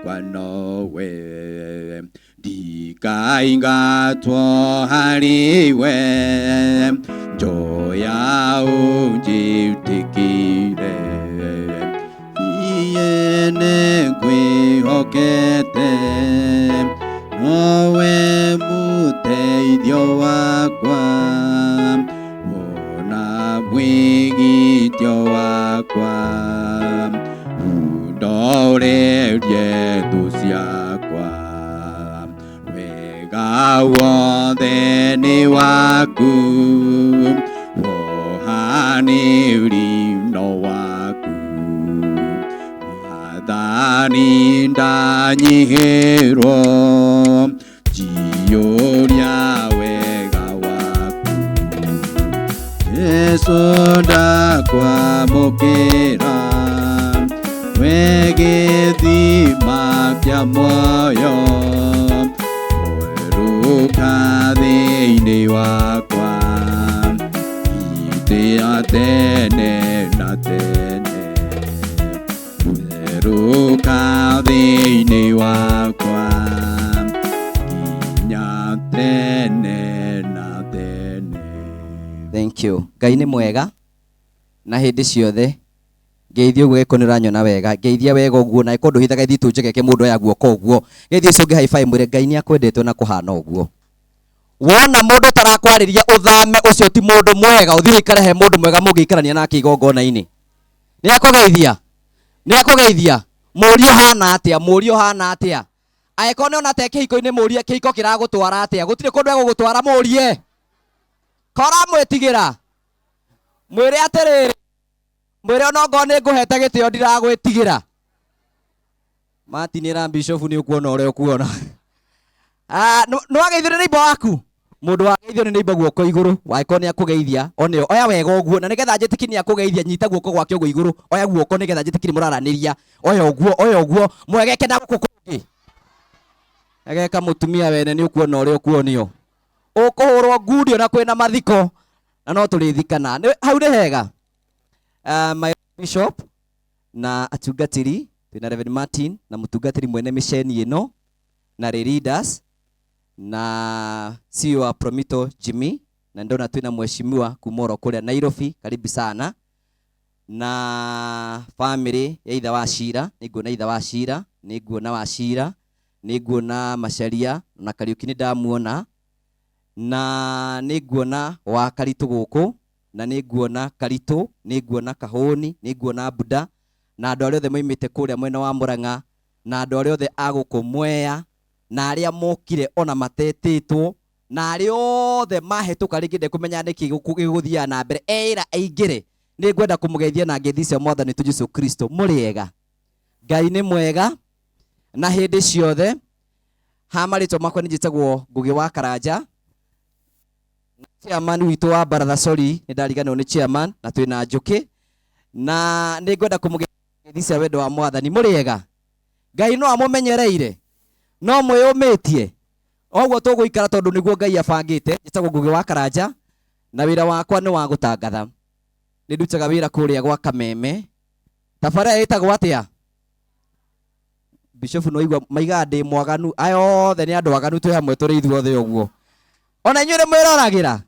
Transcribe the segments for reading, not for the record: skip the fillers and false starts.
Kwa nowe ndikaingatwo harĩ we, njoya ũnjĩtĩkĩre, niĩ nĩngwĩhokete, nowe mũteithio wakwa, wona mwĩgitio wakwa, undorerie thũ ciakwa, wega wothe nĩ waku, wohanĩri no waku, Mwathani ndanyihĩrwo, njiyũria wega waku, Jesu ndakwamũkĩra, we gĩthima kĩa muoyo, werũka thĩinĩ wakwa, gitĩra tene na tene, werũka thĩinĩ wakwa, nginya tene na tene. Thank you. Ngai nĩ mwega na hĩndĩ ciothe. Ngeithia ũguo gĩko nĩ ũranyona wega. Ngeithia wega ũguo na ĩko ndũhithaga ithitũ njegeke mũndũ oya guoko ũguo. Ngeithia ũcio ũngĩ high five mwĩre Ngai nĩ akwendete na kũhana ũguo. Wona mũndũ ũtarakwarĩria ũthame, ũcio ti mũndũ mwega, ũthiĩ ũikare he mũndũ mwega mũngĩikarania nake igongona-inĩ. Nĩ akũgeithia? Nĩ akũgeithia? Mũrie ũhana atĩa? Mũrie ũhana atĩa? Angĩkorwo nĩ ona te kĩhiko-inĩ mũrie kĩhiko kĩragũtwara atĩa? Gũtirĩ kũndũ egũgũtwara mũrie. Kora mwĩtigĩra. Mwĩre atĩrĩrĩ, mwĩre ona ongorwo nĩ ngũhete gĩtĩo ndiragwĩtigĩra. Martin ĩra Bishop nĩ ũkuona ũrĩa ũkuona. Nĩ wageithio nĩ neighbor waku? Mũndũ wageithio nĩ neighbor guoko igũrũ, wangĩkorwo nĩ akũgeithia, one oya wega ũguo, na nĩgetha njĩtĩkie nĩ akũgeithia, nyita guoko gwake ũguo igũrũ, oya guoko nĩgetha njĩtĩkie nĩ mũraranĩria, oya ũguo, oya ũguo, mwegeke na gũkũ kũngĩ. Egeka mũtumia wene nĩ ũkuona ũrĩa ũkuonio. Ũkũhũrwo ngundi ona kwĩna mathiko, na no tũrĩthikana. Hau nĩ hega. My bishop na atungatĩri, twĩna Reverend Martin na mũtungatĩri mwene mĩceni ĩno, na Ray Leaders, na CEO wa Promito Jimmy, na ndona twĩna mheshimiwa kuma oro kũrĩa Nairobi, karibu sana. Na family ya ithe wa Shira, nĩnguona ithe wa Shira, nĩnguona wa Shira, nĩnguona Macharia, na Kariuki nĩ ndamuona, na nĩnguona wa Karitũ gũkũ, na nĩnguona Karitũ, nĩnguona Kahũni, nĩnguona Buda, na andũ arĩa othe moimĩte kũrĩa mwena wa Murang'a, na andũ arĩa othe a gũkũ Mwea, na arĩa mokire ona matetĩtwo, na arĩa othe mahĩtũka rĩngĩ ndekũmenya nĩkĩ gĩgũthiaga na mbere, eĩra aingĩre. Nĩngwenda kũmũgeithia na ngeithi cia Mwathani witũ Jesũ Kristo. Mũrĩ ega? Ngai nĩ mwega na hĩndĩ ciothe. Ha marĩtwa makwa nĩ njĩtagwo Ngũgĩ wa Karanja, chairman witũ wa baratha, sorry nĩ ndariganĩrwo nĩ chairman, na twĩna Njũkĩ, na nĩngwenda kũmũgeithia cia wendo wa Mwathani. Mũrĩ ega? Ngai no amũmenyereire, no mwĩyũmĩtie oguo tũgũikara tondũ nĩguo Ngai abangĩte. Njĩtagwo Ngũgĩ wa Karanja na wĩra wakwa nĩ wa gũtangatha. Nĩ ndutaga wĩra kũrĩa gwa Kameme. Tabarĩra ĩtagwo atĩa? Bishop no igua maigaga ndĩ mwaganu, aya othe nĩ andũ aganu, twĩ hamwe tũrĩ ithuothe ũguo. Ona inyuĩ nĩ mwĩroragĩra,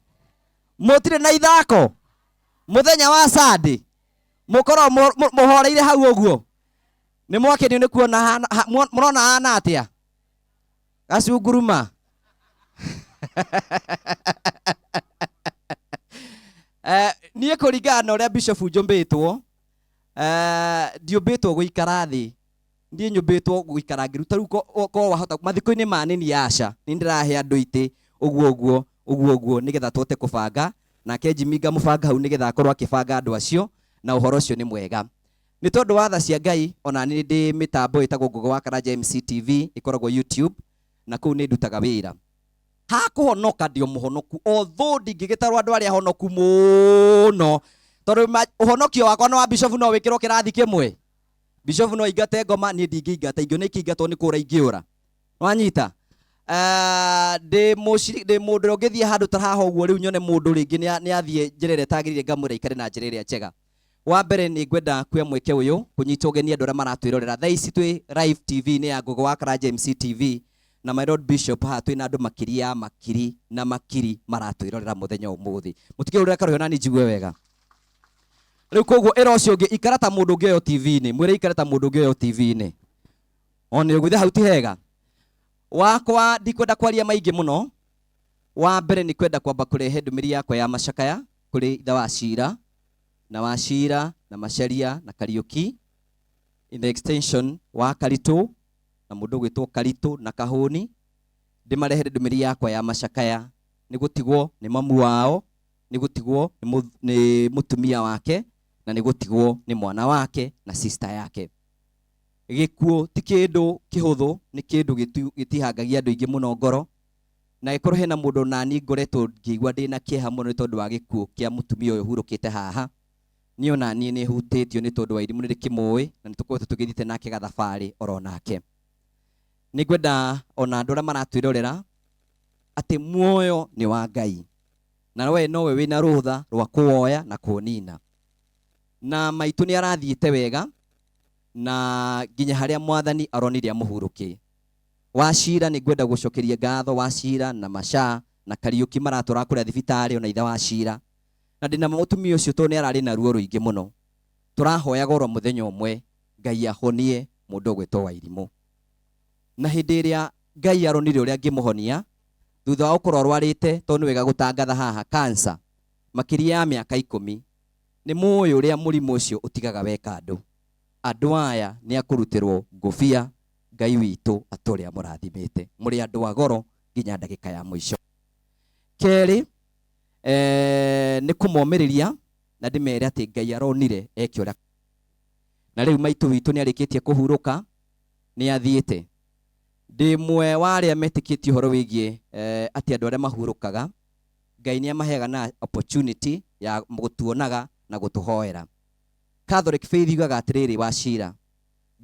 mũtirĩ na ithako mũthenya wa Sunday, mũkoragwo mũhoreire hau ũguo. Nĩ mwakenio nĩ kuona mũrona hana atĩa? Gacunguruma. Niĩ kũringana na ũrĩa Bishop njũmbĩtwo, ndiũmbĩtwo gũikara thĩ, niĩ nyũmbĩtwo gũikara ngĩruta. Rĩu ko wahota mathiko-inĩ ma nini aca, nĩ ndĩrahe andũ itĩ ũguo ũguo ũguo ũguo nĩgetha tũhote kũbanga, nake Jimmy ngamũbanga hau nĩgetha akorwo akĩbanga andũ acio, na ũhoro ũcio nĩ mwega. Nĩ tondũ wa tha cia Ngai, ona nĩ ndĩ mĩtambo ĩtagwo Ngũgĩ wa Karanja MCTV, ĩkoragwo YouTube, na kũu nĩ ndutaga wĩra. Ha kũhonoka ndĩ o mũhonoku, although ndingĩgĩtarwo andũ arĩa honoku mũno, tondũ ũhonokio wakwa na wa Bishop no wĩkĩrwo kĩrathi kĩmwe. Bishop no aingate ngoma, niĩ ndingĩingata, ingĩona ikĩingatwo nĩ kũra ingĩũra. Wanyita? Ndĩ mũndũ ũrĩa ũngĩthiĩ handũ ta haha ũguo rĩu nyone mũndũ rĩngĩ nĩ athiĩ njĩra ĩrĩa ĩtagĩrĩire, ngamwĩra aikare na njĩra ĩrĩa njega. Wa mbere nĩ ngwenda kuoya mweke ũyũ kũnyita ũgeni andũ arĩa maratwĩrorera thaa ici twĩ live TV-inĩ ya Ngũgũ wa Karanja MC TV na my Lord Bishop. Haha twĩna andũ makiri ya makiri na makiri maratwĩrorera mũthenya ũmũthĩ. Mũtikĩhũrĩra karũhĩ nani njigue wega. Rĩu koguo ĩra ũcio ũngĩ ikara ta mũndũ ũngĩ ũyũ TV-inĩ, mwĩre ikare ta mũndũ ũngĩ ũyũ TV-inĩ. One ũguo hau ti hega. Wakwa ndikwenda kwaria maingĩ mũno. Wa mbere nĩ kwenda kwamba kũrehe ndũmĩrĩri yakwa ya macakaya kũrĩ ithe wa Cira na wa Cira na Macharia na Kariuki, in the extension wa Karitũ na mũndũ ũgwĩtwo Karitũ na Kahũni. Ndĩmarehere ndũmĩrĩri yakwa ya macakaya nĩ gũtigwo nĩ mamu wao, nĩ gũtigwo nĩ mũtumia wake, na nĩ gũtigwo nĩ mwana wake na sister yake. Gĩkuũ ti kĩndũ kĩhũthũ, nĩ kĩndũ gĩtihangagia andũ aingĩ mũno ngoro. Na gĩkorwo hena mũndũ nani ngoretwo ngĩigua ndĩna kĩeha mũno nĩ tondũ wa gĩkuũ kĩa mũtumia ũyũ ũhurũkĩte haha. Niĩ ona niĩ nĩ hutĩtio nĩ tondũ wa irimũ nĩ ndĩkĩmũĩ na nĩ tũkoretwo tũgĩthiĩte nake gathabarĩ oro nake. Nĩ ngwenda ona andũ arĩa maratwĩrorera atĩ muoyo nĩ wa Ngai na we nowe wĩna rũtha rwa kũwoya na kũũnina. Na maitũ nĩ arathiĩte wega na nginya harĩa mwathani aronire amũhurũkie. Wachira nĩ ngwenda gũcokeria ngatho Wachira na Macha na Kariuki maratwara kũrĩa thibitarĩ ona ithe Wachira. Na ndĩna mũtumia ũcio tondũ nĩ ararĩ na ruo rũingĩ mũno. Tũrahoyaga oro mũthenya ũmwe Ngai ahonie mũndũ ũgwĩtwo Wairimũ. Na hĩndĩ ĩrĩa Ngai aronire ũrĩa angĩmũhonia thutha wa gũkorwo arwarĩte, tondũ nĩ wega gũtangatha haha, cancer makĩria ya mĩaka 10. Nĩ mũĩ ũrĩa mũrimũ ũcio ũtigaga weka andũ. Andũ aya nĩ akũrutĩrwo ngũbia. Ngai witũ atũrĩa mũrathimĩte, mũrĩ andũ a goro nginya ndagĩka ya mũico. Kerĩ, nĩ kũmomĩrĩria na ndĩmere atĩ Ngai aronire eke ũrĩa. Na rĩu maitũ witũ nĩ arĩkĩtie kũhurũka, nĩ athiĩte. Ndĩ mwe wa arĩa metĩkĩtie ũhoro wĩgiĩ atĩ andũ arĩa mahurũkaga Ngai nĩ amaheaga na opportunity ya gũtuonaga na gũtũhoera. Catholic faith yugaga atĩrĩrĩ, Wachira,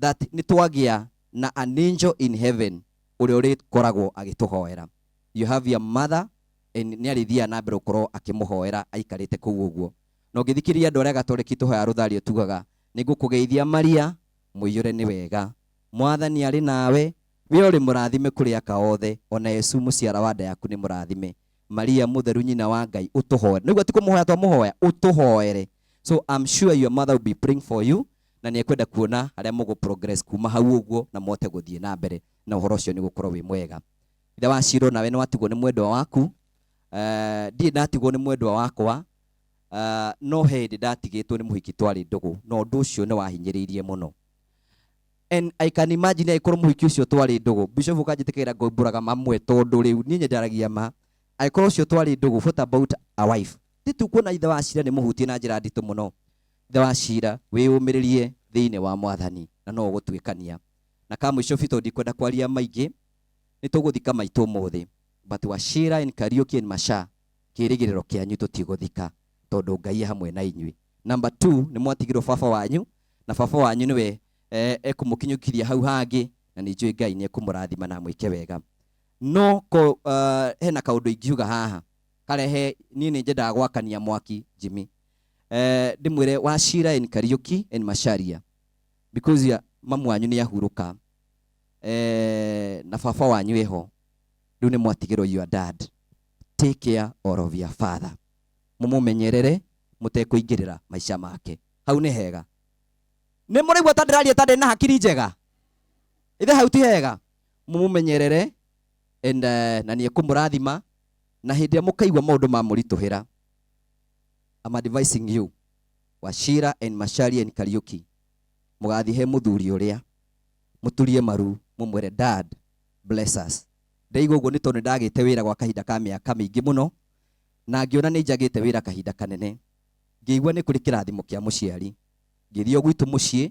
that nĩ twagĩa na an angel in heaven ũrĩa ũrĩkoragwo agĩtũhoera. You have your mother and nĩ arĩthiaga na mbere gũkorwo akĩmũhoera aikarĩte kũu ũguo. Na ũngĩthikĩrĩria andũ arĩa Gatoreki tũhoya rũthario tugaga, nĩ ngũkũgeithia Maria, mũiyũre nĩ wega, mwathani arĩ nawe, we ũrĩ mũrathime kũrĩ aka othe, ona Yesu mũciara wa nda yaku nĩ mũrathime. Maria mũtheru nyina wa Ngai ũtũhoere. Nĩguo ti kũmũhoya twamũhoya, ũtũhoere. So I'm sure your mother will be praying for you na nĩ ekwenda kuona harĩa mũgũ progress kuma hau ũguo na mũhote gũthiĩ na mbere na ũhoro ũcio nĩ gũkorwo wĩ mwega. Ithe wa Ciro, nawe nĩ watigwo nĩ mwendwa waku. Ndirĩ ndatigwo nĩ mwendwa wakwa, no he hĩndĩ ndatigĩtwo nĩ mũhiki twarĩ ndũgũ, na ũndũ ũcio nĩ wahinyĩrĩirie mũno. And I can imagine angĩkorwo mũhiki ũcio twarĩ ndũgũ, Bishop ũkanjĩtĩkĩra ngoimbũraga mamwe tondũ rĩu niĩ nyenjaragia ma. Angĩkorwo ũcio twarĩ ndũgũ, what about a wife? Ti tu kuona ithe wa Cira nĩ mũhutie na njĩra nditũ mũno. Ithe wa Cira, wĩyũmĩrĩrie thĩinĩ wa mwathani na no ũgũtuĩkania. Na ka mũico biũ tondũ ndikwenda kwaria maingĩ, nĩ tũgũthika maitũ ũmũthĩ. But Wachira and Kariuki and Macha, kĩrĩgĩrĩro kĩanyu tũtigũthika tondũ Ngai e hamwe na inyuĩ. Number 2, nĩ mwatigirwo baba wanyu na baba wanyu nĩwe ekũmũkinyũkiria hau hangĩ na nĩ njũĩ Ngai nĩ ekũmũrathima na amwĩke wega. No ko hena kaũndũ ingiuga haha karehe niĩ nĩ nyendaga gwakania mwaki Jimmy. Ndĩmwĩre Wachira and Kariuki and Macharia, because ya mamu wanyu nĩ ahurũka, na baba wanyu eho, rĩu nĩ mwatigĩrwo your dad. Take care all of your father, mũmũmenyerere mũtekũingĩrĩra maica make. Hau nĩ hega? Nĩ mũraigua ta ndĩraria ta ndĩ na hakiri njega? Ithe hau ti hega? Mũmũmenyerere and na nĩ ekũmũrathima. Na hĩndĩ ĩrĩa mũkaigua maũndũ mamũritũhĩra, I'm advising you, Wachira and Macharia and Kariuki, mũgathiĩ he mũthuri ũrĩa mũturie maru mũmwĩre, "Dad, bless us." Ndaigua ũguo nĩ tondũ nĩ ndagĩte wĩra gwa kahinda ka mĩaka mĩingĩ mũno na ngĩona nĩ njagĩte wĩra kahinda kanene, ngĩigua nĩ kũrĩ kĩrathimo kĩa mũciari. Ngĩthiĩ o gwitũ mũciĩ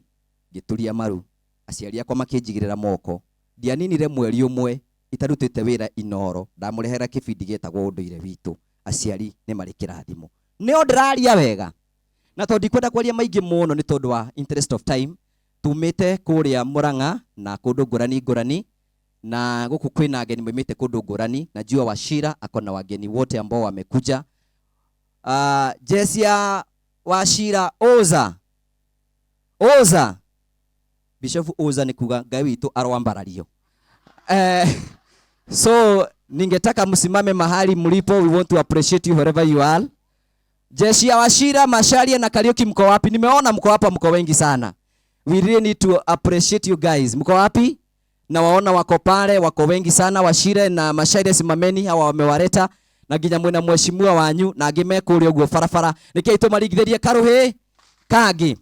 ngĩturia maru, aciari akwa makĩnjigĩrĩra moko. Ndianinire mweri ũmwe itarutĩte wĩra Inoro, ndamũrehera kĩbindi gĩtagwo Ũndũire Witũ. Aciari nĩ marĩ kĩrathimo. Nĩo ndĩraria wega na tondũ ndikwenda kwaria maingĩ mũno nĩ tondũ wa interest of time. Tumĩte kũrĩa Murang'a na kũndũ ngũrani ngũrani, na gũkũ kwĩna ageni maumĩte kũndũ ngũrani. Najua Wachira ako na wageni wote ambao wamekuja. Jesia Wachira oza. Oza Bishop Oza ni kuga Ngai witũ aroambarario. So ningetaka msimame mahali mlipo, we want to appreciate you wherever you are. Jeshi ya Wachira, Macharia na Kariuki mko wapi? Nimeona mko hapa, mko wengi sana. We really need to appreciate you guys. Mko wapi? Na waona wako pale, wako wengi sana. Wachira na Macharia simameni, hawa wamewaleta na nginya mwina mheshimiwa wanyu na angĩ me kũrĩa ũguo barabara. Nĩkĩĩ tũmaringithĩrie karuhĩ kangi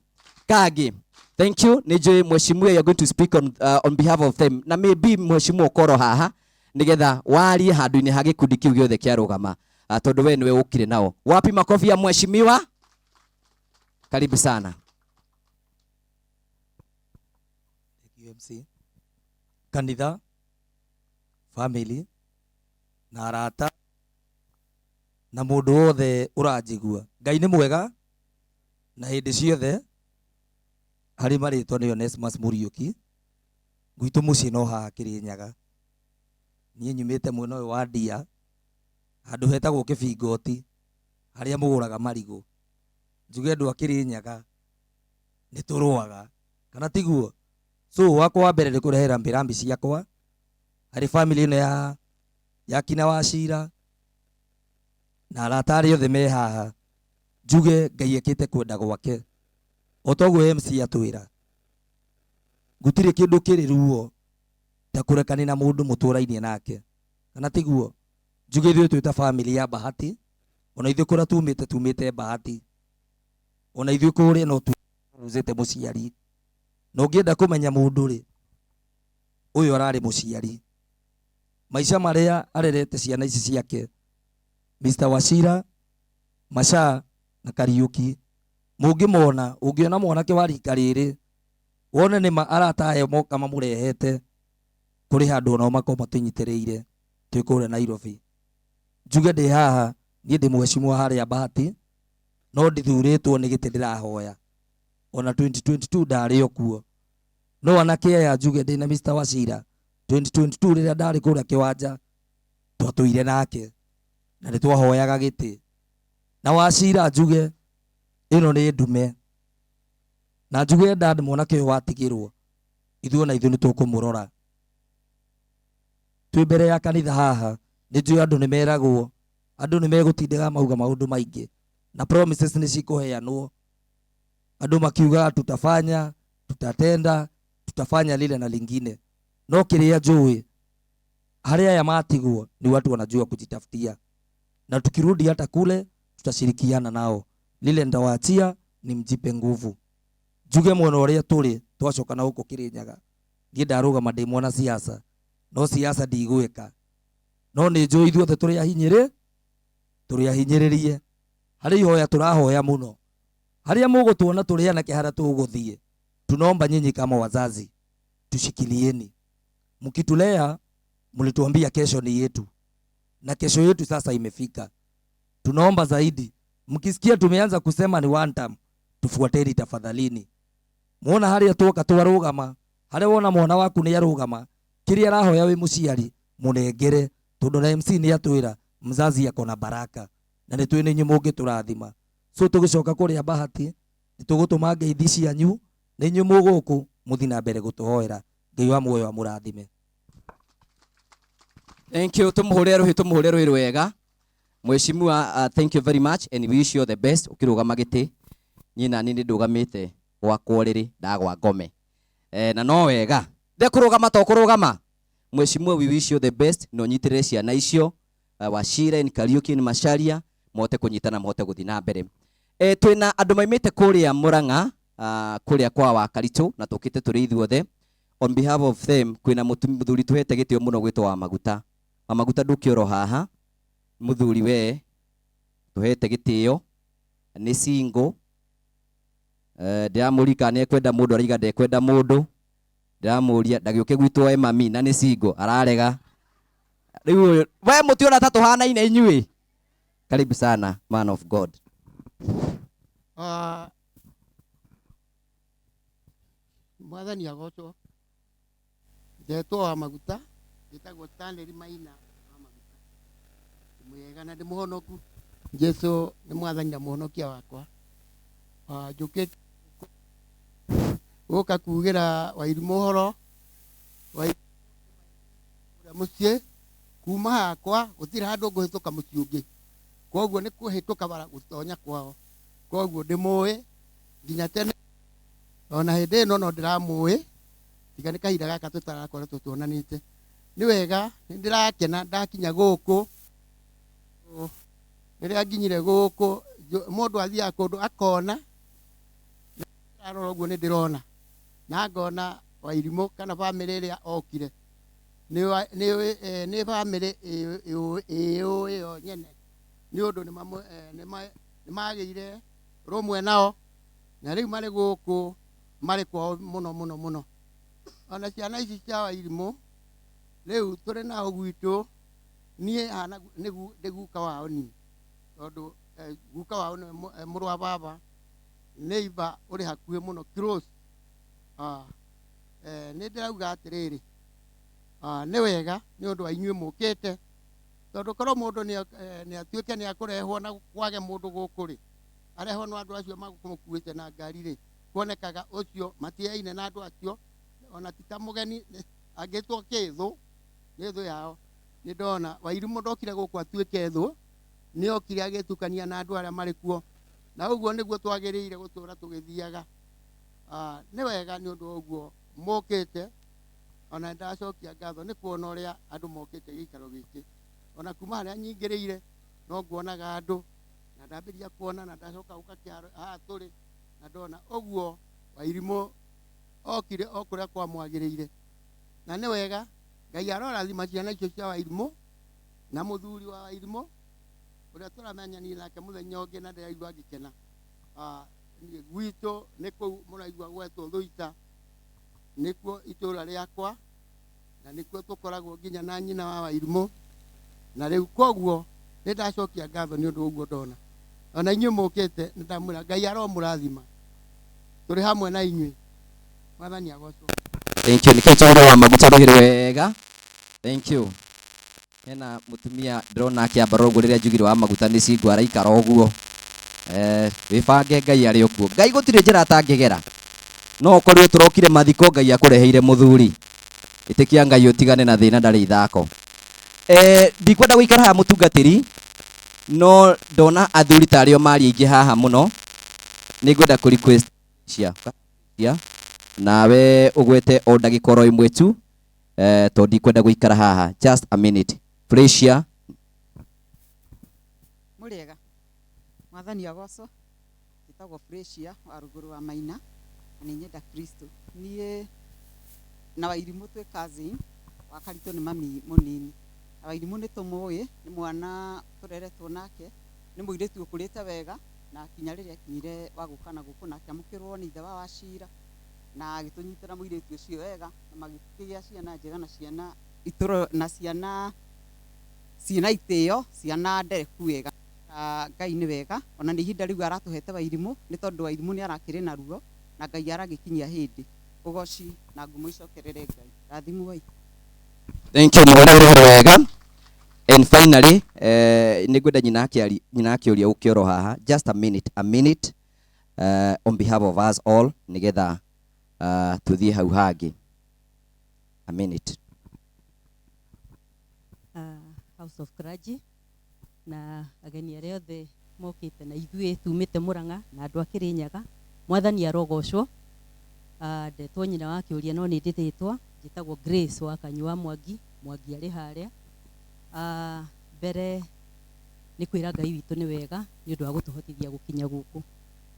kangi. Thank you. Nĩnjũĩ mheshimiwa you are going to speak on behalf of them. Na maybe mheshimiwa ũkorwo haha nigetha warie handũ-inĩ ha gĩkundi kĩu gĩothe kĩarũgama, tondũ we nĩwe ũkire nao. Wapi makofi ya mheshimiwa? Karibu sana. Thank you, MC. Kanitha, family, na arata, na mũndũ wothe ũranjigua. Ngai nĩ mwega na hĩndĩ ciothe. Harĩ marĩtwa nĩ Onesmus Mũriũki. Gwitũ mũciĩ no haha Kĩrĩnyaga. Niĩ nyumĩte mwena ũyũ wa Ndia, handũ hetagwo Kĩbingoti, harĩa mũgũraga marigũ. Njuge andũ a Kĩrĩnyaga nĩ tũrũaga, kana tiguo? So wakwa wa mbere nĩ kũrehe rambirambi ciakwa harĩ family ĩno ya kina Wachira na arata arĩa othe me haha. Njuge Ngai ekĩte kwenda gwake o toguo MC atwĩra, gũtirĩ kĩndũ kĩrĩ ruo ta kũrekani na mũndũ mũtũrainie nake, kana tiguo? Njuge ithuĩ twĩ ta family ya Bahati, ona ithuĩ kũrĩa tumĩte tumĩte Bahati, ona ithuĩ kũrĩa no turuzĩte mũciari. Na ũngĩenda kũmenya mũndũ rĩ, ũyũ ararĩ mũciari, maica marĩa arerete ciana ici ciake, Mr. Wachira, Macha na Kariuki, mũngĩmona, ũngĩona mwanake wa rika rĩrĩ, wone nĩma arata aya moka mamũrehete kũrĩ handũ onao makorwo matũnyitĩrĩire twĩ kũrĩa Nairobi. Njuge ndĩ haha, niĩ ndĩ mheshimiwa harĩa Bahati, no ndithurĩtwo nĩ gĩtĩ ndĩrahoya. Ona 2022 ndarĩ o kuo. No anake aya njuge ndĩ na Mr. Wachira 2022 rĩrĩa ndarĩ kũrĩa kĩwanja twatũire nake na nĩ twahoyaga gĩtĩ. Na Wachira njuge ĩno nĩ ndume, na njuge dad mwanake ũyũ watigĩrwo, ithuĩ ona ithuĩ nĩ tũkũmũrora. Twĩ mbere ya kanitha haha nĩ njũĩ andũ nĩ meragwo, andũ nĩ megũtindĩka mauga maũndũ maingĩ na promises nĩ cikũheanwo, andũ makiuga tutafanya, tutatenda, tutafanya lile na lingine. No kĩrĩa njũĩ harĩa aya matigwo ni watu wanajua kujitafutia, na tukirudi hata kule tutashirikiana nao. Lile ndawaachia ni mjipe nguvu. Njuge mwena ũrĩa tũrĩ twacoka na gũkũ Kĩrĩnyaga, niĩ ndarũgama ndĩ mwana siasa, no siasa ndigwĩka, no nĩ njũĩ ithuothe tũrĩ ahinyĩrĩ, tũrĩ ahinyĩrĩrie. Harĩ ihoya tũrahoya mũno, harĩa mũgũtuona tũrĩ anake harĩa tũgũthiĩ, tunaomba nyinyi kama wazazi tushikilieni. Mkitulea mlituambia kesho ni yetu, na kesho yetu sasa imefika. Tunaomba zaidi, mkisikia tumeanza kusema ni one time, tufuateni tafadhalini. Muona haria tuoka twarugama, haria wona mwana waku ni arugama, kiria arahoya wi muciari munengere, tondu na MC ni atwira mzazi ako na baraka, na ni twi ni inyuĩ mũngĩtũrathima. So tũgĩcoka kũrĩa Bahati nĩ tũgũtũma ngeithi cianyu, na inyuĩ mũgũkũ mũthiĩ na mbere gũtũhoera. Ngai wa muoyo amũrathime. Thank you. Tumuhure ruhi, tumuhure ruhi rwega. Mheshimiwa, thank you very much and we wish you the best. Ukirugama giti niĩ na niĩ nĩ ndũgamĩte gwakwa rĩrĩ ndagwa ngome. Na no wega nde kũrũgama to kũrũgama. Mheshimiwa, we wish you the best na ũnyitĩrĩre ciana icio, Wachira ni Kariuki ni Macharia, mote kũnyitana mote gũthiĩ na mbere. Twĩna andũ maimĩte kũrĩa Murang'a, kũrĩa kwa Wakaritũ, na tũkĩte tũrĩ ithuothe. On behalf of them kwĩna mũthuri tuhete gĩtĩo mũno gwĩtwo wa Maguta. Wa Maguta ndũkĩoro haha, mũthuri we tuhete gĩtĩo, nĩ single. Ndĩramũrika nĩ ekwenda mũndũ, araiga ndekwenda mũndũ. Ndĩramũria ndagĩũke gwitũ e mami na nĩ single, ararega. Rĩu we mũtiona ta tũhanaine inyuĩ. Karibu sana man of God. Mwathani agocwo. Ndetwo wa Maguta, ndĩtagwo Stanley Maina wa Maguta. Mwega na ndĩ mũhonoku. Jesu nĩ mwathani na mũhonokia wakwa. Njũkĩte Gũka kugĩra Wairimũ ũhoro ũrĩa mũciĩ kuma hakwa gũtirĩ handũ ngũhĩtũka mũciĩ ũngĩ, koguo nĩ kũhĩtũka bara gũtonya kwao, koguo ndĩmũĩ nginya tene, ona hĩndĩ ĩno no ndĩramũĩ, tiga nĩ kahinda gaka tũtarakoretwo tuonanĩte. Nĩ wega, nĩ ndĩrakena ndakinya gũkũ. Rĩrĩa nginyire gũkũ, mũndũ athiaga kũndũ akona, arora ũguo nĩ ndĩrona na ngona Wairimũ kana bamĩrĩ ĩrĩa okire nĩ bamĩrĩ ĩyũĩ yo nyene, nĩ ũndũ nĩ magĩire rũmwe nao, na rĩu marĩ gũkũ marĩ kwao mũno mũno mũno. Ona ciana ici cia Wairimũ rĩu tũrĩ nao gwitũ, niĩ hana nĩ guka wao niĩ, tondũ guka wao nĩ mũrũ wa baba, neighbor ũrĩ hakuhĩ mũno, close. Nĩ ndĩrauga atĩrĩrĩ, nĩ wega nĩ ũndũ wa inyuĩ mũkĩte, tondũ korwo mũndũ nĩ atuĩke nĩ akũrehwo na kwage mũndũ gũkũ rĩ, arehwo no andũ acio makũmũkuĩte na ngari rĩ, kuonekaga ũcio matiaine na andũ acio, ona ti ta mũgeni angĩtwo kĩthũ, nĩ thũ yao. Nĩ ndona Wairimũ ndokire gũkũ atuĩke thũ, nĩ okire agĩtukania na andũ arĩa marĩ kuo, na ũguo nĩguo twagĩrĩire gũtũra tũgĩthiaga. Nĩ wega nĩ ũndũ wa ũguo mokĩte, ona ndacokia ngatho nĩ kuona ũrĩa andũ mokĩte gĩikaro gĩkĩ, ona kuma harĩa nyingĩrĩire no nguonaga andũ, na ndambĩrĩria kuona na ndacoka gũka kĩharo haha tũrĩ, na ndona ũguo Wairimũ okire o kũrĩa kwamwagĩrĩire, na nĩ wega. Ngai arorathima ciana icio cia Wairimũ na mũthuri wa Wairimũ ũrĩa tũramenyanire nake mũthenya ũngĩ na ndĩraigua ngĩkena. Gwitũ nĩ kũu mũraigua gwetwo Thũita, nĩkuo itũũra rĩakwa, na nĩkuo tũkoragwo nginya na nyina wa Wairimũ, na rĩu koguo nĩ ndacokia ngatho nĩ ũndũ ũguo ndona. Ona inyuĩ mũkĩte nĩ ndamwĩra Ngai aromũrathima, tũrĩ hamwe na inyuĩ. Mwathani agocwo. Thank you. Nĩkĩo tũhoro wa maguta rũhĩ wega. Thank you. Hena mũtumia ndĩrona akĩambara ũguo rĩrĩa njugire wa maguta nĩ cingũ araikara ũguo. Wĩbange Ngai arĩ o kuo. Ngai gũtirĩ njĩra atangĩgera. No ũkorirwo tũrokire mathiko Ngai akũreheire mũthuri. Ĩtĩkia Ngai ũtigane na thĩna ndarĩ ithako. Ndikwenda gũikara haha mũtungatĩri, no ndona athuri tarĩ o maria aingĩ haha mũno. Nĩngwenda kũ request cia nawe ũgwete o ndagĩka oro ĩmwe tu, tondũ ndikwenda gũikara haha. Just a minute. Felicia. Mũrĩega. Mwathani agocwo. Njĩtagwo Felicia wa rũgũrũ wa Maina, na nĩ nyenda Kristo. Niĩ na Wairimũ twĩ cousin, wa Karitũ nĩ mami mũnini. Na Wairimũ nĩ tũmũĩ, nĩ mwana tũreretwo nake, nĩ mũirĩtu ũkũrĩte wega, na kinya rĩrĩa akinyire wa gũka na gũkũ na akĩamũkĩrwo nĩ ithe wa Wachira, na agĩtũnyitĩra mũirĩtu ũcio wega, na magĩkĩgĩa ciana njega na ciana itũro, na ciana ciĩna itĩo, ciana ndereku wega. Ngai nĩ wega, ona nĩ ihinda rĩu aratũhete Wairimũ, nĩ tondũ Wairimũ nĩ arakĩrĩ na ruo, na Ngai aragĩkinyia hĩndĩ. Ũgoci na ngumo icokerere Ngai. Rathimwoi. Thank you, mũhoro wega. And finally, nĩngwenda nyina akĩũria ũkĩoro haha, just a minute, a minute, on behalf of us all, nĩgetha tũthiĩ hau hangĩ. A minute. House of Clergy na ageni arĩa othe mokĩte na ithuĩ tumĩte Murang'a na andũ a Kĩrĩnyaga, Mwathani arogocwo. Ndetwo nyina wa kĩũria no nĩ ndĩthĩtwa, njĩtagwo Grace wa Kanyua Mwangi, Mwangi arĩ harĩa. Mbere nĩ kwĩra Ngai witũ nĩ wega nĩ ũndũ wa gũtũhotithia gũkinya gũkũ.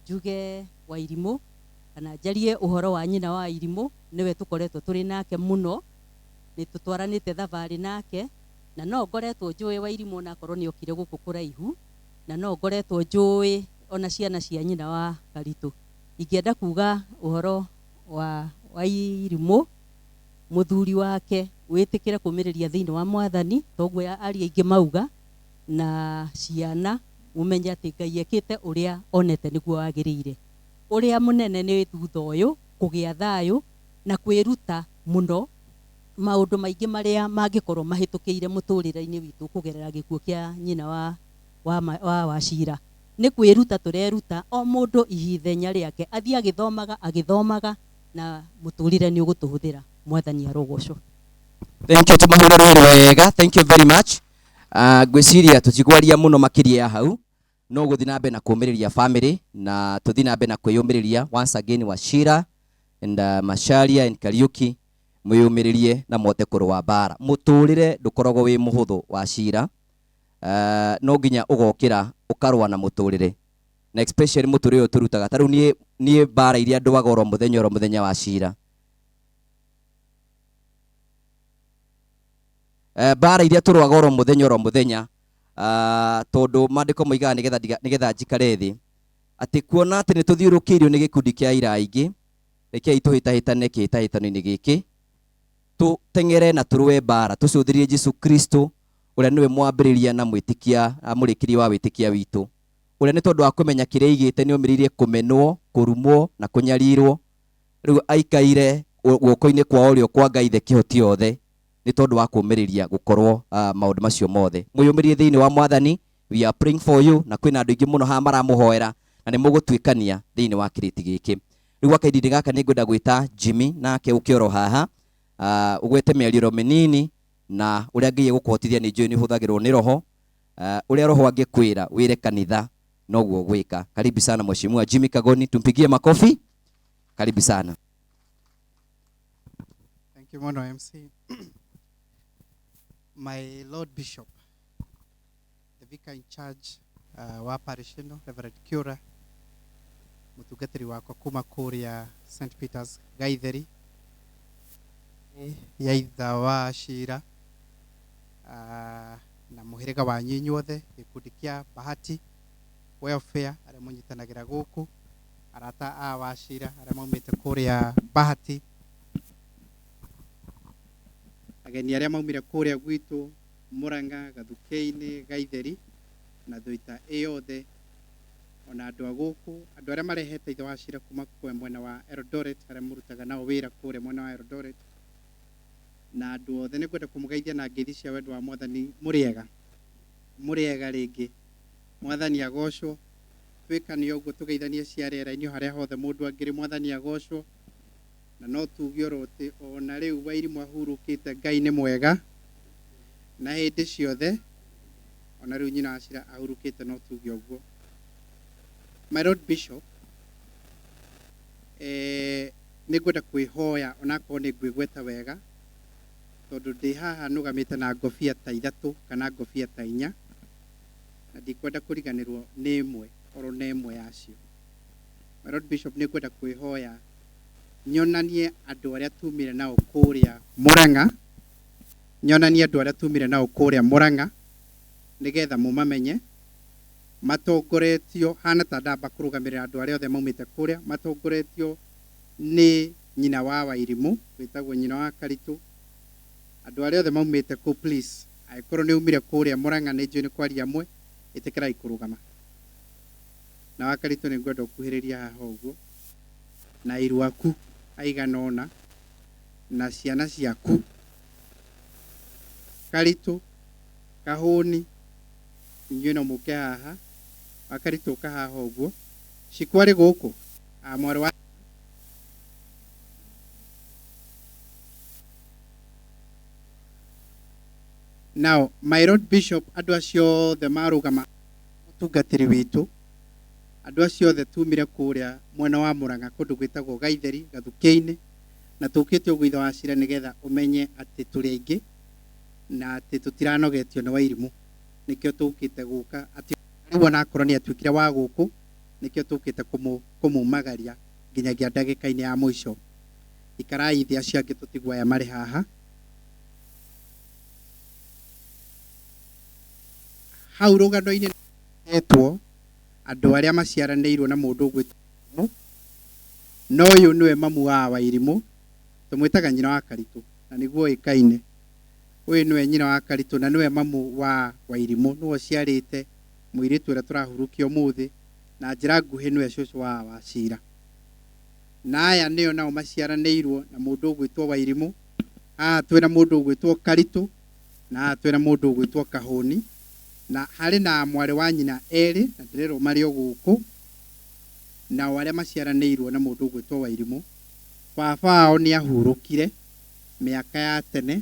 Njuge Wairimũ kana njarie ũhoro wa nyina wa Wairimũ, nĩwe tũkoretwo tũrĩ nake mũno, nĩ tũtwaranĩte thabarĩ nake, na no ngoretwo njũĩ Wairimũ onakorwo nĩ okire gũkũ kũraihu, na no ngoretwo njũĩ ona ciana cia nyina wa Karitũ. Ingĩenda kuga ũhoro wa Wairimũ, mũthuri wake wĩtĩkĩre kũmĩrĩria thĩinĩ wa Mwathani, toguo aria aingĩ mauga, na ciana ũmenye atĩ Ngai ekĩte ũrĩa onete nĩguo wagĩrĩire. Ũrĩa mũnene nĩ thutha ũyũ kũgĩa thayũ na kwĩruta mũno maũndũ maingĩ marĩa mangĩkorwo mahĩtũkĩire mũtũrĩre-inĩ witũ kũgerera gĩkuũ kĩa nyina wa Wachira. Nĩ kwĩruta tũreruta o mũndũ ihithenya rĩake, athiĩ agĩthomaga agĩthomaga, Na mũtũrĩre nĩ ũgũtũhũthĩra. Mwathani arogocwo. Thank you, tũmahũre rwĩrĩ wega. Thank you very much. Ngwĩciria tũtigwaria mũno makĩria ya hau, no gũthiĩ na mbere na kũũmĩrĩria family na tũthiĩ na mbere na kwĩyũmĩrĩria. Once again, Wachira and Macharia and Kariuki, mwĩyũmĩrĩrie na mũhote kũrũa mbara. Mũtũrĩre ndũkoragwo wĩ mũhũthũ, Wachira. No nginya ũgokĩra ũkarũa na mũtũrĩre, na especially mũtũrĩre ũyũ tũrutaga. Ta rĩu niĩ mbara iria ndũaga oro mũthenya oro mũthenya, Wachira, mbara iria tũrũaga oro mũthenya oro mũthenya, tondũ maandĩko moigaga nĩgetha njikare thĩ atĩ kuona atĩ nĩ tũthiũrũkĩirio nĩ gĩkundi kĩa aira aingĩ, rekei tũhĩtahĩtane kĩhĩtahĩtano-inĩ gĩkĩ, tũteng'ere na tũrũe mbara, tũcũthĩrĩrie Jesu Kristo ũrĩa nĩwe mwambĩrĩria na mwĩtĩkia mũrĩkĩria wa wĩtĩkia witũ, ũrĩa nĩ tondũ wa kũmenya kĩrĩa aigĩte nĩ omĩrĩirie kũmenwo, kũrumwo na kũnyarirwo. Rĩu aikaire guoko-inĩ kwa ũrĩo kwa Ngai the kĩhoti yothe, nĩ tondũ wa kũmĩrĩria gũkorwo maũndũ macio mothe. Mwĩyũmĩrie thĩinĩ wa Mwathani. We are praying for you, na kwĩna andũ aingĩ mũno haha maramũhoera, na nĩ mũgũtuĩkania thĩinĩ wa kĩrĩti gĩkĩ. Rĩu gwa kahinda gaka nĩ ngwenda gwĩta Jimmy nake ũke oro haha, ũgwete mĩario oro mĩnini na ũrĩa Ngai egũkũhotithia. Nĩ njũĩ nĩ ũhũthagĩrwo nĩ roho, ũrĩa roho angĩkwĩra wĩre kanitha noguo gwĩka. Karibu sana Mheshimiwa Jimmy Kagoni, tumpigie makofi. Karibu sana. Thank you, Mono MC. My Lord Bishop, the vicar in charge wa parish ĩno, Reverend Kiura, mũtungatĩri wakwa kuma kũrĩa St. Peter's Gaitheri, ya itha wa Cira, na mũhĩrĩga wanyu inyuothe, gĩkundi kĩa Bahati Welfare arĩa mũnyitanagĩra gũkũ, arata a Wachira arĩa maumĩte kũrĩa Bahati, ageni arĩa maumire kũrĩa gwitũ Murang'a, Gathukĩ-inĩ, Gaitheri na Thũita ĩ yothe, ona andũ a gũkũ, andũ arĩa marehete ithe wa Cira kuma kwe mwena wa Eldoret, arĩa mũrutaga nao wĩra kũrĩa mwena wa Eldoret, na andũ othe, nĩ ngwenda kũmũgeithia na ngeithi cia wendo wa Mwathani. Mũrĩega, mũrĩega rĩngĩ. Mwathani agocwo. Twĩkane ũguo, tũgeithanie cia rĩera-inĩ o harĩa hothe mũndũ angĩrĩ. Mwathani agocwo. Na no tuge oro atĩ ona rĩu Wairimũ ahurũkĩte, Ngai nĩ mwega na hĩndĩ ciothe. Ona rĩu nyina wa Cira ahurũkĩte, no tuge ũguo. My Lord Bishop, nĩ ngwenda kwĩhoya onakorwo nĩ ngwĩgweta wega, tondũ ndĩ haha nũgamĩte na ngobia ta ithatũ kana ngobia ta inya, na ndikwenda kũriganĩrwo nĩ ĩmwe oro na ĩmwe yacio. My Lord Bishop, nĩ ngwenda kwĩhoya nyonanie andũ arĩa tumire nao kũrĩa Murang'a, nyonanie andũ arĩa tumire nao kũrĩa Murang'a nĩgetha mũmamenye. Matongoretio hana ta ndamba kũrũgamĩrĩra andũ arĩa othe maumĩte kũrĩa, matongoretio nĩ nyina wa Wairimũ wĩtagwo nyina wa Karitũ. Andũ arĩa othe maumĩte kũu, please, angĩkorwo nĩ umire kũrĩa Murang'a, nĩ njũĩ nĩ kwaria amwe, ĩtĩkĩrai kũrũgama. Na wa Karitũ, nĩ ngwenda ũkuhĩrĩria haha ũguo na iru aku aigana ũna na ciana ciaku. Karitũ, Kahũni, inyuĩ no mũke haha. Wa Karitũ, ũka haha ũguo. Cikwarĩ gũkũ a mwarĩ wa Now, my Lord Bishop, andũ acio othe marũgama, mũtungatĩri witũ, andũ acio othe tumire kũrĩa mwena wa Murang'a, kũndũ gwĩtagwo Gaitheri, Gathukĩ-inĩ, na tũkĩte ũguo ithe wa Cira nĩgetha ũmenye atĩ tũrĩ aingĩ na atĩ tũtiranogetio nĩ Wairimũ. Nĩkĩo tũkĩte gũka atĩ rĩu onakorwo nĩ atuĩkire wa gũkũ, nĩkĩo tũkĩte kũmumagaria nginyagia ndagĩka-inĩ ya mũico. Ikarai thĩ, acio angĩ tũtigwo aya marĩ haha. Hau rũgano-inĩ etwo andũ arĩa maciaranĩirwo na mũndũ ũgwĩtwo Wairimũ, na ũyũ nĩwe mamu wa Wairimũ, tũmwĩtaga nyina wa Karitũ na nĩguo ũĩkaine. Ũyũ nĩwe nyina wa Karitũ na nĩwe mamu wa Wairimũ, nĩwe ũciarĩte mũirĩtu ũrĩa tũrahurũkia ũmũthĩ. Na njĩra nguhĩ, nĩwe cũcũ wa Wacira. Na aya nĩo nao maciaranĩirwo na mũndũ ũgwĩtwo Wairimũ. Haha twĩna mũndũ ũgwĩtwo Karitũ na haha twĩna mũndũ ũgwĩtwo Kahũni, na harĩ na mwarĩ wa nyina erĩ, na ndĩrerwo marĩ o gũkũ, nao arĩa maciaranĩirwo na mũndũ ũgwĩtwo Wairimũ. Baba wao nĩ ahurũkire mĩaka ya tene,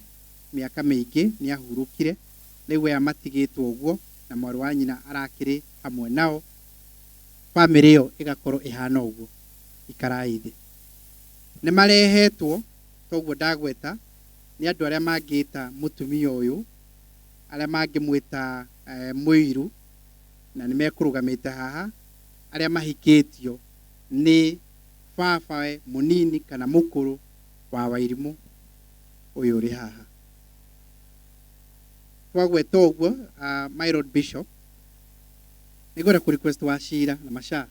mĩaka mĩingĩ nĩ ahurũkire, rĩu aya matigĩtwo ũguo na mwarĩ wa nyina arakĩrĩ hamwe nao, bamĩrĩ ĩyo ĩgakorwo ĩhana ũguo. Ikarai thĩ. Nĩ marehetwo, toguo ndagweta, nĩ andũ arĩa mangĩta mũtumia ũyũ, arĩa mangĩmwĩta mũiru, na nĩ mekũrũgamĩte haha, arĩa mahikĩtio nĩ babawe mũnini kana mũkũrũ wa Wairimũ ũyũ ũrĩ haha. Twagweta ũguo, my Lord Bishop, nĩngwenda kũ request Wachira na Masha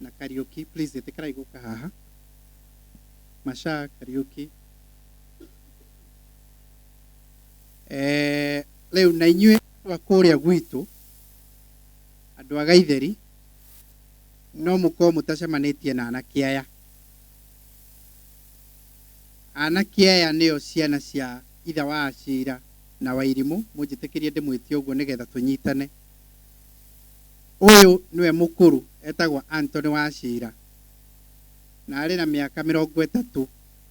na Kariũki, please ĩtĩkĩrai gũka haha. Masha, Kariũki. Rĩu na inyuĩ andũ a kũrĩa gwitũ, andũ a Gaitheri, no mũkorwo mũtacemanĩtie na anake aya. Anake aya nĩo ciana cia ithe wa Achira na Wairimũ, mũnjĩtĩkĩrie ndĩmwĩtie ũguo nĩgetha tũnyitane. Ũyũ nĩwe mũkũrũ, etagwo Anthony Wachira, na arĩ na mĩaka 30,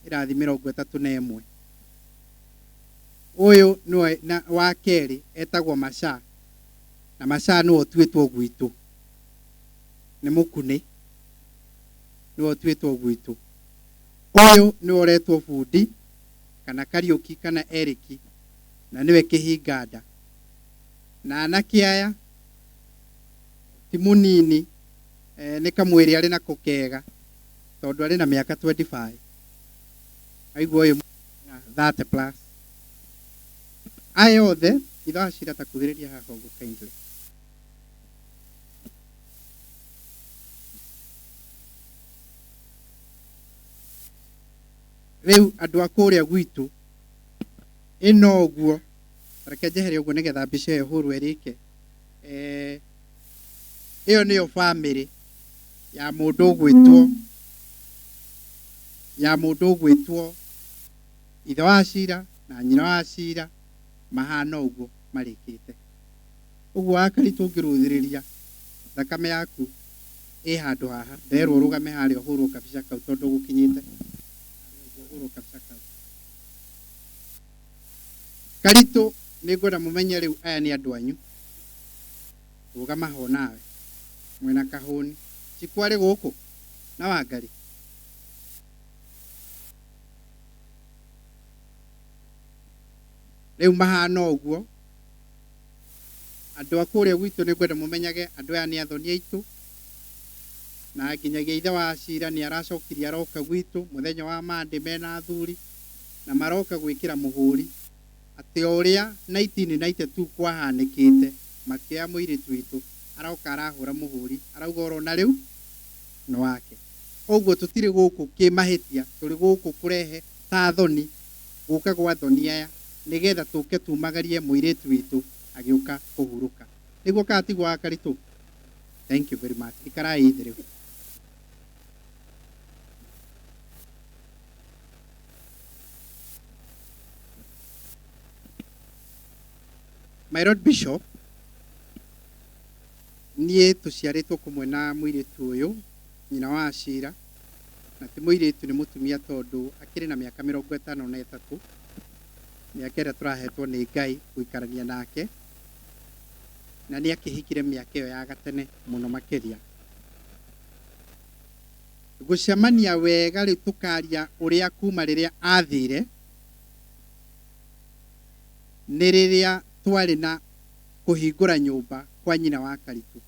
ĩrathiĩ 31. Ũyũ nĩwe wa kerĩ, etagwo Masha, na Masha nĩwe ũtuĩtwo gwitũ, nĩ mũkunĩ, nĩwe ũtuĩtwo gwitũ. Ũyũ nĩwe ũretwo bundi, kana Kariũki kana Eriki, na nĩwe kĩhinganda. Na anake aya ti mũnini, nĩ kamwĩrĩ arĩ nako kega, tondũ arĩ na mĩaka 25. Aigua ũyũ 30 plus. Aya othe, ithe wa Cira takuhĩrĩria haha ũguo kindly. Rĩu andũ a kũrĩa gwitũ, ĩno ũguo, reke njehere ũguo nĩgetha mbica ĩyo ĩhũrwo ĩrĩke. Ĩyo nĩyo bamĩrĩ ya mũndũ ũgwĩtwo, ya mũndũ ũgwĩtwo ithe wa Cira na nyina wa Cira, mahana ũguo marĩkĩte. Ũguo wakari tũngĩrũthĩrĩria thakame yaku ĩ handũ haha, nderwo ũrũgame harĩa ũhũrwo kabica kau tondũ gũkinyĩte. Ũhũrwo kabica kau. Karitũ nĩngwenda mũmenye rĩu aya nĩ andũ anyu. Rũgama ho nawe mwĩna kahũni. Cikũ arĩ gũkũ na Wangari. Rĩu mahana ũguo. Andũ a kũrĩa gwitũ nĩngwenda mũmenyage andũ aya nĩ athoni aitũ. Na nginyagia ithe wa Cira nĩ aracokirie aroka gwitũ mũthenya wa Monday mena athuri, na maroka gwĩkĩra mũhũri atĩ o ũrĩa 1992 kwahanĩkĩte makĩoya mũirĩtu witũ, aroka arahũra mũhũri, arauga orona rĩu nĩ wake. Ũguo tũtirĩ gũkũ kĩmahĩtia, tũrĩ gũkũ kũrehe ta thoni, gũka gwa thoni aya nĩgetha tũke tumagarie mũirĩtu witũ agĩũka kũhurũka. Nĩguo kana tiguo wa Karitũ? Thank you very much. Ikarai thĩ rĩu. My Lord Bishop, niĩ tũciarĩtwo kũmwe na mũirĩtu ũyũ, nyina wa Cira, na ti mũirĩtu nĩ mũtumia tondũ akĩrĩ na mĩaka 53, mĩaka ĩrĩa tũrahetwo nĩ Ngai gũikarania nake, na nĩ akĩhikire mĩaka ĩyo ya gatene mũno makĩria. Gũcemania wega rĩu tũkaria ũrĩa kuma rĩrĩa athire, nĩ rĩrĩa twarĩ na kũhingũra nyũmba kwa nyina wa Karitũ,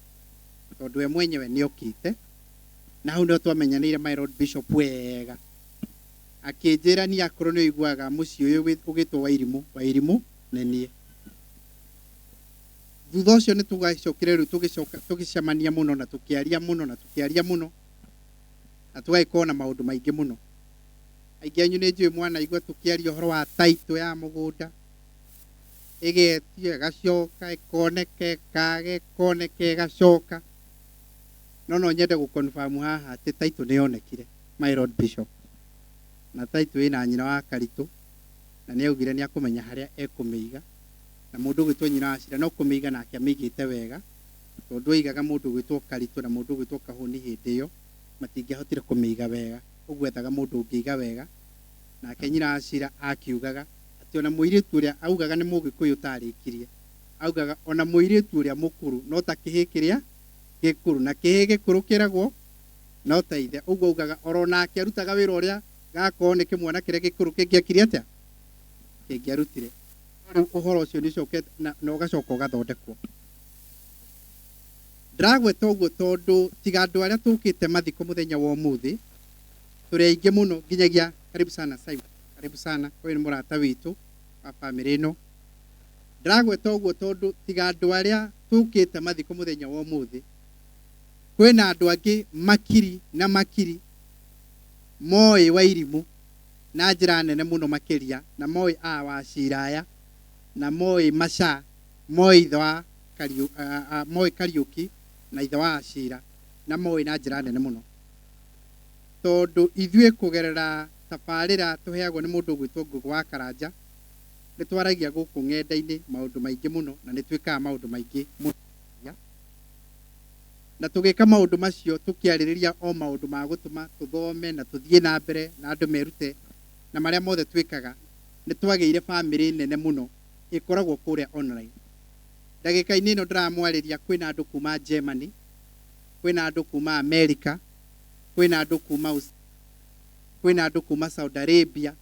tondũ we mwenyewe nĩ okĩte, na hau nĩho twamenyanĩire my Lord Bishop wega. Akĩnjĩra niĩ akorwo nĩ ũiguaga mũciĩ ũyũ ũgĩtwo Wairimũ, Wairimũ nĩ niĩ. Thutha ũcio nĩ tũgacokire rĩu tũgĩcemania mũno na tũkĩaria mũno na tũkĩaria mũno na tũgagĩkorwo na maũndũ maingĩ mũno. Aingĩ anyu nĩ njũĩ mwanaigua tũkĩaria ũhoro wa title ya mũgũnda, ĩgetio ĩgacoka ĩkoneka ĩkaga ĩkoneka ĩgacoka. No no nyende gũ confirm haha atĩ title nĩ yonekire, my Lord Bishop, na title ĩna nyina wa Karitũ, na nĩ augire nĩ akũmenya harĩa ekũmĩiga, na mũndũ ũgwĩtwo nyina wa Cira no kũmĩiga nake amĩigĩte wega, tondũ aigaga mũndũ ũgwĩtwo Karitũ na mũndũ ũgwĩtwo Kahũni hĩndĩ ĩyo matingĩahotire kũmĩiga wega. Ũguo ethaga mũndũ ũngĩiga wega. Nake nyina wa Cira akiugaga atĩ ona mũirĩtu ũrĩa augaga nĩ Mũgĩkũyũ ũtarĩkirie, augaga ona mũirĩtu ũrĩa mũkũrũ no ta kĩhĩĩ kĩrĩa gĩkũrũ, na kĩhĩĩ gĩkũrũ kĩragwo no ta ithe. Ũguo augaga oro nake arutaga wĩra ũrĩa gakorwo nĩ kĩmwana kĩrĩa gĩkũrũ kĩngĩekire atĩa, kĩngĩarutire. Rĩu ũhoro ũcio nĩ ũcokete na ũgacoka ũgathondekwo. Ndĩragweta ũguo tondũ tiga andũ arĩa tũkĩte mathiko mũthenya wa ũmũthĩ, tũrĩ aingĩ mũno nginyagia. Karibu sana Simon, karibu sana, ũyũ nĩ mũrata witũ wa bamĩrĩ ĩno. Ndĩragweta ũguo tondũ tiga andũ arĩa tũkĩte mathiko mũthenya wa ũmũthĩ, kwĩna andũ angĩ makiri na makiri moĩ Wairimũ na njĩra nene mũno makĩria, na moĩ a Wachira aya, na moĩ Macha, moĩ ithe wa moĩ Kariũki na ithe wa Achira, na moĩ na njĩra nene mũno, tondũ ithuĩ kũgerera tabarĩra tũheagwo nĩ mũndũ ũgwĩtwo Ngũgũ wa Karanja, nĩ twaragia gũkũ ng'enda-inĩ maũndũ maingĩ mũno, na nĩ twĩkaga maũndũ maingĩ mũno, na tũgĩka maũndũ macio tũkĩarĩrĩria o maũndũ ma gũtũma tũthome na tũthiĩ na mbere na andũ merute na marĩa mothe twĩkaga. Nĩ twagĩire bamĩrĩ nene mũno ĩkoragwo kũrĩa online. Ndagĩka-inĩ ĩno ndĩramwarĩria, kwĩna andũ kuma Germany, kwĩna andũ kuma America, kwĩna andũ kuma kwĩna andũ kuma Saudi Arabia,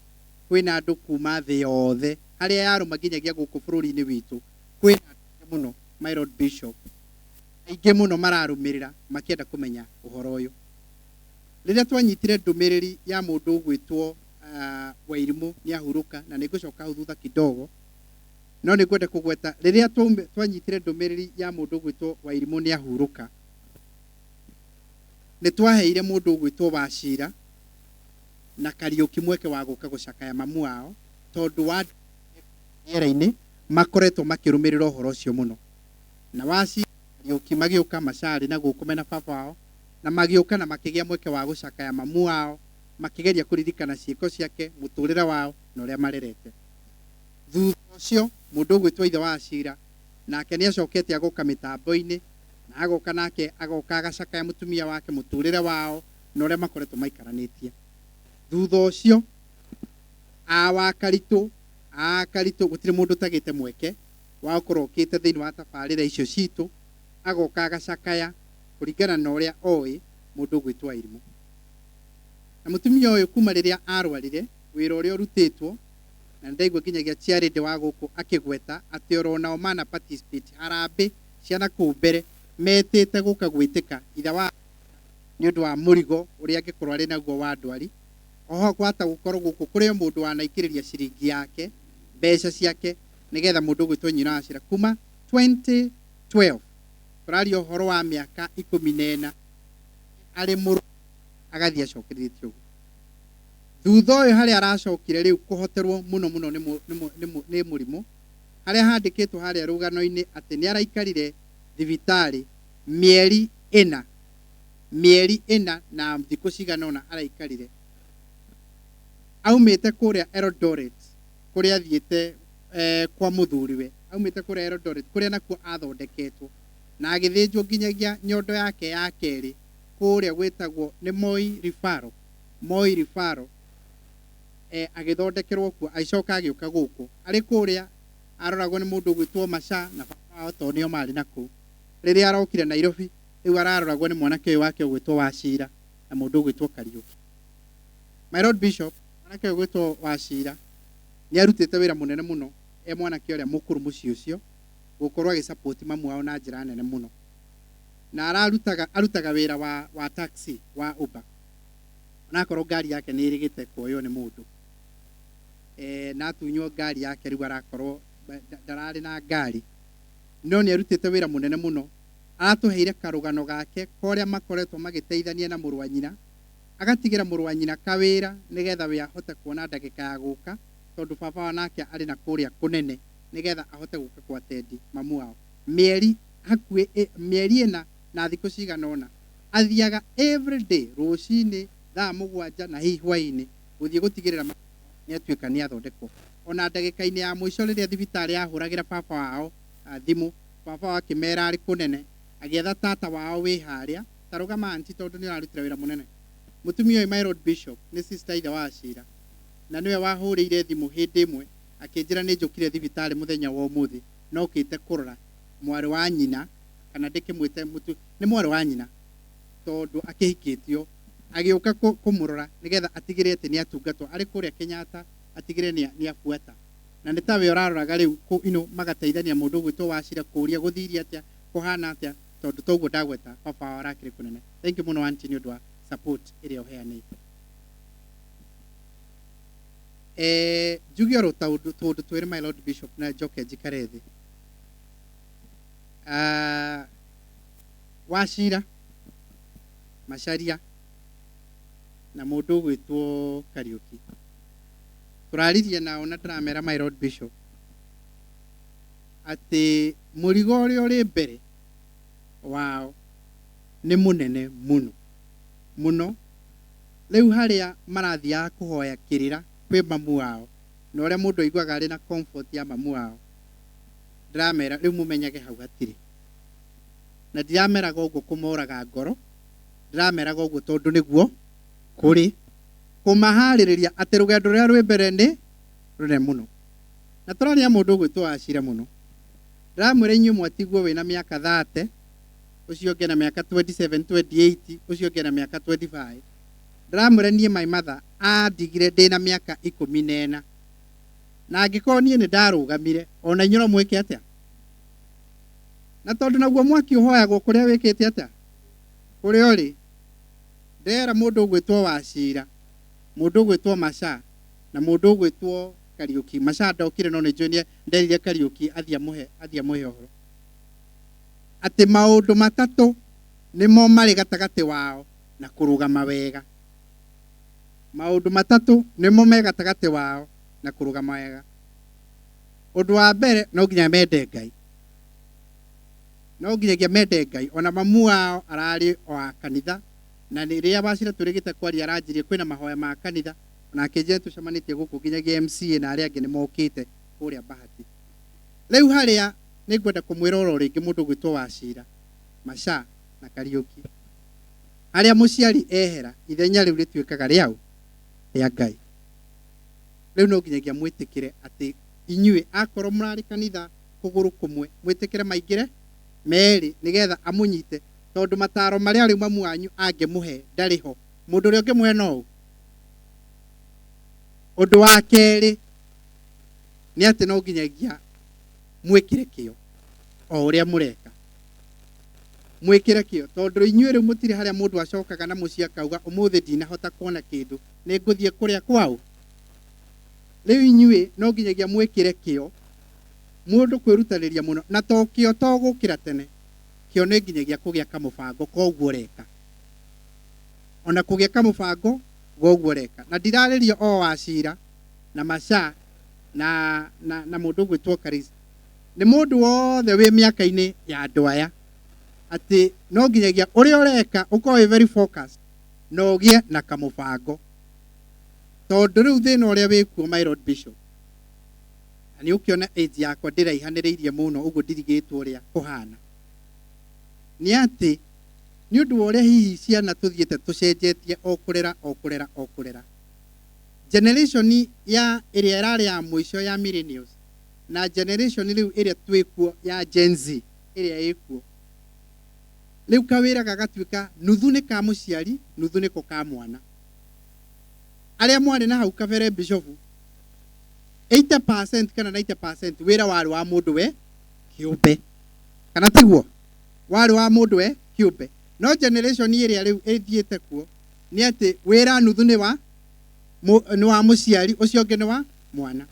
kwĩna andũ kuma thĩ yothe harĩa yarũma nginyagia gũkũ bũrũri-inĩ witũ. Kwĩna andũ aingĩ mũno, my Lord Bishop, aingĩ mũno mararũmĩrĩra makĩenda kũmenya ũhoro ũyũ. Rĩrĩa twanyitire ndũmĩrĩri ya mũndũ ũgwĩtwo Wairimũ nĩ ahurũka, na nĩ ngũcoka hau thutha kidogo, no nĩ ngwenda kũgweta rĩrĩa twanyitire ndũmĩrĩri ya mũndũ ũgwĩtwo Wairimũ nĩ ahurũka, nĩ twaheire mũndũ ũgwĩtwo Wachira na Kariũki mweke wa gũka gũcakaya mamu wao, tondũ wa rĩera-inĩ makoretwo makĩrũmĩrĩra ũhoro ũcio mũno. Na Wachira Kariũki magĩũka macarĩ na gũkũ mena baba wao, na magĩũka na makĩgĩa mweke wa gũcakaya mamu wao, makĩgeria kũririkana ciĩko ciake, mũtũrĩre wao na ũrĩa marerete. Thutha ũcio mũndũ ũgwĩtwo ithe wa Achira nake nĩ acokete agoka mĩtambo-inĩ, na agoka nake agoka agacakaya mũtumia wake, mũtũrĩre wao na ũrĩa makoretwo maikaranĩtie. Thutha ũcio a wa Karitũ, a Karitũ gũtirĩ mũndũ ũtagĩte mweke wa gũkorwo okĩte thĩinĩ wa tabarĩra icio citũ, agoka agacakaya kũringana na ũrĩa oĩ mũndũ ũgwĩtwo Wairimũ. Na mũtumia ũyũ kuma rĩrĩa arwarire, wĩra ũrĩa ũrutĩtwo, na ndaigua nginyagia chiarĩndĩ wa gũkũ akĩgweta atĩ oro nao mana participate harambĩ ciana kũu mbere metĩte gũka gwĩtĩka ithe wa nĩ ũndũ wa mũrigo ũrĩa angĩkorwo arĩ naguo wa ndwari. Oho gwata gũkorwo gũkũ kũrĩ o mũndũ wanaikĩrĩria ciringi yake, mbeca ciake, nĩgetha mũndũ ũgwĩtwo nyina wa Achira kuma 2012, tũraria ũhoro wa mĩaka 14 arĩ mũrũ, agathiĩ acokeretie ũguo. Thutha ũyũ harĩa aracokire rĩu kũhoterwo mũno mũno nĩ mũrimũ, harĩa handĩkĩtwo harĩa rũgano-inĩ atĩ nĩ araikarire thibitarĩ mĩeri ĩna, mĩeri ĩna na thikũ cigana ũna araikarire. Aumĩte kũrĩa Eldoret, kũrĩa athiĩte kwa mũthuriwe, aumĩte kũrĩa Eldoret, kũrĩa nakuo athondeketwo na agĩthĩnjwo nginyagia nyondo yake ya kerĩ kũrĩa gwĩtagwo nĩ Moi Referral, Moi Referral, agĩthondekerwo kuo, agĩcoka agĩũka gũkũ. Arĩ kũrĩa aroragwo nĩ mũndũ ũgwĩtwo Macha na baba wao tondũ nĩo marĩ na kũu. Rĩrĩa arokire Nairobi, rĩu araroragwo nĩ mwanake ũyũ wake ũgwĩtwo Wachira na mũndũ ũgwĩtwo Kariũki. My Lord Bishop, mwanake ũyũ ũgwĩtwo Wachira nĩ arutĩte wĩra mũnene mũno e mwanake ũrĩa mũkũrũ mũciĩ ũcio, gũkorwo agĩsupport mamu wao na njĩra nene mũno. Na arutaga wĩra wa taxi wa Uber. Onakorwo ngari yake nĩ ĩrĩgĩte kuoywo nĩ mũndũ. Na atunywo ngari yake rĩu arakorwo ndararĩ na ngari. No nĩ arutĩte wĩra mũnene mũno. Aratũheire karũgano gake korĩa makoretwo magĩteithania na mũrũ wa nyina, agatigĩra mũrũ wa nyina kawĩra nĩgetha we ahote kuona ndagĩka ya gũka, tondũ baba wao nake arĩ na kũrĩa kũnene, nĩgetha ahote gũka kwa tendi mamu wao. Mĩeri hakuhĩ mĩeri ĩna na thikũ cigana ũna athiaga every day rũcinĩ thaa 7 na hihi hwaĩ-inĩ gũthiĩ gũtigĩrĩra nĩ atuĩka nĩ athondekwo. Ona ndagĩka-inĩ ya mũico rĩrĩa thibitarĩ yahũragĩra baba wao thimũ, baba wao akĩmera arĩ kũnene, agĩetha tata wao wĩ harĩa, ta rũgama anti tondũ nĩ ũrarutĩra wĩra mũnene. Mũtumia ũyũ, my lord bishop, nĩ sister ithe wa Acira, na nĩwe wahũrĩire thimũ hĩndĩ ĩmwe akĩnjĩra nĩ njũkire thibitarĩ mũthenya wa ũmũthĩ na okĩte kũrora mwarĩ wa nyina, kana ndĩkĩmwĩte mũtu nĩ mwarĩ wa nyina tondũ akĩhikĩtio, agĩũka kũmũrora nĩgetha atigĩrĩre atĩ nĩ atungatwo arĩ kũrĩa Kenyatta, atigĩrĩre nĩ abuata, na nĩ tawe ũraroraga rĩu ino magateithania mũndũ ũgwĩtwo Wacira kũũria gũthirie atĩa, kũhana atĩa, tondũ toguo ndagweta baba wao arakĩrĩ kũnene. Thank you mũno auntie nĩ ũndũ wa support ĩrĩa ũheanĩte. Njuge oro tũndũ twĩrĩ, my lord bishop, na njoke njikare thĩ. Wacira Macharia na mũndũ ũgwĩtwo Kariũki tũraririe nao na ndĩramera, my lord bishop, atĩ mũrigo ũrĩa ũrĩ mbere wao nĩ mũnene mũno mũno. Rĩu harĩa marathiaga kũhoya kĩrĩra kwĩ mamu wao na ũrĩa mũndũ aiguaga arĩ na comfort ya mamu wao, ndĩramera rĩu mũmenyage hau hatirĩ, na ndirameraga ũguo kũmoraga ngoro, ndĩrameraga ũguo tondũ nĩguo kũrĩ kũmaharĩrĩria atĩ rũgendo rũrĩa rwĩ mbere nĩ rũnene mũno. Na tũraria mũndũ ũgwĩtwo Wacira mũno, ndĩramwĩra inyuĩ mwatigwo wĩna mĩaka 30, ũcio ũngĩ na mĩaka 27, 28, ũcio ũngĩ na mĩaka 25. Ndĩramwĩra niĩ my mother andigire ndĩna mĩaka 14, na angĩkorwo niĩ nĩ ndarũgamire, ona inyuĩ no mwĩke atĩa? Na tondũ naguo mwaki ũhoyagwo kũrĩa wĩkĩte atĩa, kũrĩa ũrĩ. Ndera mũndũ ũgwĩtwo Wacira, mũndũ ũgwĩtwo Macha na mũndũ ũgwĩtwo Kariũki. Macha ndokire, no nĩ njũĩ nĩ nderire Kariũki athiĩ amũhe ũhoro atĩ maũndũ matatũ nĩmo marĩ gatagatĩ wao na kũrũgama wega. Maũndũ matatũ nĩmo me gatagatĩ wao na kũrũgama wega. Ũndũ wa mbere, no nginya mende Ngai, no nginyagia mende Ngai. Ona mamu wao ararĩ o wa kanitha, na rĩrĩa Wacira tũrĩgĩte kwaria aranjirie kwĩna mahoya ma kanitha, ona akĩnjĩra tũcemanĩtie gũkũ nginyagia MCA na arĩa angĩ nĩ mokĩte kũrĩa Bahati. Rĩu harĩa nĩ ngwenda kũmwĩra oro rĩngĩ mũndũ ũgwĩtwo Wacira, Macha na Kariũki, harĩa mũciari ehera, ithenya rĩu rĩtuĩkaga rĩaũ? Rĩa Ngai. Rĩu no nginyagia mwĩtĩkĩre atĩ inyuĩ akorwo mũrarĩ kanitha kũgũrũ kũmwe, mwĩtĩkĩre maingĩre merĩ nĩgetha amũnyite, tondũ mataro marĩa rĩu mamu wanyu angĩmũhe ndarĩ ho, mũndũ ũrĩa ũngĩmũhe no ũ. Ũndũ wa kerĩ nĩ atĩ no nginyagia mwĩkĩre kĩo o ũrĩa mũreka, mwĩkĩre kĩo, tondũ inyuĩ rĩu mũtirĩ harĩa mũndũ acokaga na mũciĩ akauga ũmũthĩ ndinahota kuona kĩndũ, nĩ ngũthiĩ kũrĩa kwao. Rĩu inyuĩ no nginyagia mwĩkĩre kĩo, mũndũ kwĩrutanĩria mũno, na to kĩo to gũkĩra tene, kĩo nĩ nginyagia kũgĩa kamũbango koguo ũreka, ona kũgĩa kamũbango goguo ũreka. Na ndirarĩria o Wacira na Macha na mũndũ ũgwĩtwo Karisa, nĩ mũndũ wothe wĩ mĩaka-inĩ ya andũ aya, atĩ no nginyagia ũrĩa ũreka ũkorwo wĩ very focused na ũgĩe na kamũbango, tondũ rĩu thĩna ũrĩa wĩkuo, my lord bishop, na nĩ ũkĩona age yakwa ndĩraihanĩrĩirie mũno ũguo ndirigĩtwo ũrĩa kũhana, nĩ atĩ nĩ ũndũ wa ũrĩa hihi ciana tũthiĩte tũcenjetie o kũrera o kũrera o kũrera, generation ya ĩrĩa ĩrarĩ ya mũico ya millennials na generation rĩu ĩrĩa twĩkuo ya Gen Z ĩrĩa ĩkuo rĩu, kawĩra gagatuĩka nuthu nĩ ka mũciari, nuthu nĩko ka mwana. Arĩa mwarĩ na hau kabere, bishofu, 80% kana 90% wĩra warĩ wa mũndũ we kĩũmbe, kana tiguo? Warĩ wa mũndũ we kĩũmbe. No generation ĩrĩa rĩu ĩthiĩte kuo nĩ atĩ wĩra nuthu nĩ wa mũciari, ũcio ũngĩ nĩ wa mwana.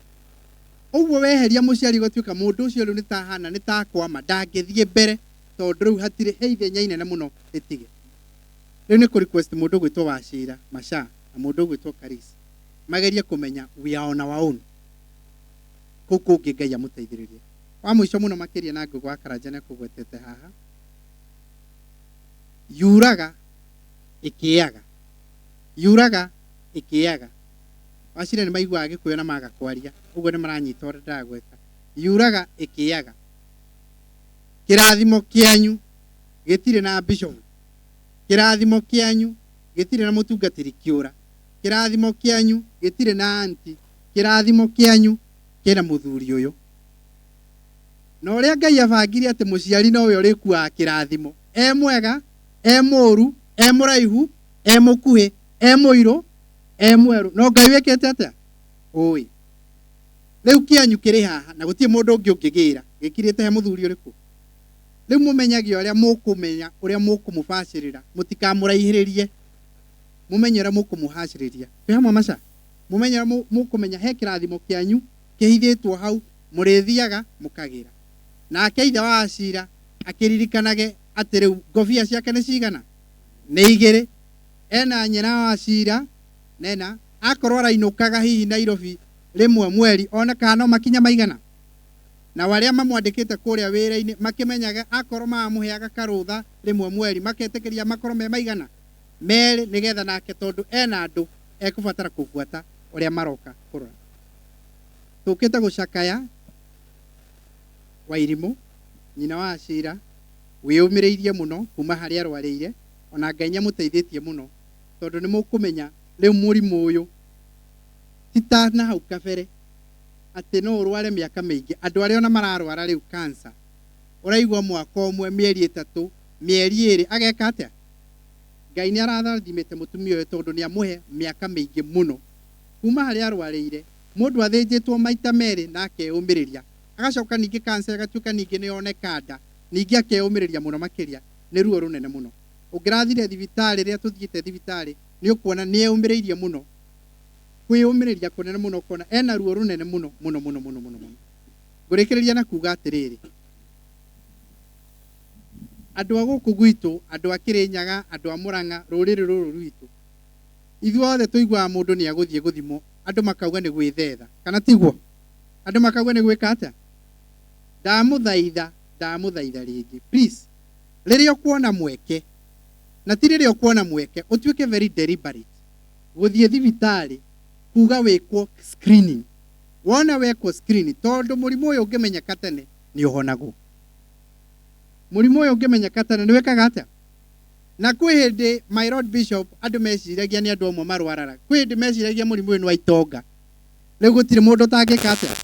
Ũguo weheria mũciari, gũtuĩka mũndũ ũcio rĩu nĩ tahana nĩ takwama, ndangĩthiĩ mbere, tondũ rĩu hatirĩ he ithenya inene mũno rĩtige. Rĩu nĩ kũ request mũndũ ũgwĩtwo Wacira, Macha na mũndũ ũgwĩtwo Karisi magerie kũmenya we are on our own kũu kũngĩ. Ngai amũteithĩrĩrie. Wa mũico mũno makĩria, na ngũgũ wa Karanja nĩ akũgwetete haha, yuraga ĩkĩaga, yuraga ĩkĩaga. Wacira nĩ maiguaga Gĩkũyũ na maga kwaria ũguo nĩ maranyita ũrĩa ndĩragweta. Yuraga ĩkĩaga. Kĩrathimo kĩanyu gĩtirĩ na bishofu, kĩrathimo kĩanyu Gĩtirĩ na mũtungatĩri kĩũra. Kĩrathimo kĩanyu gĩtirĩ na anti. Kĩrathimo kĩanyu kĩna mũthuri ũyũ. Na ũrĩa Ngai abangire atĩ mũciari nowe ũrĩkuaga kĩrathimo. E mwega, e mũru, e mũraihu, e mũkuhĩ, e mũirũ, e mwerũ. No Ngai wĩkĩte atĩa? Ũĩ. Rĩu kĩanyu kĩrĩ haha na gũtirĩ mũndũ ũngĩ ũngĩgĩra. Gĩkirĩte he mũthuri ũrĩkũ? Rĩu mũmenyage ũrĩa mũkũmenya ũrĩa mũkũmũbacĩrĩra. Mũtikamũraihĩrĩrie. Mũmenye ũrĩa mũkũmũhacĩrĩria. Twĩ hamwe maca? Mũmenye ũrĩa mũkũmenya he kĩrathimo kĩanyu kĩhithĩtwo hau mũrĩthiaga mũkagĩra. Nake ithe wa Acira akĩririkanage atĩ rĩu ngobia ciake nĩ cigana? Nĩ igĩrĩ. Ena nyina wa Acira nena akorwo arainũkaga hihi Nairobi rĩmwe mweri one kana no makinya maigana. Nao arĩa mamwandĩkĩte kũrĩa wĩra-inĩ makĩmenyage akorwo mamũheaga karũtha rĩmwe mweri maketĩkĩria makorwo me maigana merĩ nĩgetha nake tondũ ena andũ ekũbatara kũbuata ũrĩa maroka kũrora. Tũkĩte gũcakaya Wairimũ, nyina wa Acira, wĩyũmĩrĩirie mũno kuma harĩa arwarĩire, ona Ngai nĩamũteithĩtie mũno tondũ nĩmũkũmenya rĩu mũrimũ ũyũ ti ta na hau kabere atĩ no ũrware mĩaka mĩingĩ. Andũ arĩa ona mararwara rĩu cancer, ũraigua mwaka ũmwe, mĩeri ĩtatũ, mĩeri ĩrĩ, ageka atĩa? Ngai nĩ arathimĩte mũtumia ũyũ tondũ nĩ amũhe mĩaka mĩingĩ mũno kuma harĩa arwarĩire. Mũndũ athĩnjĩtwo maita merĩ na akeyũmĩrĩria, agacoka ningĩ cancer ĩgatuĩka ningĩ nĩ yoneka nda, ningĩ akeyũmĩrĩria mũno makĩria. Nĩ ruo rũnene mũno. Ũngĩrathire thibitarĩ, rĩrĩa tũthiĩte thibitarĩ, nĩ ũkuona nĩ eyũmĩrĩirie mũno. Kwĩyũmĩrĩria kũnene mũno ũkona ena ruo rũnene mũno mũno mũno mũno mũno mũno. Ngũrĩkĩrĩria na kuga atĩrĩrĩ, andũ a gũkũ gwitũ, andũ a Kĩrĩnyaga, andũ a Mũrang'a, rũrĩrĩ rũrũ rwitũ, ithuothe tũiguaga mũndũ nĩ agũthiĩ gũthimwo, andũ makauga nĩ gwĩthetha, kana tiguo? Andũ makauga nĩ gwĩka atĩa? Ndamũthaitha, ndamũthaitha rĩngĩ, please, rĩrĩa ũkuona mweke, na ti rĩrĩa ũkuona mweke, ũtuĩke very deliberate, gũthiĩ thibitarĩ kuga wĩkwo screening. Wona wekwo screening, tondũ mũrimũ ũyũ ũngĩmenyeka tene nĩ ũhonagwo. Mũrimũ ũyũ ũngĩmenyeka tene nĩ wĩkaga atĩa? Na kwĩ hĩndĩ my Lord Bishop andũ meciragia nĩ andũ amwe marwarara. Kwĩ hĩndĩ meciragia mũrimũ ũyũ nĩ wa itonga. Rĩu gũtirĩ mũndũ ũtangĩka atĩa?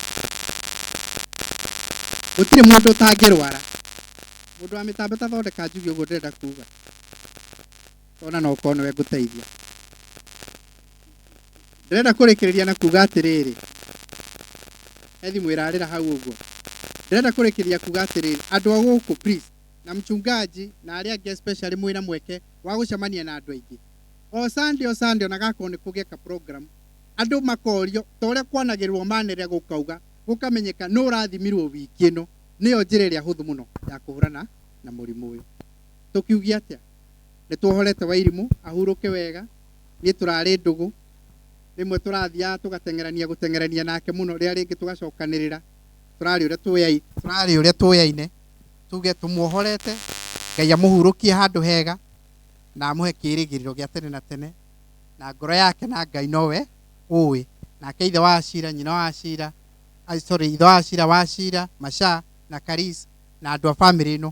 Gũtirĩ mũndũ ũtangĩrwara. Mũndũ wa mĩtambo ta thondeka njuge ũguo ndĩrenda kuga. Ona no ũkorwo nĩwe ngũteithia. Ndĩrenda kũrĩkĩrĩria na kuga atĩrĩrĩ, he thimũ ĩrarĩra hau ũguo. Ndĩrenda kũrĩkĩrĩria kuga atĩrĩrĩ, andũ a gũkũ please, na mchungaji na arĩa angĩ especially mwĩna mweke wa gũcemania na andũ aingĩ. O Sunday o Sunday ona gakorwo nĩ kũgĩe ka program, andũ makorio ta ũrĩa kwanagĩrĩrwo manĩrĩra gũkauga, gũkamenyeka nũ ũrathimirwo wiki ĩno. Nĩyo njĩra ĩrĩa hũthũ mũno ya kũhũrana na mũrimũ ũyũ. Tũkiugia atĩa? Nĩ tuohorete Wairimũ ahurũke wega. Niĩ tũrarĩ ndũgũ, rĩmwe tũrathiaga tũgateng'erania gũteng'erania nake mũno, rĩrĩa rĩngĩ tũgacokanĩrĩra, tũrarĩ ũrĩa tũyaine, tũrarĩ ũrĩa tũyaine, tuge tũmuohorete, Ngai amũhurũkie handũ hega na amũhe kĩĩrĩgĩrĩro gĩa tene na tene, na ngoro yake na Ngai nowe ũĩ. Nake ithe wa Acira, nyina wa Acira, sorry, ithe wa Acira, wa Acira, Masha na Karis na andũ a famĩlĩ ĩno,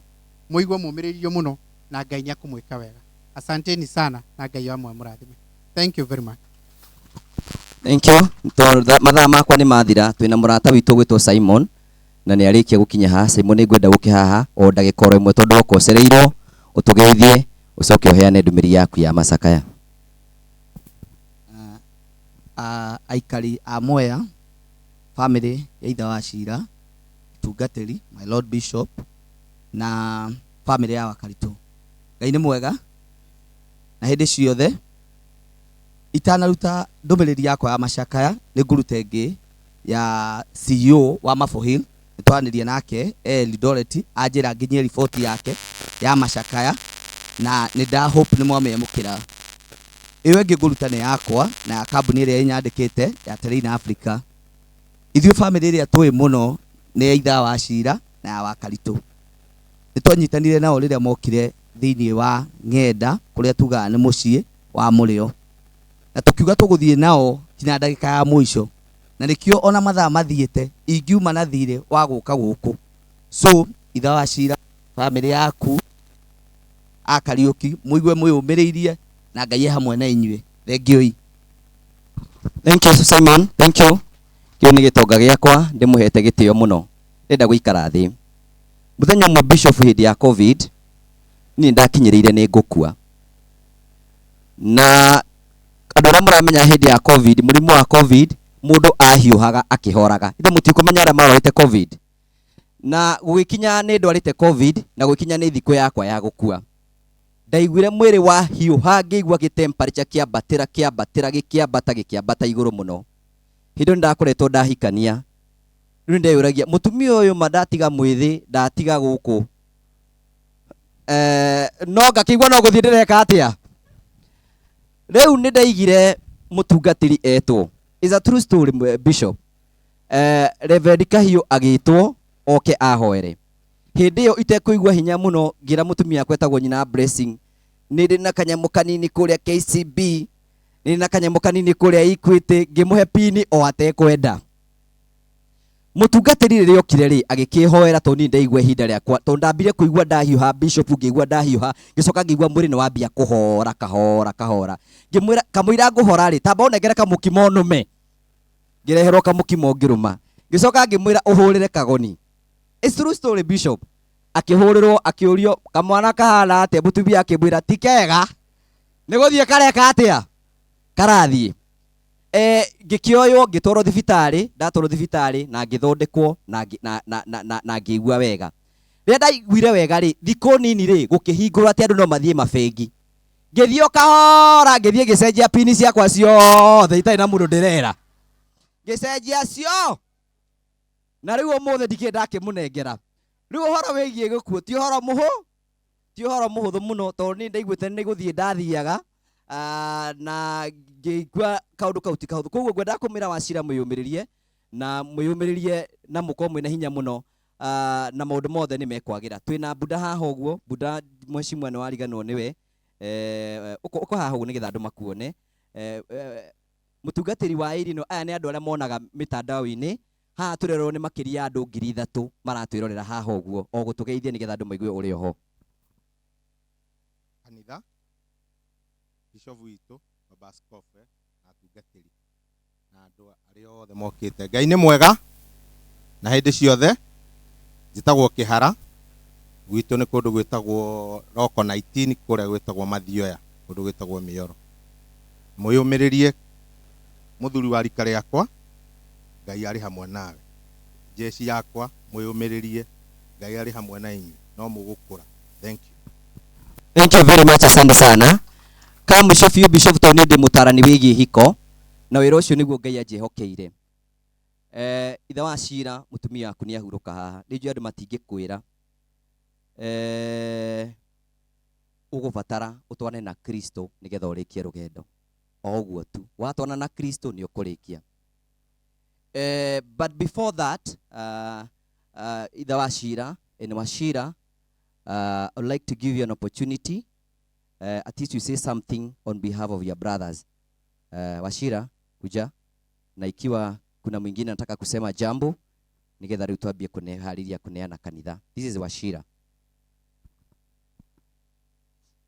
mũigue mũmĩrĩirio mũno na Ngai nĩ akũmwĩka wega. Asanteni sana na Ngai wa mũrathime. Thank you very much. Thank you. Tondũ mathaa makwa nĩ mathira, twĩna mũrata witũ gwĩtwo Simon na nĩ arĩkia gũkinya haha. Simon nĩ ngwenda gũke haha o ndagĩka oro ĩmwe tondũ woka ũcereirwo, ũtũgeithie, ũcoke ũheane ndũmĩrĩri yaku ya macakaya. Aikari a Mwea, family ya ithe wa Cira, tungatĩri, my Lord Bishop, na family ya Wakaritũ. Ngai nĩ mwega na hĩndĩ ciothe. Itanaruta ndũmĩrĩri yakwa ya macakaya, nĩ ngũruta ĩngĩ ya CEO wa Maple Hill. Nĩ twaranĩria nake Eldoret, anjĩra nginyie riboti yake ya macakaya na nĩ nda hope nĩ mwamĩamũkĩra. Ĩyo ĩngĩ ngũruta nĩ yakwa na ya kambuni ĩrĩa ĩnyandĩkĩte ya Terrain Africa. Ithuĩ family ĩrĩa tũĩ mũno nĩ ya ithe wa Cira na ya Wakaritũ. Nĩ twanyitanire nao rĩrĩa mokire thĩinĩ wa ng'enda kũrĩa tugaga nĩ mũciĩ wa mũrĩo, na tũkiuga tũgũthiĩ nao nginya ndagĩka ya mũico, na nĩkĩo ona mathaa mathiĩte ingiuma na thirĩ wa gũka gũkũ. So ithe wa Cira, family yaku a Kariũki, mũigue mwĩyũmĩrĩirie. Na Ngai e hamwe na inyuĩ. Thengiũi. Thank you Simon, thank you. Kĩu nĩ gĩtonga gĩakwa ndĩmũhete gĩtĩo mũno. Ndĩrenda gũikara thĩ. Mũthenya ũmwe Bishop hĩndĩ ya Covid, niĩ ndakinyĩrĩire nĩ ngũkua. Na andũ arĩa mũramenya hĩndĩ ya Covid, mũrimũ wa Covid, mũndũ ahiũhaga akĩhoraga. Ithe mũtikũmenya arĩa marwarĩte Covid. Na gũgĩkinya nĩ ndwarĩte Covid, na gũgĩkinya nĩ thikũ yakwa ya gũkua. Ndaiguire mwĩrĩ wahiũha ngĩigua gĩtemperature kĩambatĩra kĩambatĩra gĩkĩambata gĩkĩambata igũrũ mũno. Hĩndĩ ĩyo nĩndakoretwo ndahikania. Rĩu nĩndeyũragia mũtumia ũyũ ma ndatiga mwĩthĩ ndatiga gũkũ. No ngakĩigua no gũthiĩ ndĩreka atĩa. Rĩu nĩndaigire mũtungatĩri etwo. Is a true story Bishop. Reverend Kahiũ agĩtwo oke ahoere. Hĩndĩ ĩyo itekũigua hinya mũno ngĩra mũtumia wakwa etagwo nyina Blessing, nĩ ndĩ na kanyamũ kanini kũrĩa KCB, nĩ ndĩ na kanyamũ kanini kũrĩa Equity, ngĩmũhe pini o atekwenda. Mũtungatĩri rĩrĩa okire rĩ, agĩkĩhoera tondũ niĩ ndaigua ihinda rĩakwa, tondũ ndambire kũigua ndahiũha, Bishop ngĩigua ndahiũha, ngĩcoka ngĩigua mwĩrĩ nĩ wambia kũhora kahora kahora. Ngĩmwĩra kamũira ngũhora rĩ, tamba ũnengere kamũkimo nũme. Ngĩreherwo kamũkimo ngĩrũma. Ngĩcoka ngĩmwĩra ũhũrĩre kagoni. It's true story Bishop. Akĩhũrĩrwo akĩũrio kamwana kahana atĩa, mũtumia akĩmwĩra ti kega. Nĩ gũthiĩ kareka atĩa? Karathiĩ. Ngĩkĩoywo ngĩtwarwo thibitarĩ, ndatwarwo thibitarĩ na ngĩthondekwo na na na na na na ngĩigua wega. Rĩrĩa ndaiguire wega rĩ, thikũ nini rĩ, gũkĩhingũrwo atĩ andũ no mathiĩ mabengi. Ngĩthiĩ o kahora, ngĩthiĩ ngĩcenjia pini ciakwa ciothe itarĩ na mũndũ ndĩrera. Ngĩcenjia cio. Na rĩu ũmũthĩ ndikĩrĩ ndakĩmũnengera. Rĩu ũhoro wĩgiĩ gĩkuũ ti ũhoro mũhũ, ti ũhoro mũhũthũ mũno tondũ niĩ ndaiguĩte nĩ gũthiĩ ndathiaga na ngĩigua kaũndũ kau ti kahũthũ. Koguo ngwendaga kũmwĩra Wachira mwĩyũmĩrĩrie na mwĩyũmĩrĩrie na mũkorwo mwĩna hinya mũno na maũndũ mothe nĩ mekwagĩra. Twĩna Buda haha ũguo, Buda mheshimiwa nĩ wariganĩrwo nĩwe. Ũka haha ũguo nĩgetha andũ makuone. Mũtungatĩri wa area ĩno, aya nĩ andũ arĩa monaga mĩtandao-inĩ. Haha tũrerorwo nĩ makĩria ya andũ 3,000 maratwĩrorera haha ũguo, o gũtũgeithia nĩgetha andũ maigue ũrĩ oho. Kanitha, Bishop witũ, Baba Askofu na atungatĩri na andũ arĩa othe mokĩte. Ngai nĩ mwega na hĩndĩ ciothe. Njĩtagwo Kĩhara, gwitũ nĩ kũndũ gwĩtagwo Roko 19, kũrĩa gwĩtagwo Mathioya, kũndũ gwĩtagwo Mĩoro. Mwĩyũmĩrĩrie mũthuri wa rika rĩakwa, Ngai arĩ hamwe nawe. Jeshi yakwa, mwĩyũmĩrĩrie, Ngai arĩ hamwe na inyuĩ, no mũgũkũra. Thank you. Thank you very much, asante sana. Ka mũico biũ Bishop, tondũ niĩ ndĩ mũtarani wĩgiĩ hiko na wĩra ũcio nĩguo Ngai anjĩhokeire. Ithe wa Cira, mũtumia waku nĩ ahurũka haha. Nĩ njũĩ andũ matingĩkwĩra. Ũgũbatara ũtwane na Kristo nĩgetha ũrĩkie rũgendo. O ũguo tu. Watwana na Kristo nĩ ũkũrĩkia. But before that, Ithe wa Cira, and Wachira, I would like to give you an opportunity, at least you say something on behalf of your brothers. Wachira, kuja. Na ikiwa kuna mwingine anataka kusema jambo, nigetha rĩu twambie kũneharĩria kũneana kanitha. This is Wachira.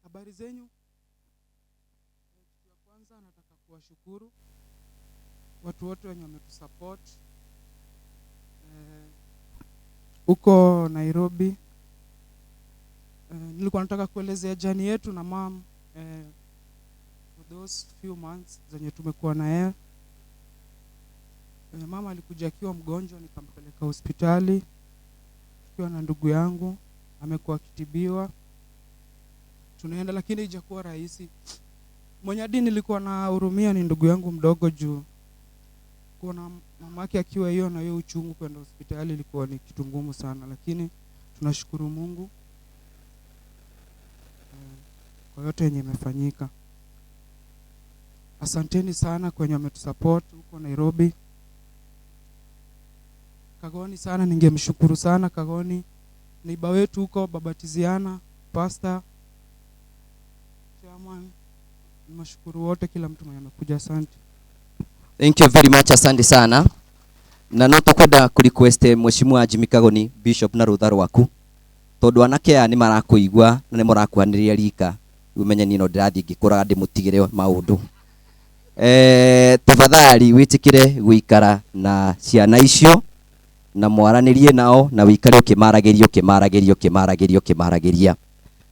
Habari zenyu. Kitu ya kwanza nataka kuwashukuru watu wote wenye wametusupport huko Nairobi. Nilikuwa nataka kuelezea journey yetu na mom for those few months zenye tumekuwa na yeye. Mama alikuja akiwa mgonjwa, nikampeleka hospitali tukiwa na ndugu yangu, amekuwa akitibiwa. Tunaenda lakini haijakuwa rahisi. Mwenye hadi nilikuwa na hurumia ni ndugu yangu mdogo juu kuona mamake akiwa hiyo na hiyo uchungu kwenda hospitali ilikuwa ni kitu ngumu sana, lakini tunashukuru Mungu kwa yote yenye imefanyika. Asanteni sana kwenye wametusupport huko Nairobi. Kagoni sana, ningemshukuru sana Kagoni, neiba wetu huko Baba Tiziana, pastor, chairman, nimashukuru wote, kila mtu mwenye amekuja, asante. Thank you very much, asante sana. Na no tukwenda ku request Mheshimiwa Jimmy Kagoni, Bishop, na rutha rwaku, tondu anake aya ni marakuigua na ni marakuhanĩrĩria rika. Rĩu menye niĩ no ndĩrathiĩ ngĩkũraga ndĩmũtigĩre maũndũ. Tafadhali wĩtĩkĩre gũikara na ciana icio na mwaranĩrie nao na wĩikare ũkĩmaragĩria ũkĩmaragĩria ũkĩmaragĩria ũkĩmaragĩria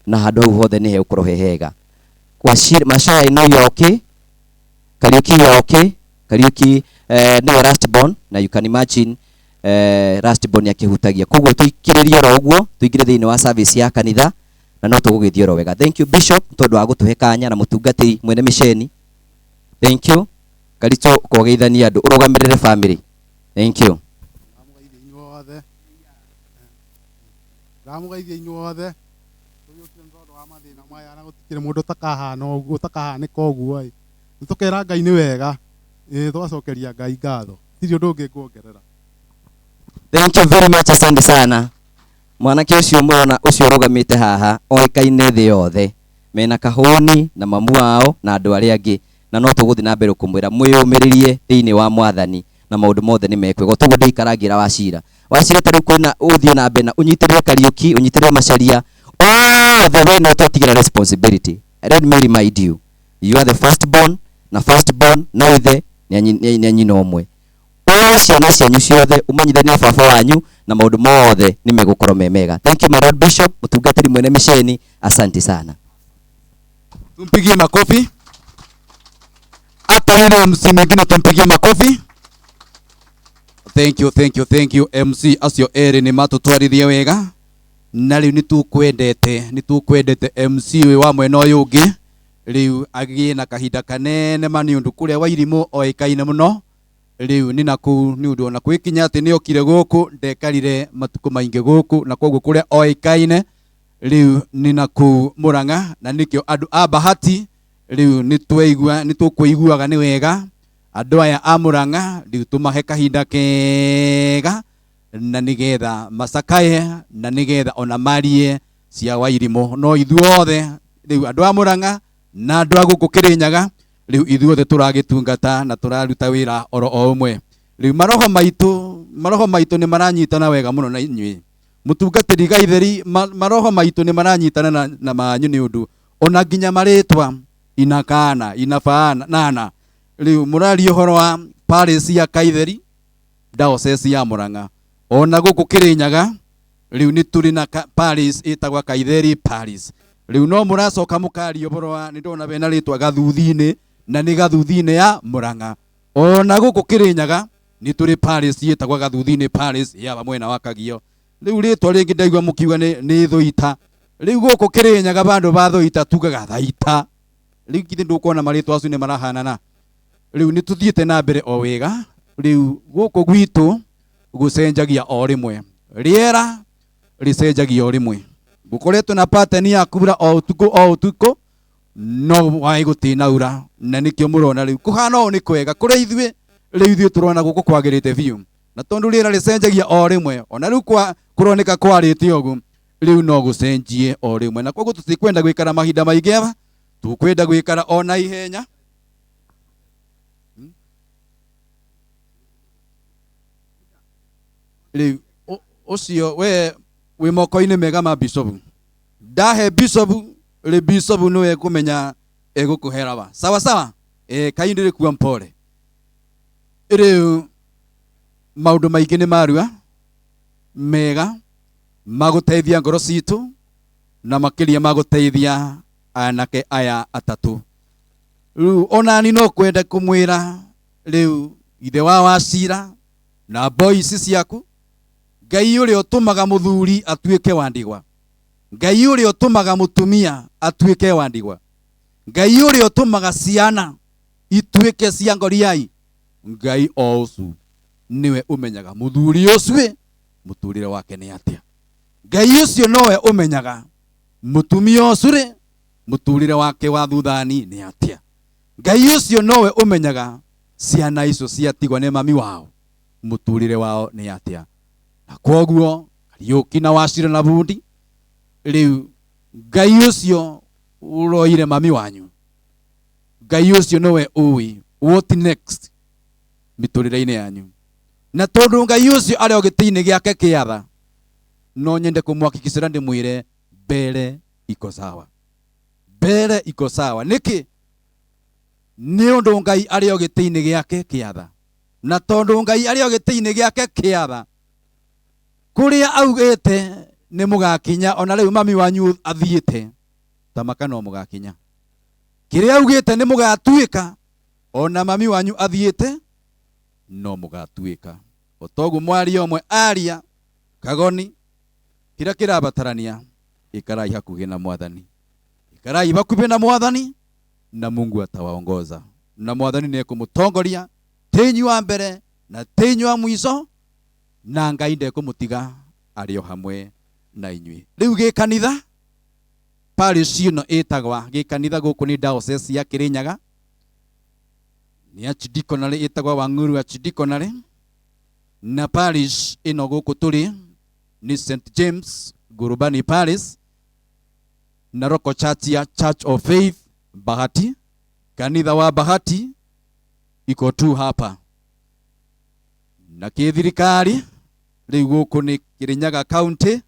na handũ hau hothe nĩ hegũkorwo he hega. Mashaya, I know you are okay. Kariuki, you are okay. Kariuki nĩwe last born na you can imagine last born akĩhutagia. Koguo tũikĩrĩrie oro ũguo tũingĩre thĩinĩ wa service ya kanitha na no tũgũgĩthiĩ oro wega. Thank you Bishop tondũ wa gũtũhe kanya na mũtungatĩri mwene mĩceni. Thank you. Karitũ kogeithania andũ ũrũgamĩrĩre family. Thank you. Inyuothe ndamũgeithia inyuothe tũgĩũkire nĩ tondũ wa mathĩna maya na gũtikĩrĩ mũndũ ũtakahana ũguo ũtakahanĩka ũguo ĩ nĩ tũkera Ngai nĩ wega ĩ tũgacokeria Ngai ngatho tirĩ ũndũ ũngĩ nguongerera. Thank you very much, asante sana. Mwanake ũcio mũrona ũcio ũrũgamĩte haha oĩkaine thĩ yothe mena kahũni na mamu wao na andũ arĩa angĩ na no tũgũthiĩ na mbere kũmwĩra mwĩyũmĩrĩrie thĩinĩ wa mwathani na maũndũ mothe nĩ mekwega. Toguo ndĩikara ngĩra Wachira. Wachira ta rĩu kwĩna ũthiĩ na mbere na ũnyitĩrĩre Kariũki, ũnyitĩrĩre Macharia othe we no twatigĩra responsibility. Let me remind you, you are the first born na first born na ithe nĩ a nyina ũmwe. Oe ciana cianyu ciothe ũmenyithanie baba wanyu na maũndũ mothe nĩ megũkorwo me mega. Thank you my Lord Bishop, mũtungatĩri mwene mĩceni, asante sana. Tumpigie makofi. Hata yule MC mwingine tumpigie makofi. Thank you, thank you, thank you MC acio erĩ nĩ matũtwarithie wega na rĩu nĩ tũkwendete MC wĩ wa mwena ũyũ ũngĩ rĩu agĩe na kahinda kanene ma nĩ ũndũ kũrĩa Wairimũ oĩkaine mũno rĩu nĩ nakũu nĩ ũndũ ona gwĩkinya atĩ nĩ okire gũkũ ndekarire matukũ maingĩ gũkũ na koguo kũrĩa oĩkaine rĩu nĩ nakũu Mũrang'a na nĩkĩo andũ a Bahati rĩu nĩ twaigua nĩ tũkũiguaga nĩ wega andũ aya a Mũrang'a rĩu tũmahe kahinda kega na nĩgetha macakaye na nĩgetha ona marie cia Wairimũ no ithuothe rĩu andũ a Mũrang'a na andũ a gũkũ Kĩrĩnyaga rĩu ithuothe tũragĩtungata na tũraruta wĩra oro o ũmwe rĩu maroho maitũ nĩ maranyitana wega mũno na inyuĩ mũtungatĩri Gaitheri maroho maitũ nĩ maranyitana na manyu nĩ ũndũ ona nginya marĩtwa inakana inafaana nana rĩu mũraria ũhoro wa parish ya Kaitheri, diocese ya Murang'a, ona gũkũ Kĩrĩnyaga rĩu nĩ tũrĩ na parish ĩtagwa Kaitheri parish. Rĩu no mũracoka mũkaria ũhoro wa nĩ ndona bena rĩtwa Gathuthi-inĩ na nĩ Gathuthi-inĩ ya Murang'a. Ona gũkũ Kĩrĩnyaga nĩ tũrĩ parish ĩtagwa Gathuthi-inĩ parish ya mwena wa Kagio. Rĩu rĩtwa rĩngĩ ndaigua mũkiuga nĩ Thũita. Rĩu gũkũ Kĩrĩnyaga bandũ ba Thũita tugaga Thaita. Rĩu githĩ ndũkuona marĩtwa acio nĩ marahanana? Rĩu nĩ tũthiĩte na mbere o wega. Rĩu gũkũ gwitũ gũcenjagia o rĩmwe, rĩera rĩcenjagia o rĩmwe, gũkoretwo na pattern ya kura o ũtukũ o ũtukũ no waĩ gũtinaura na nĩkĩo mũrona rĩu kũhana ũũ nĩ kwega kũrĩ ithuĩ. Rĩu ithuĩ tũrona gũkũ kwagĩrĩte biũ na tondũ rĩera rĩcenjagia o rĩmwe ona rĩu kwa kũroneka kwarĩte ũguo rĩu no gũcenjie o rĩmwe na koguo tũtikwenda gwĩkara mahinda maingĩ aba tũkwenda gwĩkara o na ihenya. Rĩu ũcio we wĩ moko-inĩ mega ma bishop, ndahe bishop rĩ, bishop nĩwe ekũmenya egũkũherawa sawa sawa. Kaindĩ kuwa mpore rĩu maũndũ maingĩ nĩ marua mega magũteithia ngoro citũ na makĩria magũteithia anake aya atatũ. Rĩu onani no kwenda kũmwĩra rĩu ithe wa Wacira na boys ciaku, Ngai ũrĩa ũtũmaga mũthuri atuĩke wa ndigwa, Ngai ũrĩa ũtũmaga mũtumia atuĩke wa ndigwa, Ngai ũrĩa ũtũmaga ciana ituĩke cia ngoriai, Ngai o ũcio nĩwe ũmenyaga mũthuri ũcio mũtũrĩre wake nĩ atĩa. Ngai ũcio nowe ũmenyaga mũtumia ũcio rĩ mũtũrĩre wake wa thuthani nĩ atĩa. Ngai ũcio nowe ũmenyaga ciana icio ciatigwo nĩ mami wao mũtũrĩre wao nĩ atĩa. Na kwoguo Kariũki na Wacira na Bundi, rĩu Ngai ũcio ũroire mami wanyu, Ngai ũcio nĩwe ũĩ what next mĩtũrĩre-inĩ yanyu na tondũ Ngai ũcio arĩ o gĩtĩ-inĩ gĩake kĩa tha no nyende kũmwakikicĩra ndĩmwĩre mbere iko sawa mbere. Mbele iko sawa. Nĩkĩ? Nĩ ũndũ Ngai arĩ o gĩtĩ-inĩ gĩake kĩa tha. Na tondũ Ngai arĩ o gĩtĩ-inĩ gĩake kĩa tha, kũrĩa augĩte nĩ mũgakinya, ona rĩu mami wanyu athiĩte, tamaka no mũgakinya. Kĩrĩa augĩte nĩ mũgatuĩka, ona mami wanyu athiĩte no mũgatuĩka. O toguo mwaria ũmwe aria kagoni, kĩrĩa kĩrabatarania, ikarai hakuhĩ na Mwathani, ikarai hakuhĩ na Mwathani, na Mungu atawaongoza. Na Mwathani nĩ ekũmũtongoria tĩinyu wa mbere na tĩinyu wa mwico, na Ngai ndekũmũtiga arĩ o hamwe na inyuĩ. Rĩu gĩkanitha parish ĩno ĩtagwa gĩkanitha gũkũ nĩ diocese ya Kirinyaga, nĩ archdeaconry ĩtagwa Wang'uru Archdeaconry, na parish ĩno gũkũ tũrĩ nĩ St James Ngurubani Parish, na local church ya Church of Faith Bahati, kanitha wa Bahati iko tu hapa. Na kĩthirikari rĩu gũkũ nĩ Kirinyaga County,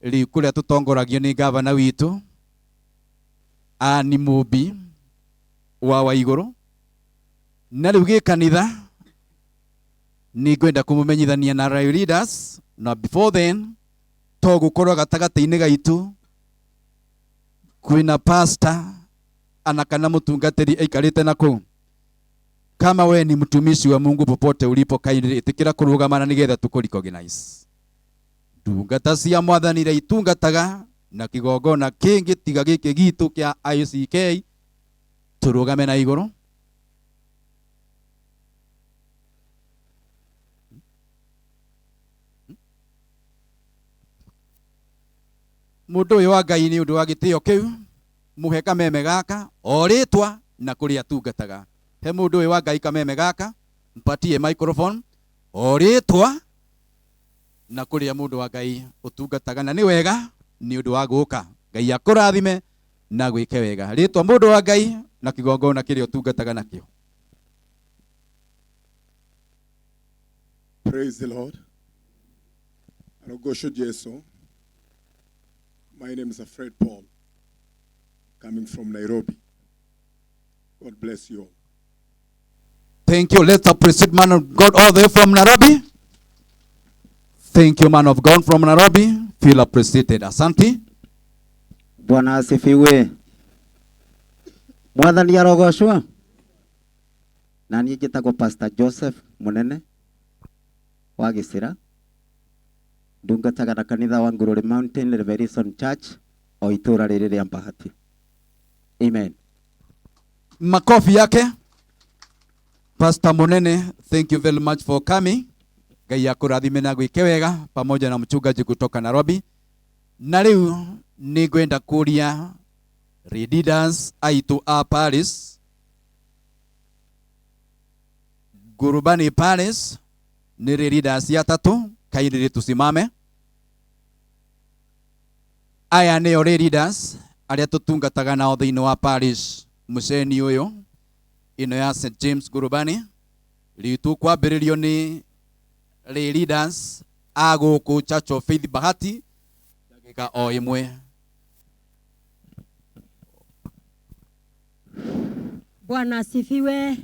rĩu kũrĩa tũtongoragio nĩ gavana witũ Anne Mũmbi wa Waigũrũ. Na rĩu gĩkanitha nĩ ngwenda kũmũmenyithania na Royal Leaders, na before then to gũkorwo gatagatĩ-inĩ gaitũ kwĩna pastor ana kana mũtungatĩri aikarĩte na kũu. Kama we ni mtumishi wa Mungu popote ulipo, kindly ĩtĩkĩra kũrũgamana nĩgetha tũkũ recognize. Ndungata cia Mwathani iria itungataga na kĩgongona kĩngĩ tiga gĩkĩ gitũ kĩa ICK, tũrũgame na igũrũ. Mũndũ ũyũ wa Ngai nĩ ũndũ wa gĩtĩo kĩu mũhe kameme gaka o rĩtwa na kũrĩa atungataga. He mũndũ ũyũ wa Ngai kameme gaka, mpatie microphone o rĩtwa na kũrĩa mũndũ wa Ngai ũtungataga, na nĩ wega nĩ ũndũ wa gũka. Ngai akũrathime na gwĩke wega. Rĩtwa mũndũ wa Ngai na kĩgongona kĩrĩa ũtungataga nakĩo. Praise the Lord. Arogosho Jesu. My name is Fred Paul, coming from Nairobi. God bless you all. Thank you. Let's appreciate man of God all the way from Nairobi. Thank you, man of God from Nairobi. Feel appreciated. Asante. Bwana asifiwe. Mwathani arogocwo. Na niĩ njĩtagwo Pastor Joseph Munene wa Gĩcĩra. Ndungataga na kanitha wa Ngururi Mountain Revelation Church o itũũra rĩrĩ rĩa Bahati. Amen. Makofi yake. Pastor Munene, thank you very much for coming. Ngai akũrathime na gwĩke wega pamoja na mchungaji kutoka Nairobi. Na rĩu nĩ ngwenda kũria leaders aitũ a Paris, Ngurubani Paris, nĩ leaders atatũ, kindly tusimame. Aya nĩo leaders arĩa tũtungataga nao thĩinĩ wa parish mũceni ũyũ ĩno ya St James Ngurubani. Rĩu tũkwambĩrĩrio nĩ leaders a gũkũ Church of Faith Bahati, ndagĩka o ĩmwe. Bwana asifiwe.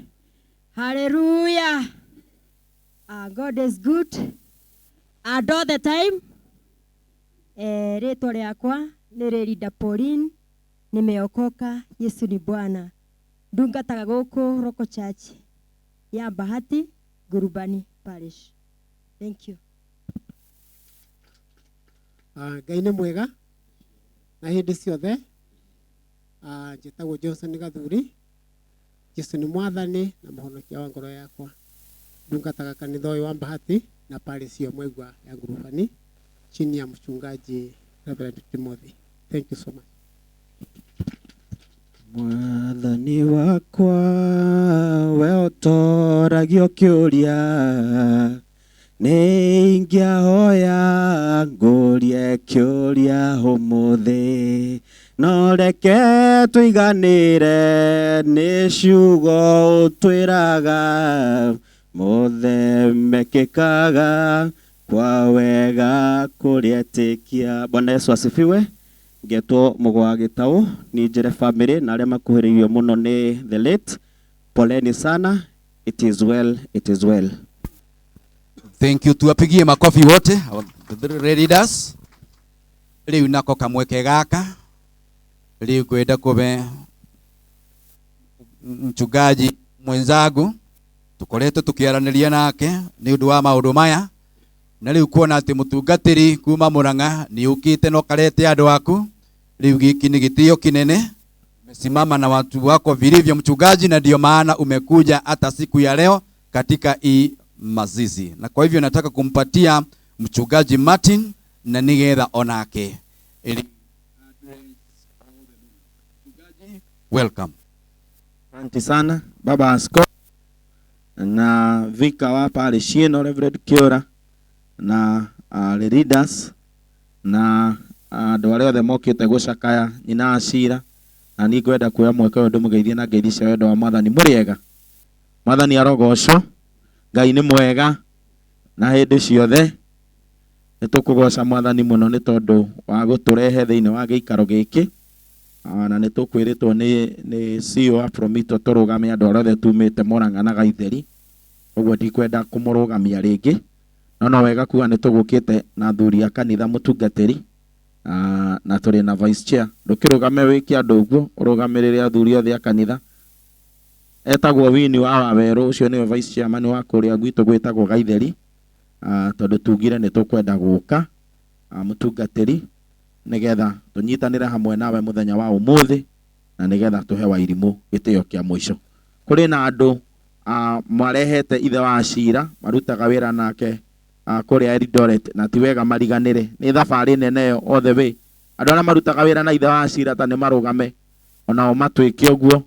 Hallelujah. God is good and all the time. Rĩtwa rĩakwa nĩ Rĩrinda Pauline, nimeokoka, Yesu ni Bwana. Ndungataga gũkũ Roko Church ya Bahati Ngurubani Parish. Thank you. Ngai nĩ mwega na hĩndĩ ciothe. Njĩtagwo Johnson Gathuri. Jesu nĩ mwathani na mũhonokia wa ngoro yakwa. Ndungataga kanitha ũyũ wa Bahati na parish ya Mwegwa ya Ngurubani chini ya mchungaji Reverend Timothy. Thank you so much. Mwathani wakwa we ũtoragio kĩũria, nĩ ingĩahoya ngũrie kĩũria ũmũthĩ, no reke tũiganĩre nĩ ciugo ũtwĩraga, mothe mekĩkaga kwa wega kũrĩa etĩkia. Bwana Yesu asifiwe. Ngetwo Mũgwa Gĩtaũ, ni njĩre family na arĩa makuhĩrĩirio mũno nĩ the late. Poleni sana, it is well, it is well. Thank you. Tuwapigie makofi wote our leaders. Riu nako kamweke gaka riu ngwenda kube mchungaji mwenzangu tukoretwo tukiaraniria nake ni undu wa maundu maya na riu kuona ati mutungatiri kuma Murang'a ni ukite no karete andu aku riu giki ni gitio kinene. Umesimama na watu wako vilivyo mchungaji, na ndio maana umekuja hata siku ya leo katika hii mazizi. Na kwa hivyo nataka kumpatia mchungaji Martin na nigetha onake. Welcome. Asante sana Baba Askofu na vika wa parish ĩno Reverend Kiora na leaders na andũ arĩa othe mokĩte gũcakaya nyina Acira, na niĩ ngwenda kuoya mweke ũyũ ndĩmũgeithie na ngeithi cia wendo wa Mwathani. Mũrĩega? Mwathani arogocwo. Ngai nĩ mwega na hĩndĩ ciothe. Nĩ tũkũgoca Mwathani mũno nĩ tondũ wa gũtũrehe thĩinĩ wa gĩikaro gĩkĩ. Na nĩ tũkwĩrĩtwo nĩ CEO wa Promito tũrũgame andũ arĩa othe tumĩte Murang'a na Gaitheri, ũguo ndikwenda kũmũrũgamia rĩngĩ, no wega kuga nĩ tũgũkĩte na athuri a kanitha mũtungatĩri, na tũrĩ na vice chair. Ndũkĩrũgame wĩke andũ ũguo, ũrũgamĩrĩre athuri othe a kanitha. Etagwo Winnie wa Wawerũ, ũcio nĩwe vice chairman wa kũrĩa gwitũ gwĩtagwo Gaitheri, tondũ tugire nĩ tũkwenda gũka mũtungatĩri nĩgetha tũnyitanĩre hamwe nawe mũthenya wa ũmũthĩ na nĩgetha tũhe Wairimũ gĩtĩo kĩa mũico. Kũrĩ na andũ marehete ithe wa Acira marutaga wĩra nake kũrĩa Eldoret, na ti wega mariganĩre, nĩ thabarĩ nene ĩyo all the way. Andũ arĩa marutaga wĩra na ithe wa Acira ta nĩ marũgame onao matuĩke ũguo,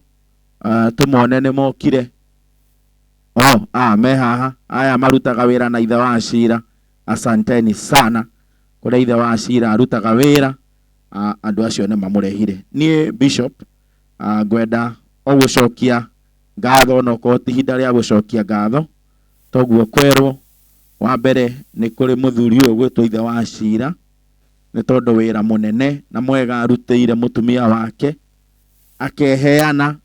tũmone nĩ mokire. Me haha aya marutaga wĩra na ithe wa Acira, asanteni sana. Kũrĩa ithe wa Acira arutaga wĩra, andũ acio nĩ mamũrehire. Niĩ Bishop, ngwenda o gũcokia ngatho, no korwo ti ihinda rĩa gũcokia ngatho, toguo kwerwo. Wa mbere nĩ kũrĩ mũthuri ũyũ gwĩtwo ithe wa Acira, nĩ tondũ wĩra mũnene na mwega arutĩire mũtumia wake, akeheana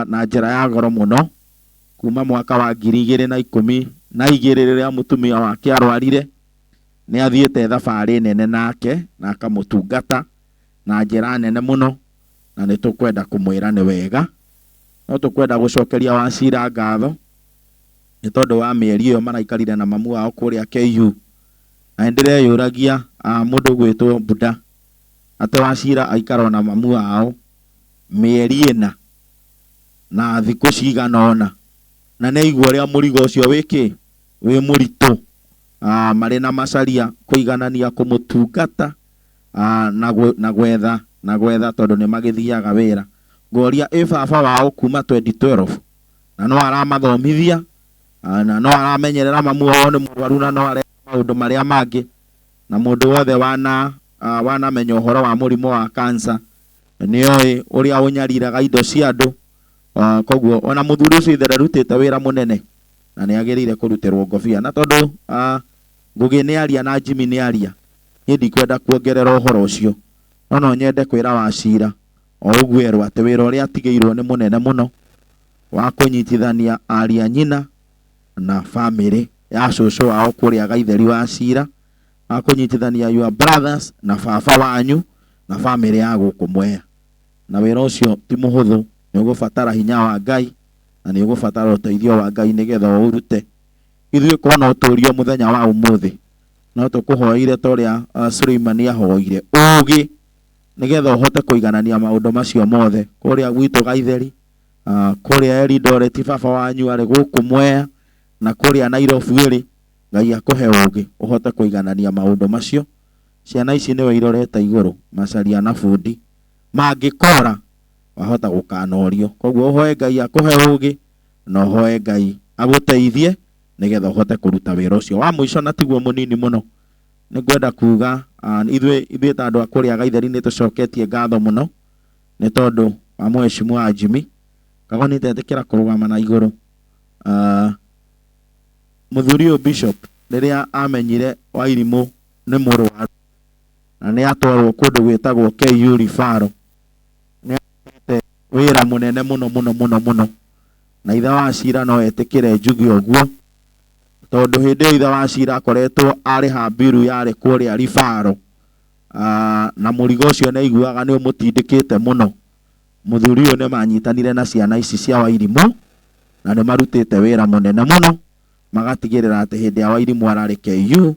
na njĩra ya goro mũno kuma mwaka wa 2012 rĩrĩa mũtumia wake arwarire. Nĩ athiĩte thabarĩ nene nake na akamũtungata na njĩra nene mũno, na nĩ tũkwenda kũmwĩra nĩ wega. No tũkwenda gũcokeria Wacira ngatho nĩ tondũ wa mĩeri ĩyo maraikarire na mamu wao kũrĩa KU. Na nĩndĩreyũragia mũndũ gwĩtwo Buda atĩ Wacira aikara na mamu wao mĩeri ĩna na thikũ cigana ũna, na nĩ aigua ũrĩa mũrigo ũcio wĩkĩ wĩ mũritũ, marĩ na macaria kũiganania kũmũtungata na gwetha tondũ nĩ magĩthiaga wĩra. Ngoria ĩ baba wao kuma 2012 na no aramathomithia, na no aramenyerera mamu wao nĩ mũrwaru, na no areka maũndũ marĩa mangĩ. Na mũndũ wothe wanamenya ũhoro wa mũrimũ wa cancer nĩoĩ ũrĩa ũnyariraga indo cia andũ. Koguo ona mũthuri ũcio ithe ndarutĩte wĩra mũnene na nĩ agĩrĩire kũrutĩrwo ngobia. Na tondũ Ngũgĩ nĩ aria na Jimmy nĩ aria, niĩ ndikwenda kuongerera ũhoro ũcio, no nyende kwĩra Wacira o ũguo erwo atĩ wĩra ũrĩa atigĩirwo nĩ mũnene mũno wa kũnyitithania aria nyina na famĩlĩ ya cũcũ wao kũrĩa Gaitheri Wacira, wa kũnyitithania your brothers na baba wanyu na famĩlĩ ya gũkũ Mwea. Na wĩra ũcio ti mũhũthũ, nĩ ũgũbatara hinya wa Ngai na nĩ ũgũbatara ũteithio wa Ngai nĩgetha ũũrute. Ithuĩ korwo no tũrio mũthenya wa ũmũthĩ, no tũkũhoeire ta ũrĩa Suleimani ahoire ũũgĩ nĩgetha ũhote kũiganania maũndũ macio mothe kũrĩa gwitũ Gaitheri, kũrĩa Eldoret baba wanyu arĩ gũkũ Mwea, na kũrĩa Nairobi ĩrĩ. Ngai akũhe ũũgĩ ũhote kũiganania maũndũ macio. Ciana ici nĩwe irorete igũrũ, Macaria na Bundi, mangĩkora wahota gũkanorio. Koguo ũhoe Ngai akũhe ũũgĩ na ũhoe Ngai agũteithie nĩgetha ũhote kũruta wĩra ũcio. Wa mũico na tiguo mũnini mũno, nĩ ngwenda kuga ithuĩ ta andũ a kũrĩa Gaitheri nĩ tũcoketie ngatho mũno nĩ tondũ wa mheshimiwa Jimmy. Kago nĩ tetĩkĩra kũrũgama na igũrũ. Mũthuri ũyũ Bishop rĩrĩa amenyire Wairimũ nĩ mũrwaru na Na nĩ atwarwo kũndũ gwĩtagwo KU Rifaro. Nĩ arutĩte wĩra mũnene mũno mũno mũno mũno, na ithe wa Cira no etĩkĩre njuge ũguo, tondũ hĩndĩ ĩyo ithe wa Cira akoretwo arĩha mbiru yarĩ kũrĩa Rifaro, na mũrigo ũcio nĩ aiguaga nĩ ũmũtindĩkĩte mũno. Mũthuri ũyũ nĩ manyitanire na ciana ici cia Wairimũ, na nĩ marutĩte wĩra mũnene mũno, magatigĩrĩra atĩ hĩndĩ ya Wairimũ ararĩ KU,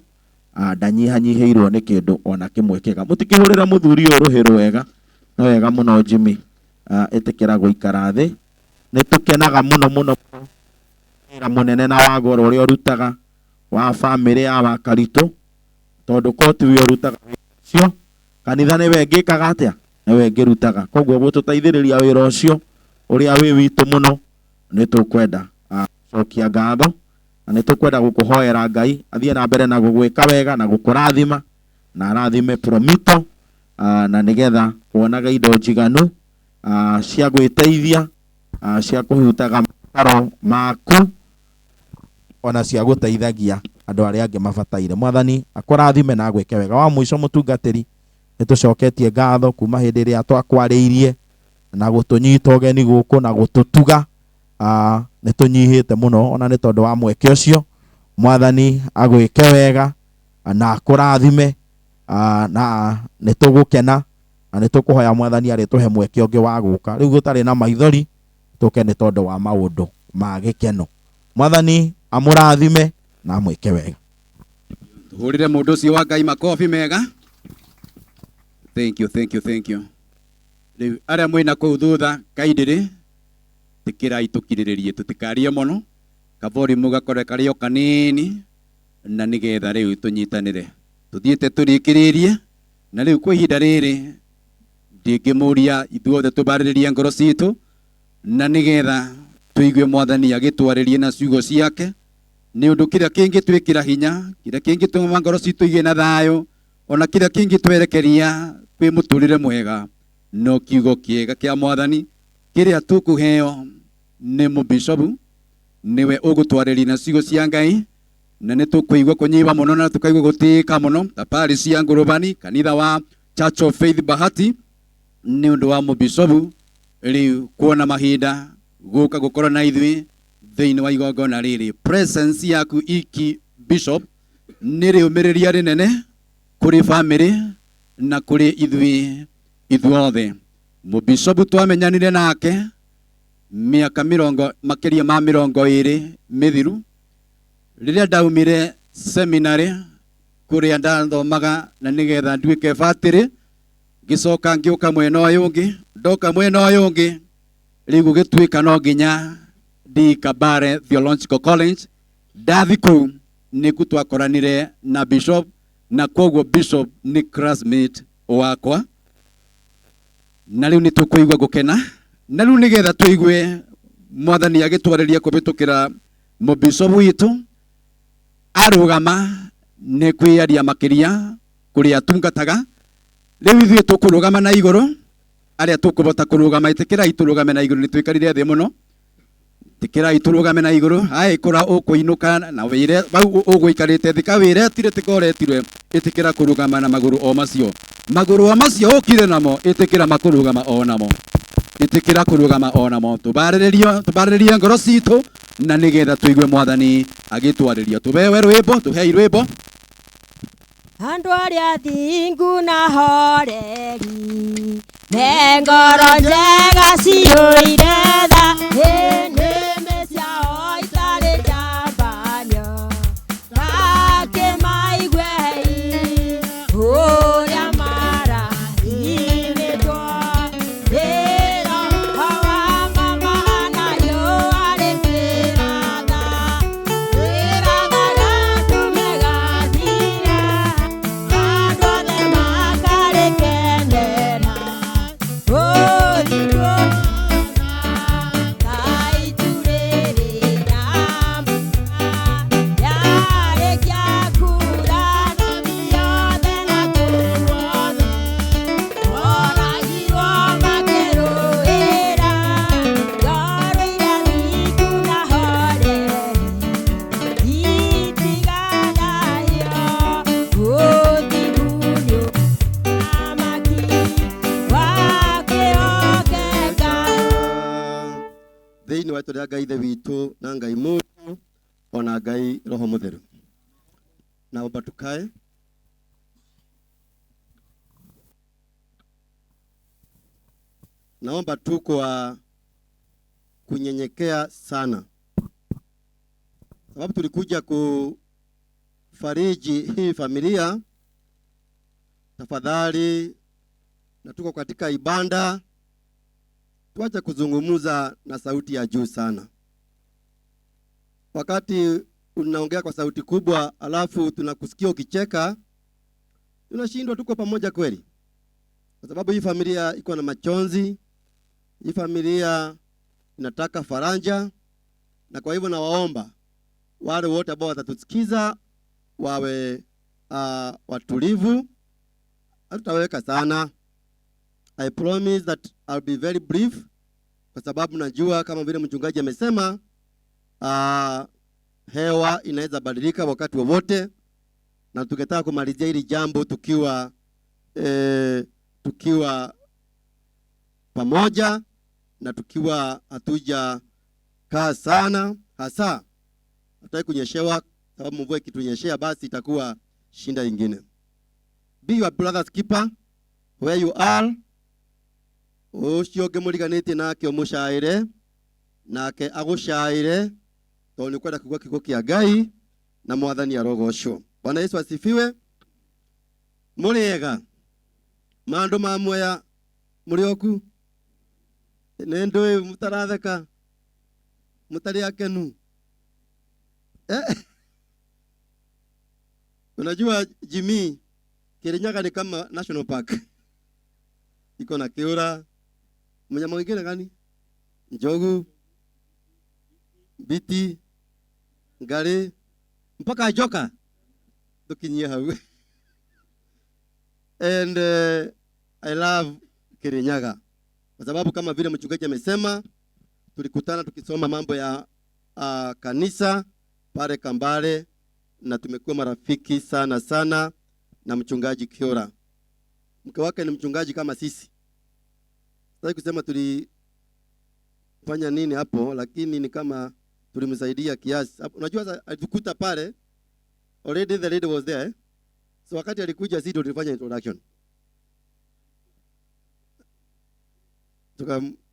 ndanyihanyihĩirwo nĩ kĩndũ ona kĩmwe kĩega. Mũtikĩhũrĩre mũthuri ũyũ rũhĩ rwega, nĩ wega mũno Jimmy, ĩtĩkĩra gũikara thĩ. Nĩ tũkenaga mũno mũno wĩra mũnene na wa goro ũrĩa ũrutaga wa bamĩrĩ ya Wakaritũ, tondũ ko tiwe ũrutaga wĩra ũcio, kanitha nĩwe ĩngĩkaga atĩa, nĩwe ĩngĩrutaga. Koguo gũtũteithĩrĩria wĩra ũcio ũrĩa wĩ witũ mũno, nĩ tũkwenda gũcokia ngatho, na nĩ tũkwenda gũkũhoera Ngai athiĩ na mbere na gũgwĩka wega na gũkũrathima, na arathime Promito, na nĩgetha wonaga indo njiganu cia gwĩteithia, cia kũhutaga mabataro maku, ona cia gũteithagia andũ arĩa angĩ mabataire. Mwathani akũrathime na agwĩke wega. Wa mũico mũtungatĩri, nĩ tũcoketie ngatho kuma hĩndĩ ĩrĩa twakwarĩirie na gũtũnyita ũgeni gũkũ na gũtũtuga. Nĩ tũnyihĩte mũno ona nĩ tondũ wa mweke ũcio. Mwathani agwĩke wega na akũrathime, na nĩ tũgũkena na nĩ tũkũhoya Mwathani arĩtũhe mweke ũngĩ wa gũka rĩu gũtarĩ na maithori, tũke nĩ tondũ wa maũndũ ma gĩkeno. Mwathani amũrathime na amwĩke wega. Tũhũrĩre mũndũ ũcio wa Ngai makobi mega. Thank you, thank you, thank you. Rĩu arĩa mwĩna kũu thutha kaindĩrĩ, tĩkĩrai tũkirĩrĩrie, tũtikarie mũno, kabori mũgakorwo karĩ o kanini, na nĩgetha rĩu tũnyitanĩre. Tũthiĩte tũrĩkĩrĩrie, na rĩu kwa ihinda rĩrĩ ndingĩmũria ithuothe tũbarĩrĩrie ngoro citũ, na nĩgetha tũigue Mwathani agĩtwarĩrie na ciugo ciake, nĩ ũndũ kĩrĩa kĩngĩtwĩkĩra hinya, kĩrĩa kĩngĩtũma ngoro citũ igĩe na thayũ, ona kĩrĩa kĩngĩtwerekeria kwĩ mũtũrĩre mwega, no kiugo kĩega kĩa Mwathani kĩrĩa tũkũheo nĩ mũbishopu, nĩwe ũgũtwarĩria na ciugo cia Ngai, na nĩ tũkũigua kũnyiba mũno na tũkaigua gũtĩĩka mũno ta parish ya Ngũrũbani, kanitha wa Church of Faith Bahati, nĩ ũndũ wa mũbishopu rĩu kuona mahinda gũka gũkorwo na ithuĩ thĩinĩ wa igongona rĩrĩ. Presence yaku iki bishop nĩ rĩũmĩrĩria rĩnene kũrĩ bamĩrĩ na kũrĩ ithuĩ ithuothe. Mũbishopu twamenyanire nake mĩaka mĩrongo makĩria ma 20 mĩthiru, rĩrĩa ndaumire seminary kũrĩa ndathomaga na nĩgetha nduĩke batĩrĩ, ngĩcoka ngĩũka mwena ũyũ ũngĩ. Ndoka mwena ũyũ ũngĩ rĩu gũgĩtuĩka no nginya ndi Kabare Theological College. Ndathi kũu nĩkuo twakoranire na bishop, na koguo bishop nĩ classmate wakwa, na rĩu nĩ tũkũigua gũkena, na rĩu nĩgetha tũigue Mwathani agĩtwarĩria kũhĩtũkĩra mũbishop witũ arũgama nĩ kwĩyaria makĩria kũrĩa atungataga. Rĩu ithuĩ tũkũrũgama na igũrũ, arĩa tũkũhota kũrũgama, ĩtĩkĩrai tũrũgame na igũrũ, nĩ tũikarire thĩ mũno. Ĩtĩkĩrai tũrũgame na igũrũ. Aĩ kũra ũkũinũka na wĩre bau ũgũikarĩte thĩ ka wĩretire tĩkoretirwe, ĩtĩkĩra kũrũgama na magũrũ o macio, magũrũ o macio ũkire namo, ĩtĩkĩra makũrũgama o namo, ĩtĩkĩra kũrũgama o namo. Tũbarĩrĩrie ngoro citũ na nĩgetha tũigue Mwathani agĩtwarĩria. Tũbewe rwĩmbo, tũhei rwĩmbo. Andũ arĩa athingu na horeri, me ngoro njega ciyũire tha, nĩmĩ ciao itarĩ njambanio, makĩmaigue ũrĩa marathimĩtwo. Nĩ Roho wa mama nayo arĩ kĩratha, kĩratha gatũme gathira, andũ othe makarĩkenera. Ũthitũ Kwa rĩtwa rĩa Ngai Ithe witũ na Ngai Mũriũ ona Ngai Roho Mũtheru. Naomba tukae. Naomba tu kwa kunyenyekea sana, sababu tulikuja kufariji hii familia. Tafadhali, na tuko katika ibada, tuache kuzungumza na sauti ya juu sana. Wakati unaongea kwa sauti kubwa alafu tunakusikia ukicheka, tunashindwa tuko pamoja kweli? Kwa sababu hii familia iko na machozi, hii familia inataka faraja, na kwa hivyo nawaomba wale wote ambao watatusikiza wawe watulivu. Hatutaweka sana. I promise that I'll be very brief, kwa sababu najua kama vile mchungaji amesema, hewa inaweza badilika wakati wowote, na tungetaka kumalizia hili jambo tukiwa pamoja na tukiwa hatuja kaa sana, hasa hatutaki kunyeshewa, sababu mvua ikitunyeshea basi itakuwa shinda ingine. Be your brother's keeper where you are. Ucio ũngĩmũriganĩtie nake ũmũcaĩre, nake agũcaĩre, tondũ nĩ ũkwenda kũigua kiugo kĩa Ngai na Mwathani arogocwo. Bwana Yesu asifiwe. Mũrĩega maũndũ ma Mwea mũrĩ oku? Nĩ ndũĩ mũtaratheka, mũtarĩ akenu. Unajua Jimmy, Kirinyaga ni kama national park. Iko na kiura, mnyama mwingine gani? Njogu, biti, ngari, mpaka joka. Tukinyia hau. And I love Kirinyaga. Kwa sababu kama vile mchungaji amesema, tulikutana tukisoma mambo ya kanisa pale Kambale, na tumekuwa marafiki sana sana na mchungaji Kiora. Mke wake ni mchungaji kama sisi. Sitaki kusema tulifanya nini hapo, lakini ni kama tulimsaidia kiasi. Unajua alitukuta pale, already the lady was there. So wakati alikuja sisi tulifanya introduction.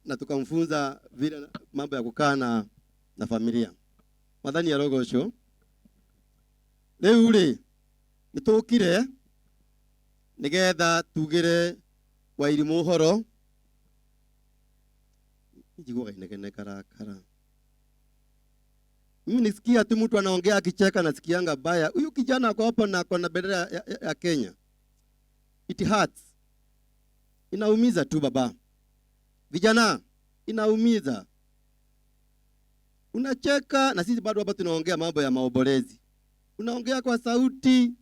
Na tukamfunza vile mambo ya kukaa na familia. Mwathani arogocwo. Rĩu rĩ, nĩtũkire nĩgetha tugĩre Wairimũ ũhoro. Njiguaga inegene karakara. Mimi nisikia tu mtu anaongea akicheka nasikianga baya. Huyu kijana ako hapa na ako na bendera ya Kenya. It hurts. Inaumiza tu baba. Vijana, inaumiza. Unacheka na sisi bado hapa tunaongea mambo ya maombolezi. Unaongea kwa sauti,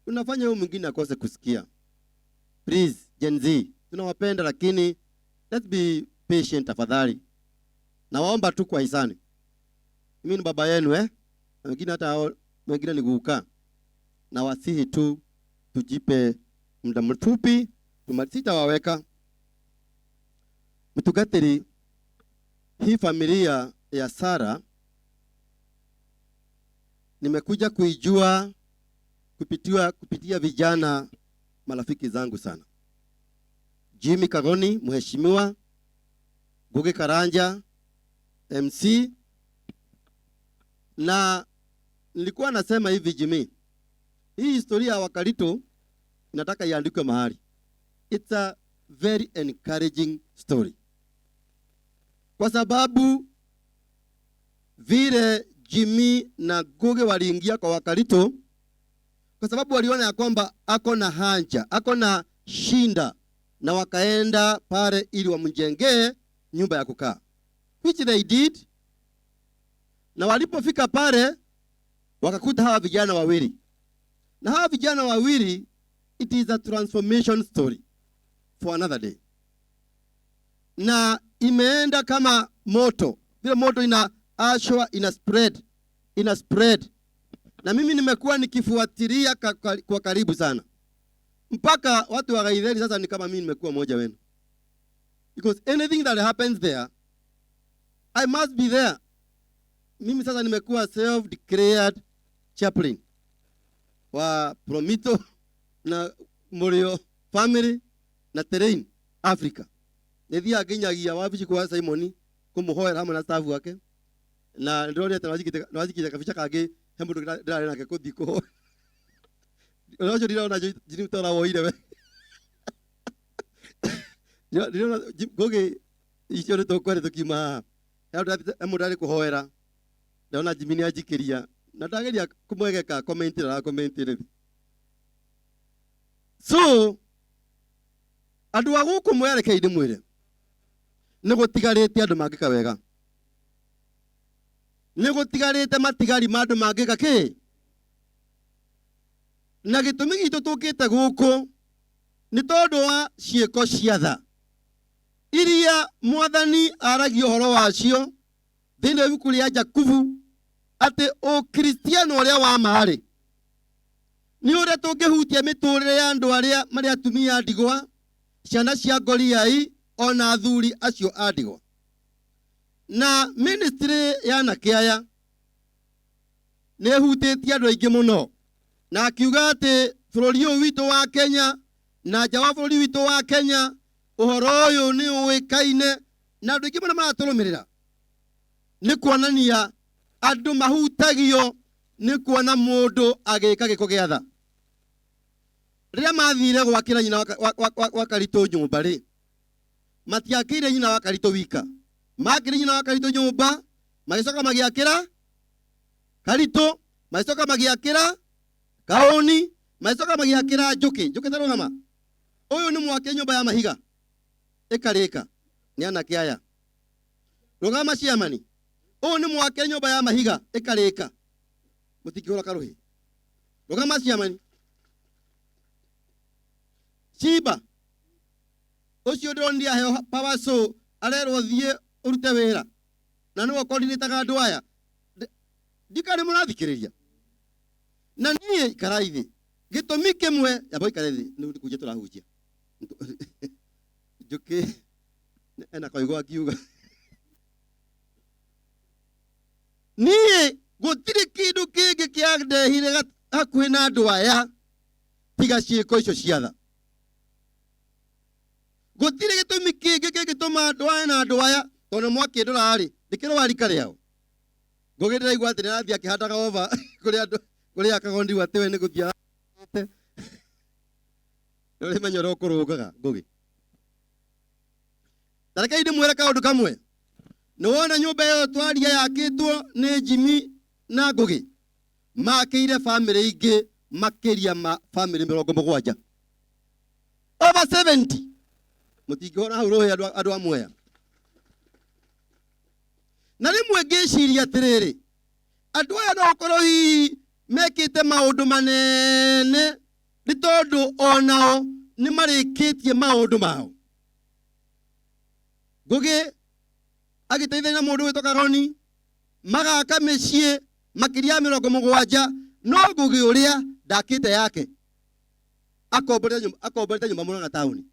unafanya huyu mwingine akose kusikia. Please, Gen Z, tunawapenda lakini let's be patient tafadhali. Nawaomba tu kwa hisani. Mimi ni baba yenu Na wengine hata hao, wengine ni guka. Nawasihi tu tujipe muda mfupi, sitawaweka. Mtugatiri, hii familia ya Sara nimekuja kuijua kupitia vijana marafiki zangu sana. Jimmy Kagoni, mheshimiwa, Ngugi Karanja, MC. Na nilikuwa nasema hivi Jimmy, hii historia ya Wakarito inataka iandikwe mahali. It's a very encouraging story. Kwa sababu vile Jimmy na Ngugi waliingia kwa Wakarito, kwa sababu waliona ya kwamba ako na haja, ako na shinda, na wakaenda pale ili wamjengee nyumba ya kukaa, which they did. Na walipofika pale wakakuta hawa vijana wawili. Na hawa vijana wawili, it is a transformation story for another day. Na imeenda kama moto. Vile moto inaashwa, ina spread, ina spread. Na mimi nimekuwa nikifuatilia kwa karibu sana. Mpaka watu wa Gaitheri sasa ni kama mimi nimekuwa mmoja wenu. Because anything that happens there, I must be there. Mimi sasa nimekuwa self declared chaplain wa Promito na Murio family na Terrain Africa. Nĩ thiaga nginyagia wabici kwa Simon kũmũhoera hamwe na staff wake na ndĩronire atĩ nĩwanjikĩte kabica kangĩ he mũndũ ndĩrarĩ nake kũthiĩ kũhoya. Ũrĩa ũcio ndirona Jimmy Tora woire we. Ndĩrona Ngũgĩ icio nĩ tũkwarĩ tũkiuma haha. He mũndũ arĩ kũhoera ndona Jimmy nĩ anjikĩria na ndageria kũmwegeka comment na comment rĩ. So andũ a gũkũ mwerekei ndĩmwĩre nĩ gũtigarĩte andũ mangĩka wega, nĩ gũtigarĩte matigari ma andũ mangĩka kĩ, na gĩtũmi gitũ tũkĩte gũkũ nĩ tondũ wa ciĩko cia tha iria mwathani aragia ũhoro wacio thĩinĩ wa ibuku rĩa Jakubu atĩ ũkristiano ũrĩa wa ma-rĩ nĩ ũrĩa tũngĩhutia mĩtũrĩre ya andũ arĩa marĩ atumia a ndigwa, ciana cia ngoriai ona athuri acio a ndigwa. Na ministry ya anake aya nĩ ĩhutĩtie andũ aingĩ mũno, na akiuga atĩ bũrũri ũyũ witũ wa Kenya na nja wa bũrũri witũ wa Kenya ũhoro ũyũ nĩ ũĩkaine na andũ aingĩ mũno maratũrũmĩrĩra. Nĩ kuonania andũ mahutagio nĩ kuona mũndũ agĩka gĩko gĩa tha. Rĩrĩa mathire gwakĩra nyina wa Karitũ nyũmba rĩ, matiakĩire nyina wa Karitũ wika, makĩire nyina wa Karitũ nyũmba, magĩcoka magĩakĩra Karitũ, magĩcoka magĩakĩra Kaũni, magĩcoka magĩakĩra Njũkĩ. Njũkĩ tarũgama, ũyũ nĩ mwake nyũmba ya mahiga ĩkarĩka nĩ anake aya. Rũgama ciamani, ũyũ nĩ mwake nyũmba ya mahiga ĩkarĩka, mũtingĩhũra karũhĩ. Rũgama ciamani. Ciba ũcio ndĩronire aheo power saw arerwo thiĩ ũrute wĩra na nĩwe ũkoordinataga andũ aya. Ndikana mũrathikĩrĩria na niĩ ikarai thĩ. Gĩtũmi kĩmwe yamba ũikare thĩ nĩ kũhunjia tũrahunjia. Njũkĩ ena koigo akiuga niĩ gũtirĩ kĩndũ kĩngĩ kĩandehire hakuhĩ na andũ aya tiga ciĩko icio cia tha. Gũtirĩ gĩtũmi kĩngĩ kĩngĩtũma andũ aya na andũ aya tondũ mwakĩndora rĩ ndĩkĩrĩ wa rika rĩao. Ngũgĩ ndĩraigua atĩ nĩarathiĩ akĩhandaga ova kũrĩ andũ kũrĩ akagondi atĩ we nĩ gũthiĩ athiĩte. Ũrĩmenya ũrĩa ũkũrũngaga Ngũgĩ. Ta rekei ndĩmwĩre kaũndũ kamwe. Nĩ wona nyũmba ĩyo twaria yakĩtwo nĩ Jimmy na Ngũgĩ, makĩire bamĩrĩ ingĩ makĩria ma bamĩrĩ 70, over 70. Mũtingĩhona hau rũhĩ andũ a Mwea. Na rĩmwe ngĩciria atĩrĩrĩ, andũ aya no gũkorwo hihi mekĩte maũndũ manene nĩ tondũ onao nĩ marĩkĩtie maũndũ mao. Ngũgĩ agĩteithania na mũndũ wĩtwo Karoni magaka mĩciĩ makĩria ya 70, no Ngũgĩ ũrĩa ndakĩte yake akomborete nyũmba Murang'a taũni.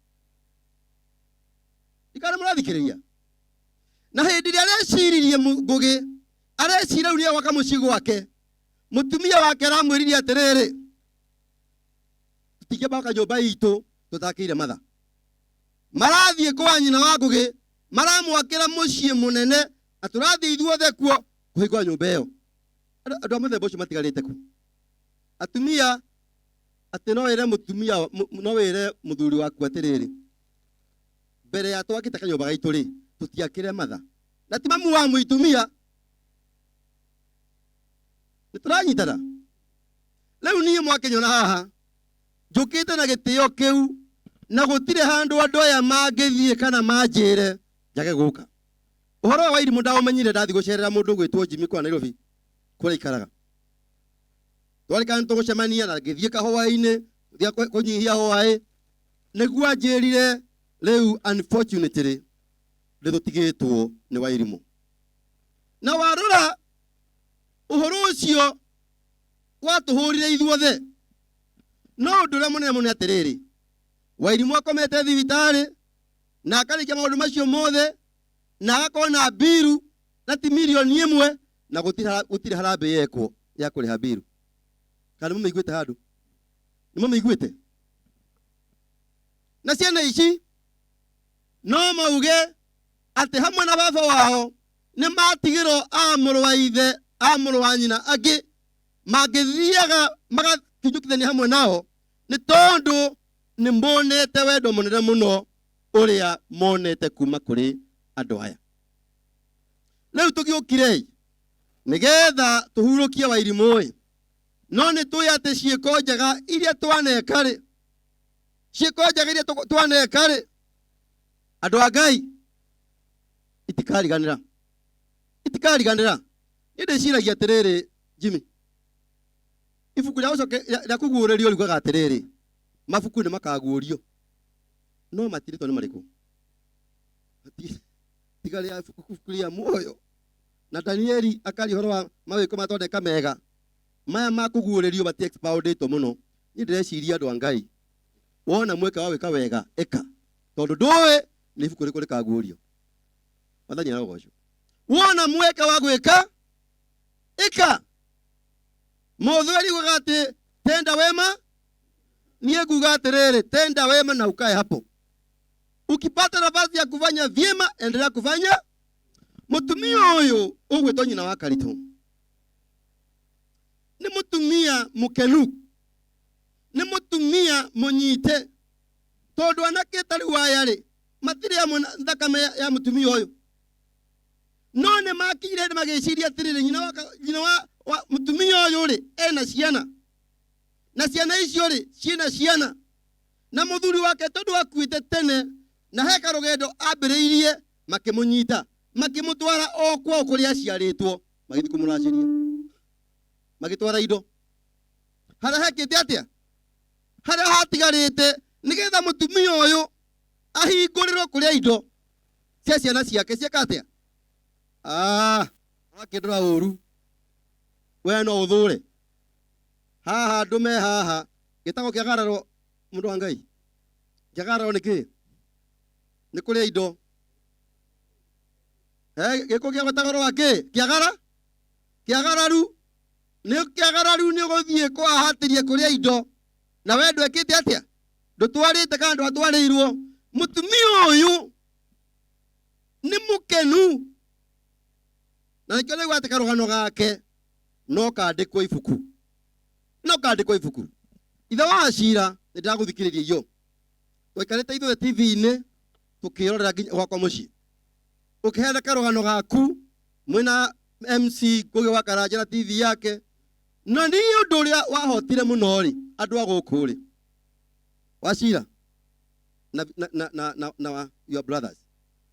Ikara mũrathikĩrĩria. Na hĩndĩ ĩrĩa areciririe Ngũgĩ, areciria rĩu nĩegwaka mũciĩ gwake, mũtumia wake aramwĩrire atĩrĩrĩ, tũtingĩamba nyũmba itũ tũtakĩire matha. Marathiĩ kwa nyina wa Ngũgĩ, maramwakĩra mũciĩ mũnene, na tũrathiĩ ithuothe kuo kũhingũra nyũmba ĩyo. Andũ a mũthemba ũcio matigarĩte ku. Atumia atĩ no wĩre mũtumia, no wĩre mũthuri waku atĩrĩrĩ, mbere ya twakĩte kanyũmba gaitũ rĩ, tũtiakĩre matha. Na ti mamu wa mũitumia. Nĩ tũranyitana. Rĩu niĩ mwakĩnyona haha, njũkĩte na gĩtĩo kĩu, na gũtirĩ handũ andũ aya mangĩthiĩ kana manjĩre njage gũka. Ũhoro wa Irimũ ndaũmenyire ndathiĩ gũcerera mũndũ ũgwĩtwo Jimmy kwa Nairobi kũrĩa aikaraga. Twarĩ kana nĩtũgũcemania na ngĩthiĩ kahũa-inĩ, ngĩthiĩ kũnyihia hwaĩ, nĩguo anjĩrire rĩu unfortunately nĩtũtigĩtwo nĩ Wairimũ. Na warora ũhoro ũcio watũhũrire ithuothe. No ũndũ ũrĩa mũnene mũno nĩ atĩrĩrĩ, Wairimũ akomete thibitarĩ na akarĩkia maũndũ macio mothe na agakorwo na mbiru Na ti milioni ĩmwe na gũtirĩ harambĩ yekwo ya kũrĩha biru. Kana nĩ mũmĩiguĩte handũ? Nĩ mũmĩiguĩte? Na ciana ici no mauge atĩ hamwe na baba wao nĩ matigĩrwo a mũrũ wa ithe, a mũrũ wa nyina angĩ mangĩthiaga magakinyũkithania hamwe nao, nĩ tondũ nĩ monete wendo mũnene mũno ũrĩa monete kuma kũrĩ andũ aya. Rĩu tũgĩũkire nĩgetha tũhurũkie Wairimũ ĩ, no nĩ tũĩ atĩ ciĩko njega iria twaneka rĩ, ciĩko njega iria twaneka rĩ, andũ a Ngai itikariganĩra, itikariganĩra. Niĩ ndĩciragia atĩrĩrĩ, Jimmy, ibuku rĩa gũcoke rĩa kũguũrĩrio riugaga atĩrĩrĩ, mabuku nĩ makaguũrio, no matirĩtwo nĩ marĩkũ? Tiga rĩa ibuku rĩa muoyo. Na Danieli akaria ũhoro wa mawĩko matondeka mega, maya ma kũguũrĩrio mati expoundĩtwo mũno. Niĩ ndĩreciria andũ a Ngai, wona mweke wa gwĩka wega ĩka, tondũ ndũĩ nĩ ibuku rĩrĩkũ rĩkaguũrio. Mwathani arogocwo. Wona mweke wa gwĩka ĩka. Mũthuri ugaga atĩ tenda wema, niĩ nguga atĩrĩrĩ, tenda wema na ukae hapo. Ukipata nafasi ya kufanya vyema, endelea kufanya. Mutumia ũyũ ũgwĩtwo nyina wa Karitũ nĩ mũtumia mũkenu, nĩ mũtumia mũnyite, tondũ anake ta rĩu aya rĩ matirĩ amwe na thakame ya mũtumia ũyũ, no nĩ makinyire hĩndĩ magĩciria atĩrĩrĩ, nyina wa nyina wa mũtumia ũyũ rĩ ena ciana, na ciana icio rĩ ciĩna ciana, na mũthuri wake tondũ akuĩte tene na he karũgendo ambĩrĩirie, makĩmũnyita makĩmũtwara o kwao kũrĩa aciarĩtwo, magĩthiĩ kũmũracĩria, magĩtwara indo harĩa hekĩte atĩa, harĩa hatigarĩte, nĩgetha mũtumia ũyũ ahingũrĩrwo kũrĩa indo cia ciana ciake cieka atĩa. Wakĩndora ũru we no ũthũre haha, andũ me haha gĩtagwo kĩagararwo, mũndũ wa Ngai, kĩagararwo nĩ kĩ? Nĩ kũrĩa indo. Gĩkũ gĩa gwĩtagwo wa kĩ? Kĩagara? Kĩagararu. Nĩ kĩagararu nĩ ũgũthiĩ kũhahatĩria kũrĩa indo, na we ndwekĩte atĩa? Ndũtwarĩte kana ndwatwarĩirwo. Mũtumia ũyũ nĩ mũkenu, na nĩkĩo ndaigua atĩ karũgano gake no kandĩkwo ibuku, no kandĩkwo ibuku. Ithe wa Cira, nĩ ndĩragũthikĩrĩria iyo twaikarĩte ithuothe TV-inĩ tũkĩrorera nginya gwakwa mũciĩ, ũkĩheana karũgano gaku mwĩna MC Ngugi wa Karanja na TV yake, na niĩ ũndũ ũrĩa wahotire mũno rĩ, andũ a gũkũ rĩ, wa Cira na your brothers,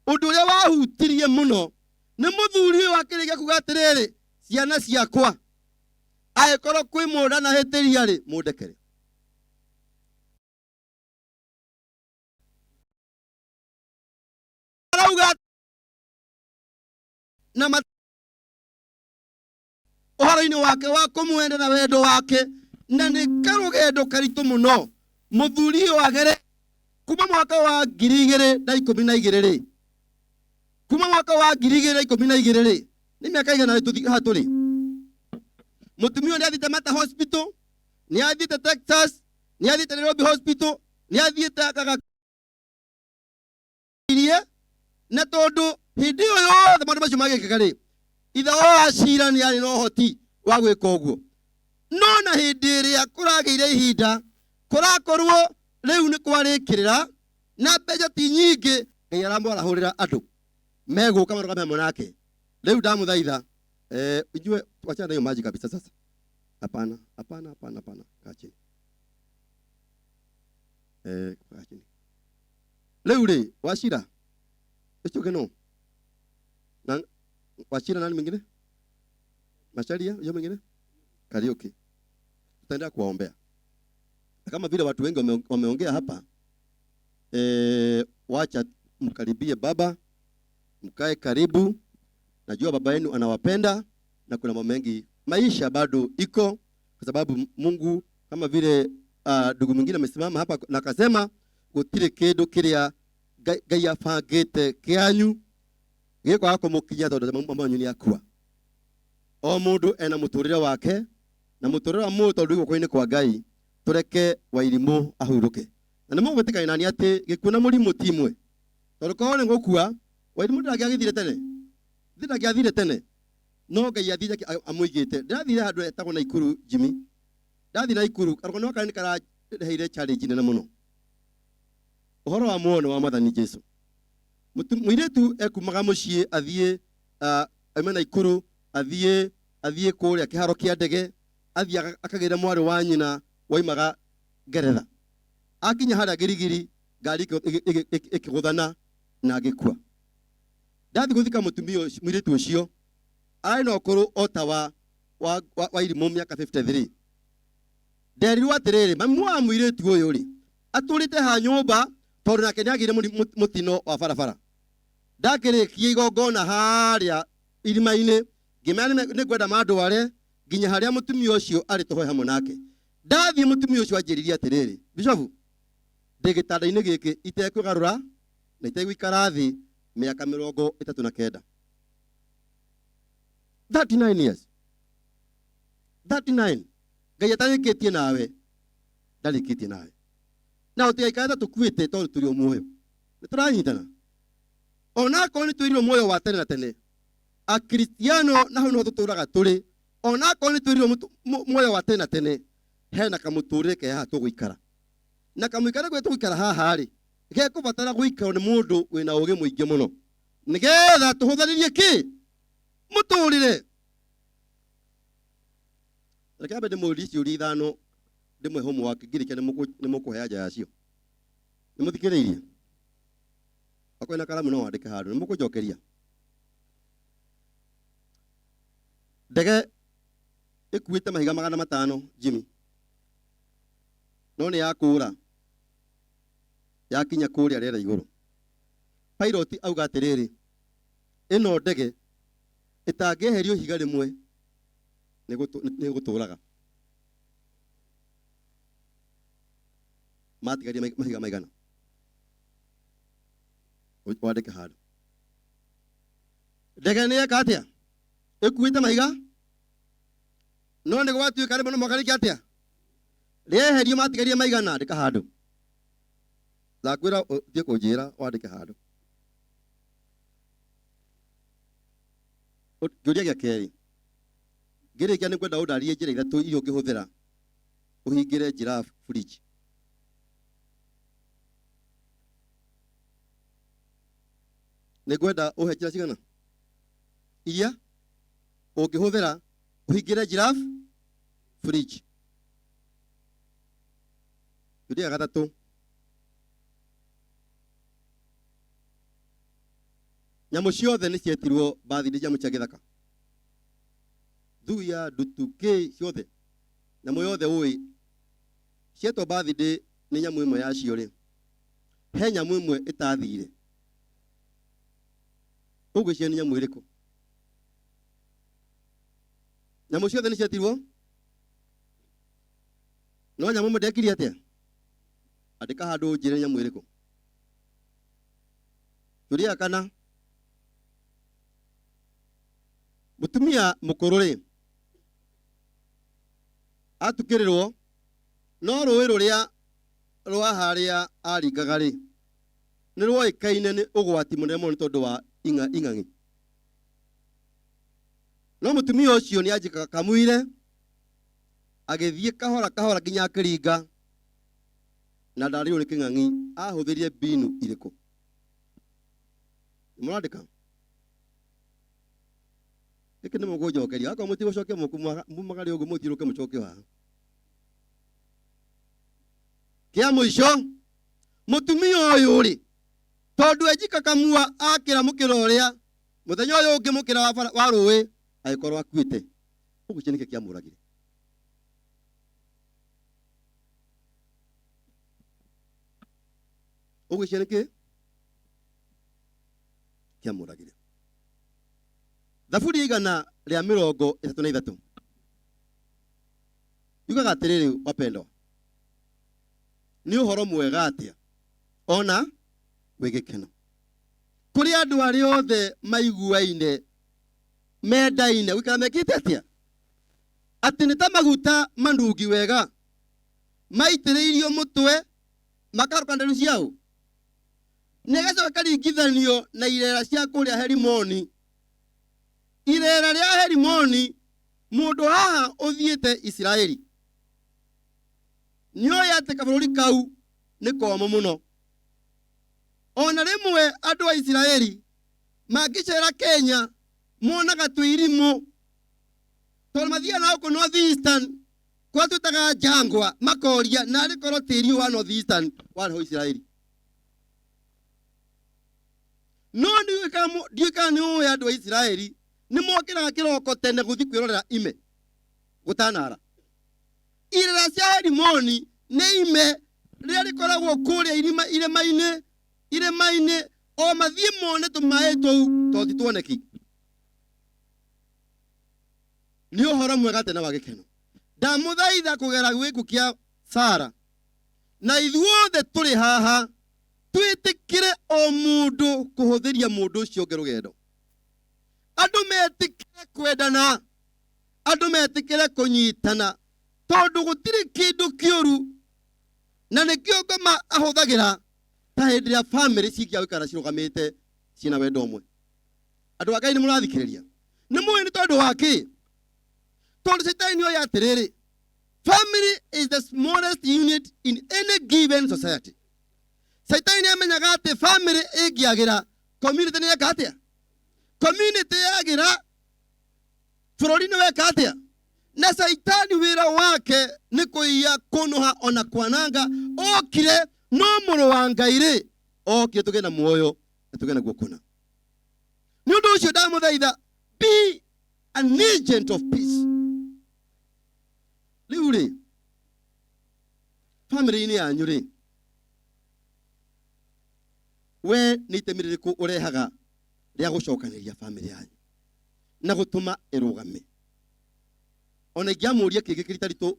ũndũ ũrĩa wahutirie mũno nĩ mũthuri ũyũ wakĩrĩkia kuga atĩrĩrĩ, ciana ciakwa angĩkorwo kwĩ mũndũ ndanahĩtĩria rĩ, mũndekere. Arauga na ũhoro-inĩ wake wa kũmwenda na wendo wake, na nĩ karũgendo karitũ mũno mũthuri ũyũ agere kuma mwaka wa 2012 rĩ, kuma mwaka wa 2012 rĩ, nĩ mĩaka igana rĩ tũthi haha tũrĩ. Mũtumia ũyũ nĩ athiĩte Mater Hospital, nĩ athiĩte Texas, nĩ athiĩte Nairobi Hospital, nĩ athiĩte akagakirie, na tondũ hĩndĩ ĩyo yothe maũndũ macio magĩkĩka rĩ, ithe wa Cira nĩ arĩ na ũhoti wa gwĩka ũguo. No na hĩndĩ ĩrĩa kũragĩire ihinda, kũrakorwo rĩu nĩ kwarĩkĩrĩra na mbeca ti nyingĩ, Ngai aramwarahũrĩra andũ megũka marũgame hamwe nake. Rĩu ndamũthaitha, inyuĩ wachana na hiyo maji kabisa sasa. Hapana, hapana, hapana, hapana. Kaa chini. Kaa chini. Rĩu rĩ, Wachira, ũcio ũngĩ nũ? Na Wachira nani mwingine? Macharia, huyo mwingine? Kariuki. Tutaendelea kuwaombea. Na kama vile watu wengi wameongea hapa, wacha mkaribie baba, mkae karibu. Najua baba yenu anawapenda na kuna mambo mengi. Maisha bado iko, kwa sababu Mungu kama vile ndugu mwingine amesimama hapa na akasema gutire kindu kiria Ngai abangite kianyu Gĩkwaga kũmũkinyia tondũ mama wanyu nĩ akua. O mũndũ ena mũtũrĩre wake na mũtũrĩre wa mũndũ tondũ wĩ guoko-inĩ kwa Ngai, tũreke Wairimũ ahurũke. Na nĩ mũgwĩtĩkania nani atĩ gĩkuũ na mũrimũ ti imwe. Tondũ korwo nĩ gũkua, Wairimũ ndangĩagĩthire tene. Thi ndangĩathire tene. No Ngai athire amũigĩte. Ndĩrathire handũ hetagwo Naikuru, Jimmy. Ndathiĩ Naikuru, karũgano gaka nĩ karareheire challenge nene mũno. Ũhoro wa muoyo nĩ wa Mwathani Jesu. Mũirĩtu ekumaga mũciĩ athiĩ, aume Naikuru, athiĩ kũrĩa kĩharo kĩa ndege, athiĩ akagĩre mwarĩ wa nyina waimaga Ngeretha. Akinya harĩa Girigiri, ngari ĩkĩgũthana na agĩkua. Ndathiĩ gũthika mũtumia ũcio, mũirĩtu ũcio, arĩ na ũkũrũ o ta wa Irimũ mĩaka 53. Nderirwo atĩrĩrĩ, mami wa mũirĩtu ũyũ rĩ, atũrĩte ha nyũmba tondũ nake nĩagĩire mũtino wa barabara. Ndakĩrĩkia igongona harĩa irima-inĩ, ngĩmera nĩngwenda mandware nginya harĩa mũtumia ũcio arĩ tũhoe hamwe nake. Ndathiĩ mũtumia ũcio anjĩririe atĩrĩrĩ, Bishofu, ndĩ gĩtanda-inĩ gĩkĩ itekwĩgarũra na itegũikara thĩ mĩaka mĩrongo ĩtatũ na kenda. 39 years. 39. Ngai atarĩkĩtie nawe, ndarĩkĩtie nawe. Na ũtigaikare ta tũkuĩte tondũ tũrĩ o muoyo. Nĩ tũranyitana. Onakorwo nĩ twĩrirwo muoyo wa tene na tene, Akristiano na hau nĩho tũtũraga tũrĩ, onakorwo nĩ twĩrirwo muoyo wa tene na tene, hena kamũtũrĩre ke haha tũgũikara. Na kamũikare kũrĩa tũgũikara haha rĩ, gekũbatara gũikarwo nĩ mũndũ wĩna ũgĩ mũingĩ mũno. Nĩgetha tũhũthĩrĩrie kĩ? Mũtũrĩre. Reke ambe ndĩmũrie ciũria ithano, ndĩmũhe homework, ngĩrĩkia nĩ mũkũhe anja yacio. Nĩ mũthikĩrĩirie? Okorwo na karamu no wandĩke handũ, nĩ mũkũnjokeria. Ndege ĩkuĩte mahiga magana matano, Jimmy. No nĩ yakũra. Yakinya kũrĩa rĩera igũrũ. Pilot auga atĩrĩrĩ, ĩno ndege ĩtangĩeherio ihiga rĩmwe nĩ gũtũraga. Matigarie mahiga maigana. Wandĩke handũ. Ndege nĩ yeka atĩa? Ĩkuĩte mahiga? No nĩ gwatuĩka rĩmwe no mũhaka rĩke atĩa? Rĩeherio matigarie maigana, andĩka handũ. Ndakwĩra ũthiĩ kũnjĩra wandĩke handũ. Kĩũria gĩa kerĩ. Ngĩrĩkia nĩ ngwenda ũndarĩrie njĩra ithatũ iria ũngĩhũthĩra ũhingĩre giraffe fridge. Nĩ ngwenda ũhe njĩra cigana? Iria ũngĩhũthĩra ũhingĩre giraffe fridge. Kĩũria gĩa gatatũ. Nyamũ ciothe nĩ cietirwo birthday nyamũ cia gĩthaka. Thuya, ndutu, kĩ ciothe. Nyamũ yothe ũĩ cietwo birthday nĩ nyamũ ĩmwe yacio rĩ. He nyamũ ĩmwe ĩtathire. Ũgwĩciria nĩ nyamũ ĩrĩkũ? Nyamũ ciothe nĩ cietirwo? No nyamũ ĩmwe ndekire atĩa? Andĩka handũ ũnjĩre nyamũ ĩrĩkũ. Kĩũria gĩa kana. Mũtumia mũkũrũ rĩ, atukĩrĩrwo no rũĩ rũrĩa rwa harĩa aringaga rĩ, nĩ rwoĩkaine nĩ ũgwati mũnene mũno nĩ tondũ wa ing'ang'i. No mũtumia ũcio nĩ anjĩkaga kamũire, agĩthiĩ kahora kahora nginya akĩringa, na ndarĩirwo nĩ kĩng'ang'i. Ahũthĩrire mbinu irĩkũ? Mũrandĩka? Gĩkĩ nĩ mũkũnjokeria. Akorwo mũtigũcokia mumagare ũguo mũthiũrũke mũcoke haha. Kĩa mũico, mũtumia ũyũ rĩ, tondũ enjika kamua akĩra mũkĩra ũrĩa, mũthenya ũyũ ũngĩ mũkĩra wa rũĩ agĩkorwo akuĩte. Ũguo nĩkĩ kĩamũragire? Ũguo nĩkĩ kĩamũragire? Thaburi igana rĩa mĩrongo ĩtatũ na ithatũ yugaga atĩrĩrĩ, wapendwa, nĩ ũhoro mwega atĩa ona wĩ gĩkeno. Kũrĩ andũ arĩa othe maiguaine mendaine gũikara mekĩte atĩa? Atĩ nĩ ta maguta manungi wega maitĩrĩirio mũtwe makarũka nderu ciao. Nĩgacoka karingithanio na irera cia kũrĩa Herimoni. Irera rĩa Herimoni, mũndũ haha ũthiĩte Isiraeli nĩoĩ atĩ kabũrũri kau nĩ komũ mũno. Ona rĩmwe andũ a Isiraeli mangĩcera Kenya monaga twĩ irimũ, tondũ mathiaga na gũkũ North Eastern kũrĩa twĩtaga Njangwa, makoria narĩ korwo tĩri ũyũ wa North Eastern warĩ ho Isiraeli. No ndiũĩ kana nĩ ũĩ andũ a Isiraeli nĩ mokĩraga kĩroko tene gũthiĩ kwĩrorera ime gũtanara. Irĩra cia Herimoni nĩ ime rĩrĩa rĩkoragwo kũrĩa irima irĩma-inĩ irĩma-inĩ, o mathiĩ mone tũmaĩ tũu tondũ ti tuoneki. Nĩ ũhoro mwega tena wa gĩkeno. Ndamũthaitha kũgera gĩkuũ kĩa Sara na ithuothe tũrĩ haha twĩtĩkĩre o mũndũ kũhũthĩria mũndũ ũcio ũngĩ rũgendo. Andũ metĩkĩre kwendana, andũ metĩkĩre kũnyitana, tondũ gũtirĩ kĩndũ kĩũru na nĩkĩo ngoma ahũthagĩra ta hĩndĩ ĩrĩa famĩlĩ cingĩaga gũikara cirũgamĩte ciĩna wendo ũmwe. Andũ a Ngai nĩ mũrathikĩrĩria? Nĩ mũĩ nĩ tondũ wa kĩ? Tondũ caitani oĩ atĩrĩrĩ, family is the smallest unit in any given society. Caitani amenyaga atĩ family ĩngĩagĩra, community nĩ yeka atĩa? Community yagĩra, bũrũri nĩ weka atĩa? Na caitani wĩra wake nĩ kũiya, kũnũha ona kwananga. Okire no mũrũ wa Ngai rĩ, okire tũgĩe na muoyo na tũgĩe naguo kũna. Nĩ ũndũ ũcio ndamũthaitha, be an agent of peace. Rĩu rĩ, family-inĩ yanyu rĩ, we nĩ itemi rĩrĩkũ ũrehaga rĩa gũcokanĩria family yanyu na gũtũma ĩrũgame? Ona ingĩamũria kĩngĩ kĩritaritũ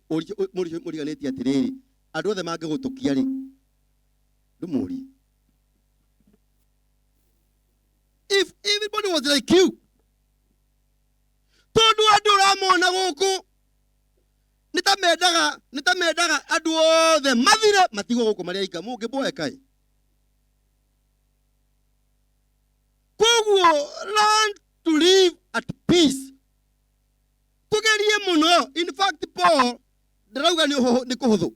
mũriganĩtie atĩrĩrĩ, andũ othe mangĩgũtũkia rĩ, ndũmũrie. If everybody was like you, tondũ andũ ũramona gũkũ nĩ ta mendaga, nĩ ta mendaga andũ othe mathire matigwo gũkũ marĩ aika, mũngĩmboeka ĩ. Koguo learn to live at peace. Tugerie mũno. In fact Paul ndarauga nĩ nĩ kũhũthũ,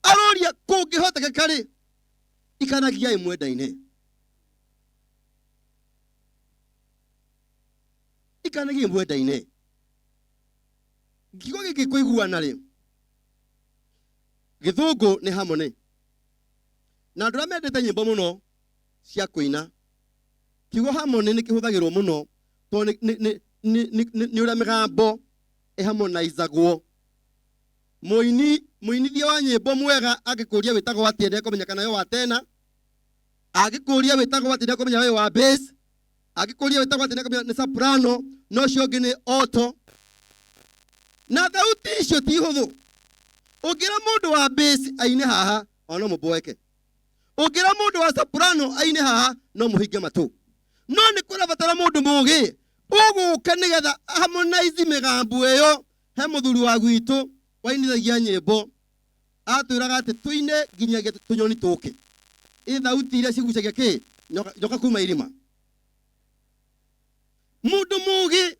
aroria kũngĩhotekeka rĩ, ikanagiai mwendaine. Ikanagiai mwendaine. Kiugo gĩkĩ kũiguana rĩ, gĩthũngũ nĩ harmony. Na andũ arĩa mendete nyĩmbo mũno cia kũina, kiugo harmony nĩ kĩhũthagĩrwo mũno tondũ nĩ ũrĩa mĩgambo ĩharmonizagwo. Mũini, mũinithia wa nyĩmbo mwega angĩkũria wĩtagwo atĩa ndekũmenya kana wĩ wa tena, angĩkũria wĩtagwo atĩa ndekũmenya wĩ wa bass, angĩkũria wĩtagwo atĩa ndekũmenya nĩ soprano, na ũcio ũngĩ nĩ alto. Na thauti icio ti hũthũ. Ũngĩra mũndũ wa bass aine haha, ona no mũboeke. Ũngĩra mũndũ wa soprano aine haha, no mũhinge matũ. No nĩ kũrabatara mũndũ mũgĩ ũgũka nĩgetha harmonize mĩgambo ĩyo. He mũthuri wa gwitũ wainithagia nyĩmbo, atwĩraga atĩ tũine nginyagia tũnyoni tũke. Ĩ thauti iria cigucagia kĩ? Nyoka, nyoka kuma irima. Mũndũ mũgĩ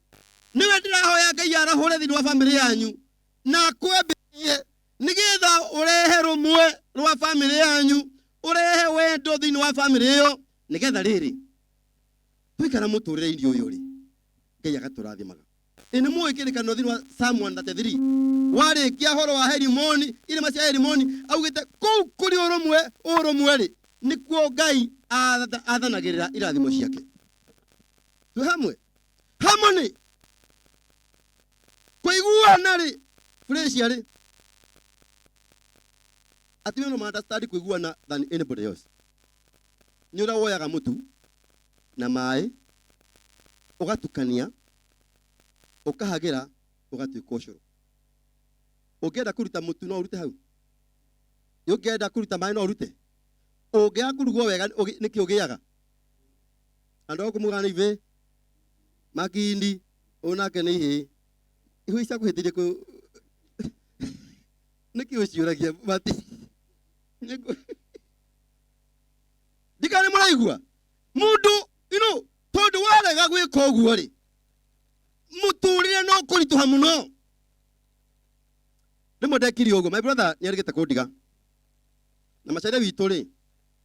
nĩwe ndĩrahoya Ngai arahũre thĩinĩ wa famĩlĩ yanyu na akwambĩrĩrie nĩgetha ũrehe rũmwe rwa famĩlĩ yanyu, ũrehe wendo thĩinĩ wa famĩlĩ ĩyo, nĩgetha rĩrĩ twaikara mũtũrĩre-inĩ ũyũ rĩ, Ngai agatũrathimaga. Ĩ nĩ mũĩ kĩrĩkanĩro thĩinĩ wa Psalm 133 warĩkia horo wa Herimoni, irĩma cia Herimoni, augĩte kũu kũrĩ ũrũmwe, ũrũmwe rĩ, nĩkuo Ngai athanagĩrĩra irathimo ciake. Twĩ hamwe? Harmony. Kũiguana rĩ, Felicia rĩ, atumia no ma-understand kũiguana than anybody else. Nĩ ũrĩa woyaga mũtu na maĩ ũgatukania ũkahagĩra ũgatuĩka ũcũrũ. Ũngĩenda kũruta mũtu no ũrute hau, ũngĩenda kũruta maĩ no ũrute, ũngĩaga kũrugwo wega nĩkĩ ũgĩaga? Andũ a gũkũ mugaga nĩ ibĩ makindi, ũyũ nake nĩ ihĩĩ. Ihũĩ ciakũhĩtĩrie kũ nĩkĩ ũciũragia mati ndikana nĩ mũraigua mũndũ you know, tondũ warega gwĩka ũguo rĩ mũtũrĩre no kũritũha mũno rĩmwe ndekire ũguo my brother nĩ arĩgĩte kũndiga na macaria witũ rĩ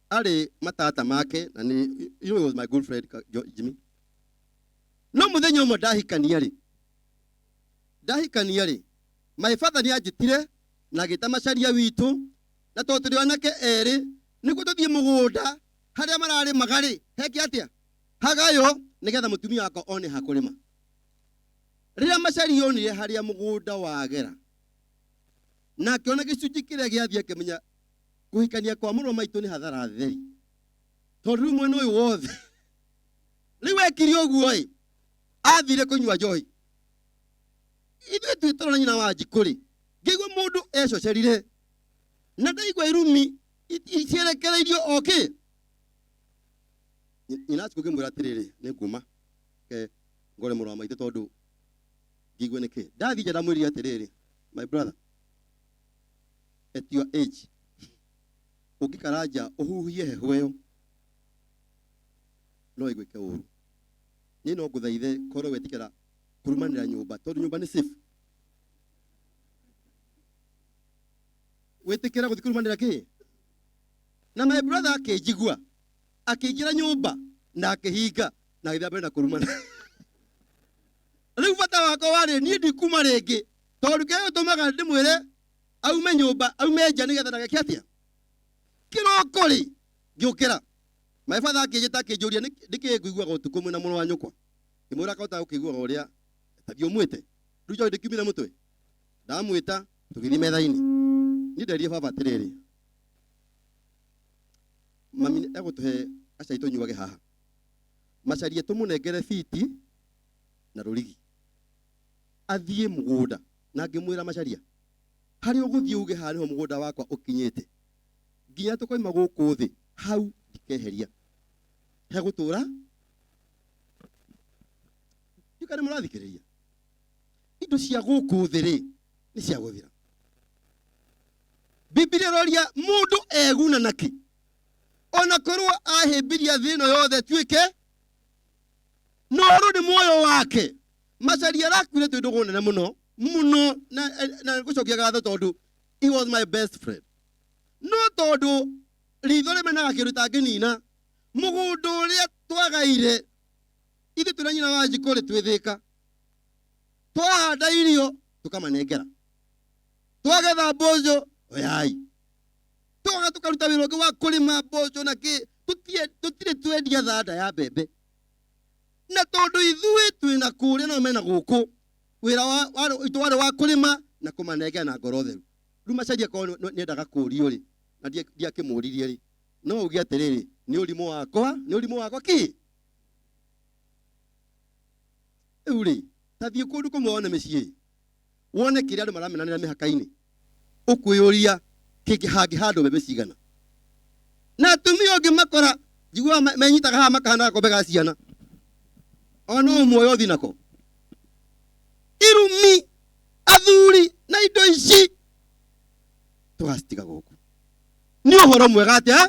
arĩ matata make na nĩ you know, he was my good friend Ka- Jo- Jimmy no mũthenya ũmwe ndahikania rĩ ndahikania rĩ my father nĩ anjĩtire na agĩta macaria witũ na tondũ tũrĩ anake erĩ nĩguo tũthiĩ mũgũnda harĩa mararĩmaga rĩ heke atĩa hagayo nĩgetha mũtumia wakwa one ha kũrĩma rĩrĩa macaria onire harĩa mũgũnda wagera na akĩona gĩcunjĩ kĩrĩa gĩathiĩ akĩmenya kũhikania kwa mũrũ wa maitũ nĩ hathara theri tondũ rĩu mwena ũyũ wothe rĩu ekire ũguo ĩ athire kũnyua njohi ithuĩ twĩtoro na nyina wa njikũ rĩ ngĩigua mũndũ ecocerire na ndaigua irumi cierekereirio o kĩ nyina wa njikũ ngĩmwĩra atĩrĩrĩ nĩ nguma ke ngore mũrũ wa maitũ tondũ ngĩigue nĩkĩ ndathiĩ nja ndamwĩrire atĩrĩrĩ my brother at your age ũngĩkara nja ũhuhie heho ĩyo no ĩgwĩke ũru niĩ no ngũthaithe korwo wetĩkĩra kũrumanĩra nyũmba tondũ nyũmba nĩ safe wĩtĩkĩra gũthiĩ kũrumanĩra kĩ na my brother akĩnjigua akĩingĩra nyũmba na akĩhinga na agĩthiĩ na mbere na kũrumana rĩu bata wakwa warĩ niĩ ndikuma rĩngĩ tondũ kĩrĩa gĩtũmaga ndĩmwĩre aume nyũmba aume nja nĩgetha ndageke atĩa kĩroko rĩ ngĩũkĩra my father akĩnjĩta akĩnjũria nĩkĩ ngũiguaga ũtukũ mwĩna mũrũ wa nyũkwa ngĩmwĩra akahota gũkĩiguaga ũrĩa tathiĩ ũmwĩte rĩu njohi ndĩkiumire mũtwe ndamwĩta tũgĩthiĩ metha-inĩ niĩ nderire baba atĩrĩrĩ mami egũtũhe gacai tũnyuage haha macarie tũmũnengere fiti na rũrigi athiĩ mũgũnda na ngĩmwĩra macaria harĩa ũgũthiĩ uge haha nĩho mũgũnda wakwa ũkinyĩte nginya tũkoima gũkũ thĩ hau ndikeheria hegũtũra ndiũka nĩ mũrathikĩrĩria indo cia gũkũ thĩ rĩ nĩ cia gũthira bibilia ĩroria mũndũ eguna nakĩ ona korwo ahĩmbĩria thĩ ĩno yothe tuĩke no ũrũ nĩ muoyo wake macaria arakuire twĩ ndũgũ nene mũno mũno na, na gũcokia ngatho tondũ he was my best friend no tondũ ritho rĩmenaga kĩndũ tangĩnina mũgũnda ũrĩa twagaire ithuĩ twĩna nyina wa njikũ rĩ twĩthĩka twahanda irio tũkamanengera twagetha mboco oyai twaga tũkaruta wĩra ũngĩ wa kũrĩma mboco na kĩ tũtirĩ twendia thanda ya mbembe na tondũ ithuĩ twĩna kũrĩa nao mena gũkũ wĩra witũ warĩ wa kũrĩma na kũmanengera na ngoro theru rĩu macaria korwo nĩendaga kũũrio rĩ na ndiakĩmũririe rĩ no uge atĩrĩrĩ nĩ ũrimũ wakwa nĩ ũrimũ wakwa kĩ rĩu rĩ ta thiĩ kũndũ kũmwe wone mĩciĩ wone kĩrĩa andũ maramenanĩra mĩhaka-inĩ ũkwĩyũria kĩngĩ hangĩhandwo mbembe cigana na atumia ũngĩ makora njiguaga menyitaga haha makahana gakombe ga ciana ona no muoyo ũthiĩ nako irumi athuri na indo ici tũgacitiga gũkũ nĩ ũhoro mwega atĩa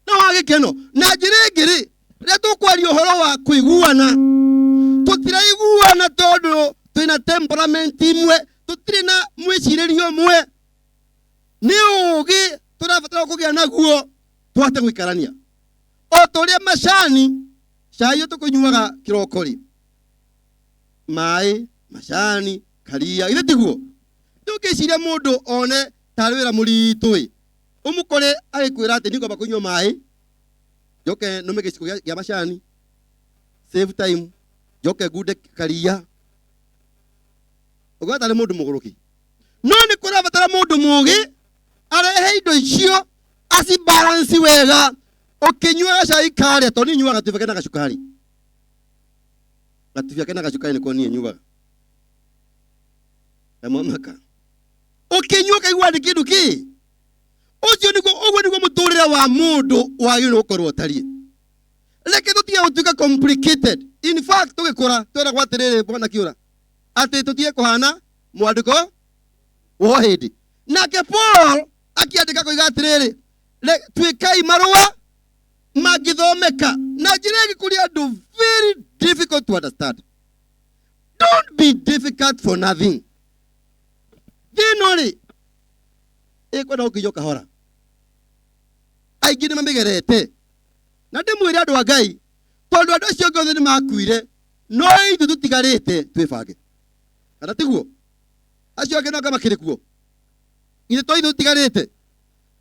na wa gĩkeno na njĩra ĩngĩ rĩ rĩrĩa tũkwaria ũhoro wa kũiguana tũtiraiguana tondũ twĩna temperament imwe tũtirĩ na mwĩcirĩrie ũmwe nĩ ũũgĩ tũrabatara kũgĩa naguo tũhote gũikarania o ta ũrĩa macani cai ũyũ tũkũnyuaga kĩroko rĩ maĩ macani karia githĩ tiguo ndũngĩciria mũndũ one tarĩ wĩra mũritũ ĩ ũmũkore agĩkwĩra atĩ niĩ ngwamba kũnyua maĩ njoke nũme gĩciko gĩa macani save time njoke ngunde karia ũgwata tarĩ mũndũ mũgũrũki no nĩ kũrabatara mũndũ mũgĩ arehe indo icio acibalance wega ũkĩnyua gacai karĩa tondũ niĩ nyuaga gatubia kena gacukari gatubia kena gacukari nĩko niĩ nyuaga kamwamaka ũkĩnyua ũkaigua nĩ kĩndũ kĩ ũcio nĩguo ũguo nĩguo mũtũrĩre wa mũndũ wagĩrĩirwo gũkorwo ũtariĩ Reke tũtige gũtuĩka complicated. In fact tũgĩkũra tweragwo atĩrĩrĩ bwana kĩũra atĩ tũtige kũhana mwandĩko wa hĩndĩ. Nake Paul akĩandĩka koiga atĩrĩrĩ, tuĩkai marũa mangĩthomeka na njĩra ĩngĩ kũrĩ andũ very difficult to understand. Don't be difficult for nothing. Thĩno rĩ ĩkwenda gũkinyio kahora, aingĩ nĩ mamĩgerete, na ndĩmwĩre andũ a Ngai, tondũ andũ acio angĩ othe nĩ makuire, no ithuĩ tũtigarĩte twĩbange, kana tiguo? Acio angĩ no anga makĩrĩ kuo, ithuĩ to ithuĩ tũtigarĩte.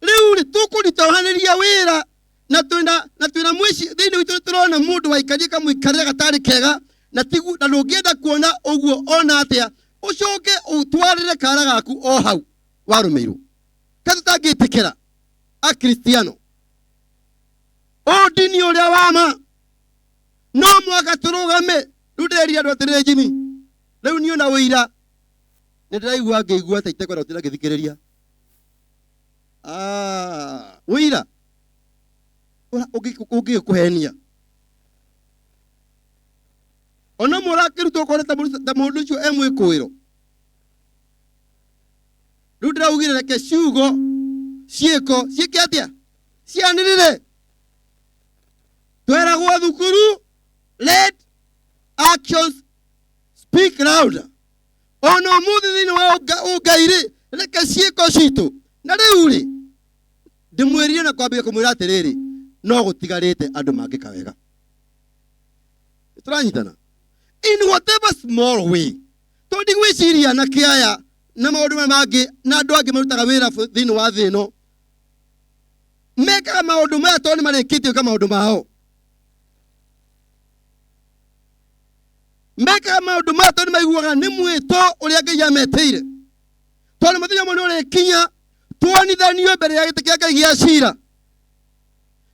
Rĩu rĩ tũkũritũhanĩria wĩra na twĩna mwĩci thĩinĩ witũ, tũrona mũndũ waikarire kamũikarĩre gatarĩ kega, na tigu, na ndũngĩenda kuona ũguo ona atĩa, ũcoke ũtwarĩre kara gaku o hau warũmĩirwo. Kaĩ tũtangĩtĩkĩra Akristiano ũndini ũrĩa wa ma, no mũhaka tũrũgame. Rĩu ndĩreria andũ atĩrĩrĩ, Jimmy, rĩu niĩ ona ũira nĩ ndĩraigua ngĩigua ta itekwenda gũtinda ngĩthikĩrĩria. Ũira ũngĩkũhenia ona mũrakĩrutwo ũkore ta mũndũ ũcio e mwĩkũĩro. Rĩu ndĩraugire reke ciugo ciĩko ciĩke atĩa, cianĩrĩre. Tweragwo thukuru, let actions speak louder. Ona ũmũthĩ thĩinĩ wa ũngai rĩ, reke ciĩko citũ. Na rĩu rĩ ndĩmwĩrire na kwambia kũmwĩra atĩrĩrĩ, no gũtigarĩte andũ mangĩka wega. Tũranyitana in whatever small way, tondũ ndigwĩciria na kĩaya na maũndũ maya mangĩ na andũ angĩ marutaga wĩra thĩinĩ wa thĩ ĩno mekaga maũndũ maya tondũ nĩ marĩkĩtie gwĩka maũndũ mao. Mekaga maũndũ maya tondũ nĩ maiguaga nĩ mwĩto ũrĩa Ngai ametĩire, tondũ mũthenya ũmwe nĩ ũrĩkinya tuonithanio mbere ya gĩtĩ kĩa Ngai gĩa cira,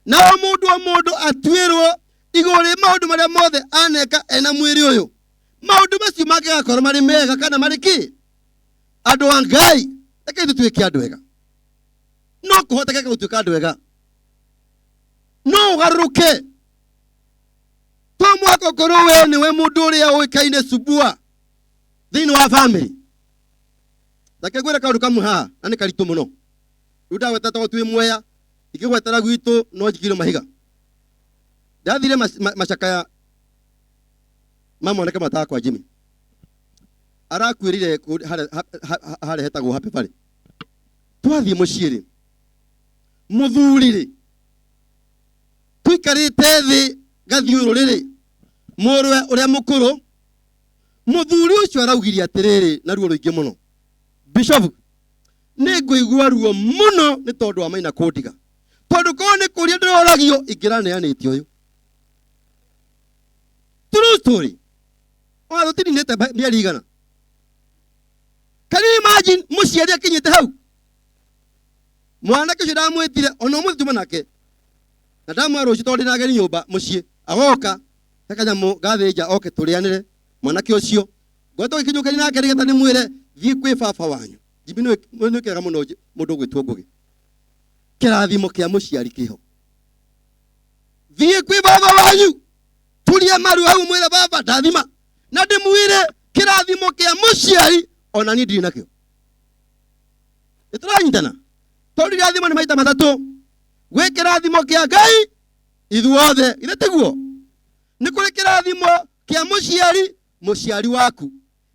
na o mũndũ o mũndũ atuĩrwo igũrũ rĩ maũndũ marĩa mothe aneka ena mwĩrĩ ũyũ. Maũndũ macio mangĩgakorwo marĩ mega kana marĩ kĩ. Andũ a Ngai, reke tũtuĩke andũ ega. No kũhotekeke gũtuĩka andũ ega, no ũgarũrũke. To mũhaka ũkorwo we nĩwe mũndũ ũrĩa ũĩkaine subua thĩinĩ wa family. Reke ngwĩre kaũndũ kamwe haha, na nĩ karitũ mũno. Rĩu ndagweta tondũ twĩ Mwea, ingĩgwetera gwitũ no njikĩrio mahiga. Ndathire macakaya ma mwanake matakwa Jimmy. Arakuĩrire harĩa hetagwo Happy Valley. Twathiĩ mũciĩ rĩ, mũthuri rĩ, tũikarĩte thĩ gathiũrũrĩ rĩ, mũrũwe ũrĩa mũkũrũ, mũthuri ũcio araugirie atĩrĩrĩ na ruo rũingĩ mũno, Bishop, nĩ ngũigua ruo mũno nĩ tondũ wa Maina kũndiga, tondũ korwo nĩ kũria ndĩroragio ingĩraneanĩte ũyũ. True story. Ona tũtininĩte mĩeri igana. Can you imagine mũciari akinyĩte hau? Mwanake ũcio ndamwĩtire ona ũmũthĩ tuma nake, na ndamwĩra rũciũ tondũ ndĩna ageni nyũmba mũciĩ, agoka he kanyamũ gathĩnja oke tũrĩanĩre. Mwanake ũcio ngoretwo ngĩkinyũkania nake nĩgetha ndĩmwĩre thiĩ kwĩ baba wanyu. Jimmy nĩ kĩega mũno mũndũ ũgwĩtwo Ngũgĩ. Kĩrathimo kĩa mũciari kĩho. Thiĩ kwĩ baba wanyu, turia maru hau mwĩre baba ndathima, na ndĩmwĩre kĩrathimo kĩa mũciari ona niĩ ndirĩ nakĩo. Nĩtũranyitana? Tondũ irathimo nĩ maita matatũ. Gwĩ kĩrathimo kĩa Ngai ithuothe, githĩ tiguo? Nĩ kũrĩ kĩrathimo kĩa mũciari, mũciari waku,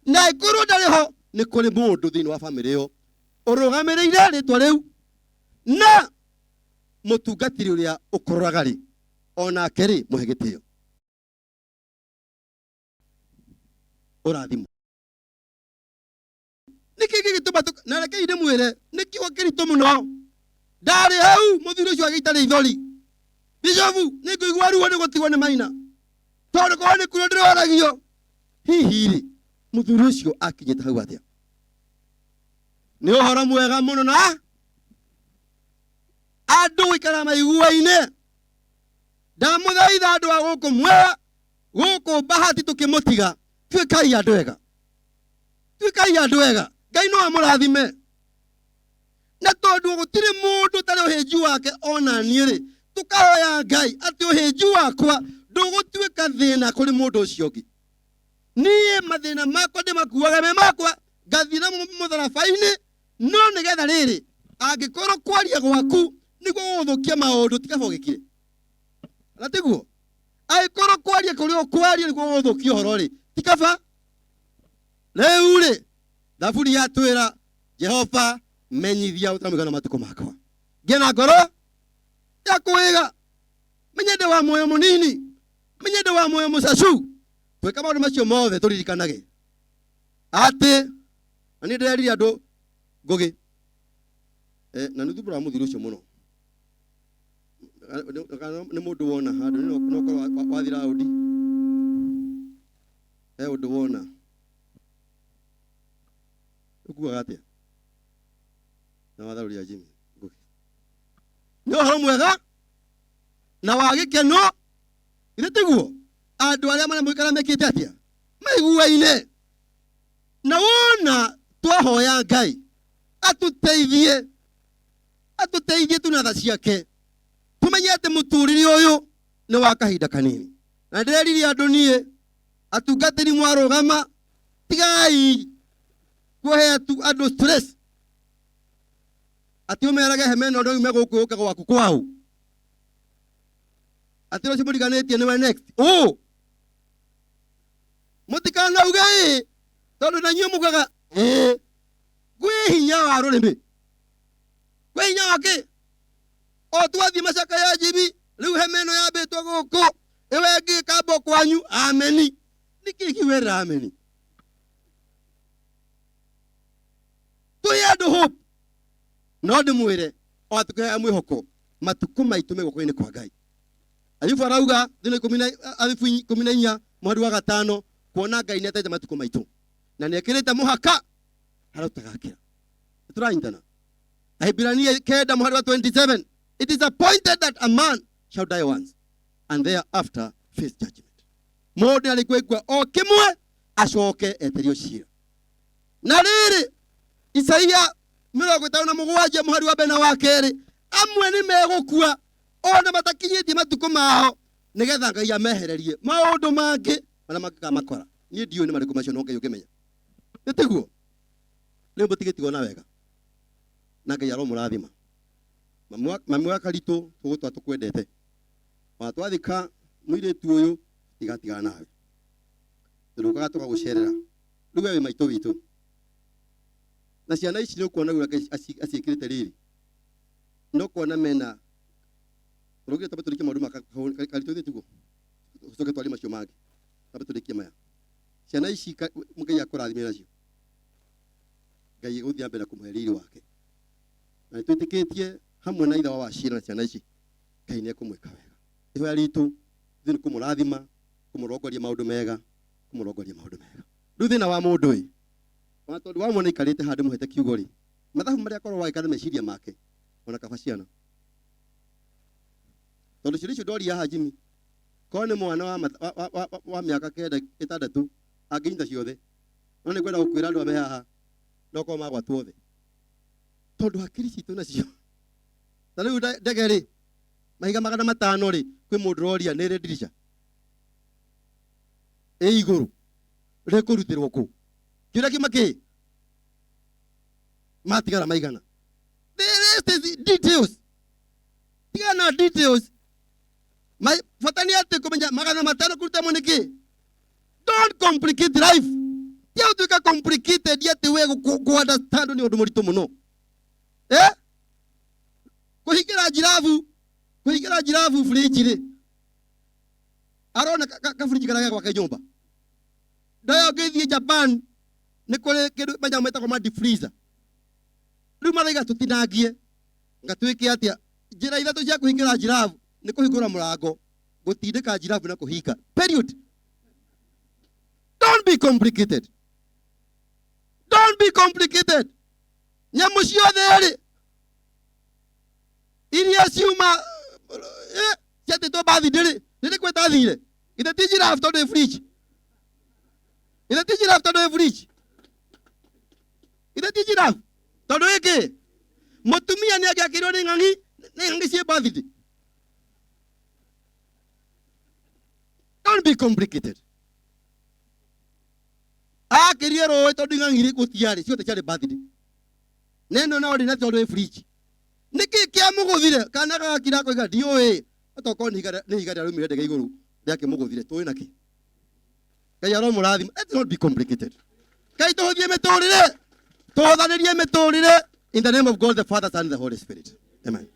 na angĩkorwo ndarĩ ho, nĩ kũrĩ mũndũ thĩinĩ wa bamĩrĩ ĩyo ũrũgamĩrĩire rĩtwa rĩu, na mũtungatĩri ũrĩa ũkũroraga rĩ, onake rĩ, mũhe gĩtĩo. Ũrathimo. Nĩkĩ gĩgĩtũma na rekei ndĩmwĩre, nĩ kiugo kĩritũ mũno. Ndarĩ hau mũthuri ũcio agĩita rĩithori. Bishop, nĩ ngũigua ruo nĩ gũtigwo nĩ Maina, tondũ korwo nĩ kuo ndĩroragio. Hihi rĩ, mũthuri ũcio akinyĩte hau atĩa? Nĩ ũhoro mwega mũno na andũ gũikara maiguaine. Ndamũthaitha andũ a gũkũ Mwea, gũkũ Bahati tũkĩmũtiga, tuĩkai andũ ega, tuĩkai andũ ega. Ngai no amũrathime. Na tondũ gũtirĩ mũndũ ũtarĩ ũhĩnju wake ona niĩ rĩ, Tukahoya Ngai atĩ ũhĩnju wakwa ndũgũtuĩka thĩna kũrĩ mũndũ ũcio ũngĩ. Niĩ mathĩna makwa ndĩmakuaga me makwa, ngathiĩ namo mũtharaba-inĩ, no nĩgetha rĩrĩ, angĩkorwo kwaria gwaku nĩguo gũgũthũkia maũndũ, ti kaba ũgĩkire. Na tiguo? Angĩkorwo kwaria kũrĩa ũkwaria nĩguo gũgũthũkia ũhoro rĩ, ti kaba. Rĩu rĩ, Thaburi yatwĩra, Jehova menyithia ũtamũigana matukũ makwa, ngĩe na ngoro ya kwĩga, menye ndĩ wa muoyo mũnini, menye ndĩ wa muoyo mũcacu. Twĩka maũndũ macio mothe tũririkanage atĩ, na niĩ ndĩrerire andũ Ngũgĩ, na nĩ thumbũraga mũthuri ũcio mũno. Nĩ mũndũ wona handũ, no korwo wathi raũndi, he ũndũ wona. Ũkuaga atĩa? Na watharũria Jimmy Ngũgĩ. Nĩ ũhoro mwega na wa gĩkeno, githĩ tiguo? Andũ arĩa maramũikara mekĩte atĩa? Maiguaine. Na wona twahoya Ngai atũteithie, atũteithie tu na tha ciake, tumenye atĩ mũtũrĩre ũyũ nĩ wa kahinda kanini. Na ndĩreririe andũ niĩ, atungatĩri mwarũgama, tigai kũhe andũ stress atĩ ũmerage hema ĩno ndaume gũkũ yũke gwaku kwao, atĩ ũcio mũriganĩtie nĩwe next. Ũ mũtikanauge ĩ, tondũ na inyuĩ mugaga ĩ, kwĩ hinya wa rũrĩmĩ, kwĩ hinya wa kĩ? O twathiĩ macaka ya Jibi, rĩu hema ĩno yambĩtwo gũkũ, ĩwe ĩngĩ ĩkambwo kwanyu, ameni. Nĩkĩ kĩwerera ameni? Tũhe andũ hope. No ndĩmwĩre, o tũkĩheaga mwĩhoko, matukũ maitũ me guoko-inĩ kwa Ngai. Ayubu arauga thĩinĩ ikũmi na Ayubu 14 mũhari wa 5, kuona Ngai nĩatete matukũ maitũ na nĩekĩrĩte mũhaka harĩa tũtagakĩra. Nĩtũranyitana? Ahibirania 9 mũhari wa 27, it is appointed that a man shall die once and thereafter face judgment. Mũndũ nĩarĩkua ikua o kĩmwe acoke eterio cira. Na rĩrĩ, Isaia 57 mũhari wa mbere na wa kerĩ, amwe nĩ megũkua ona matakinyĩtie matukũ mao, nĩgetha Ngai amehererie maũndũ mangĩ marĩa mangĩkamakora. Niĩ ndiũĩ nĩ marĩkũ macio, no Ngai ũngĩmenya. Nĩ tiguo? Rĩu mũtigĩtigwo na wega, na Ngai aromũrathima. Mami wa Karitũ, tũgũtũra tũkwendete. Ona twathika mũirĩtu ũyũ, tigatigana nawe. Tũrĩũkaga tũgagũcerera. Rĩu we wĩ maitũ witũ. Na ciana ici nĩ ũkuona ũrĩa Ngai aciĩkĩrĩte riri. Nĩ ũkuona mena tũrũgire twambe tũrĩkie maũndũ ma Karitũ ithuĩ tiguo? Tũcoke twarie macio mangĩ. Twambe tũrĩkie maya. Ciana ici Ngai akũrathime nacio. Ngai egũthiĩ na mbere na kũmũhe riri wake. Na nĩtwĩtĩkĩtie hamwe na ithe wa Wachira na ciana ici, Ngai nĩekũmwĩka wega. Ihoya ritũ ithuĩ nĩ kũmũrathima, kũmũrongoria maũndũ mega, kũmũrongoria maũndũ mega. Rĩu thĩna wa mũndũ ĩ, ona tondũ wa mwana aikarĩte handũ mũhete kiugo rĩ, mathabu marĩa akorwo wagĩka na meciria make, ona kaba ciana. Tondũ ciũria icio ndoria haha Jimmy, korwo nĩ mwana wa mĩaka 9 6 angĩnyita ciothe. No nĩ ngwenda gũkwĩra andũ ame haha, no korwo magwatwo othe. Tondũ hakiri citũ nacio. Ta rĩu ndege rĩ, mahiga 500 rĩ, kwĩ mũndũ ũroria nĩ ĩrĩ ndirica? Ĩ igũrũ, rĩkũrutĩrwo kũ? Kĩũria kĩuma kĩ? Matigara maigana. The rest is details. Tigana na details. Bata nĩ atĩ kũmenya 500 kũruta ĩmwe nĩ kĩ? Don't complicate life. Tia gũtuĩka complicated atĩ we kũ understand nĩ ũndũ mũritũ mũno. Kũhingĩra njirabu, kũhingĩra njirabu fridge rĩ. Arona ka fridge karĩa gwake nyũmba. Ndoyo ngĩthiĩ Japan nĩ kũrĩ kĩndũ manyamũ metagwo ma deep freezer. Rĩu maraiga tũtinangie. Ngatwĩke atĩa? Njĩra ithatũ cia kũhingĩra njirabu nĩ kũhingũra mũrango, gũtindĩka njirabu na kũhinga. Period. Don't be complicated. Don't be complicated. Nyamũ ciothe rĩ, iria ciuma, ciatĩtwo birthday rĩ, nĩ rĩkũ ĩtathire? Ithe ti giraffe tondũ ĩ fridge. Ithe ti giraffe tondũ ĩ fridge. Ithe ti giraffe tondũ ĩ kĩ? Mũtumia nĩ angĩakĩirwo nĩ ng'ang'i, nĩ ng'ang'i ciĩ birthday. be complicated. Akĩrie rũĩ tondũ ing'ang'iri gũtiarĩ, ciothe ciarĩ birthday. Neno no rĩ na tondũ ĩ fridge. Nĩkĩ kĩamũgũthire? Kana gagakira koiga ndiũĩ. Otokorwo nĩ ihiga nĩ ihiga rĩarumire ndege igũrũ rĩakĩmũgũthire tũĩ nakĩ. Ngai aromũrathima. Let's not be complicated. Ngai tũhũthie mĩtũrĩre. Tũhũthanĩrie mĩtũrĩre in the name of God the Father, Son and the Holy Spirit. Amen.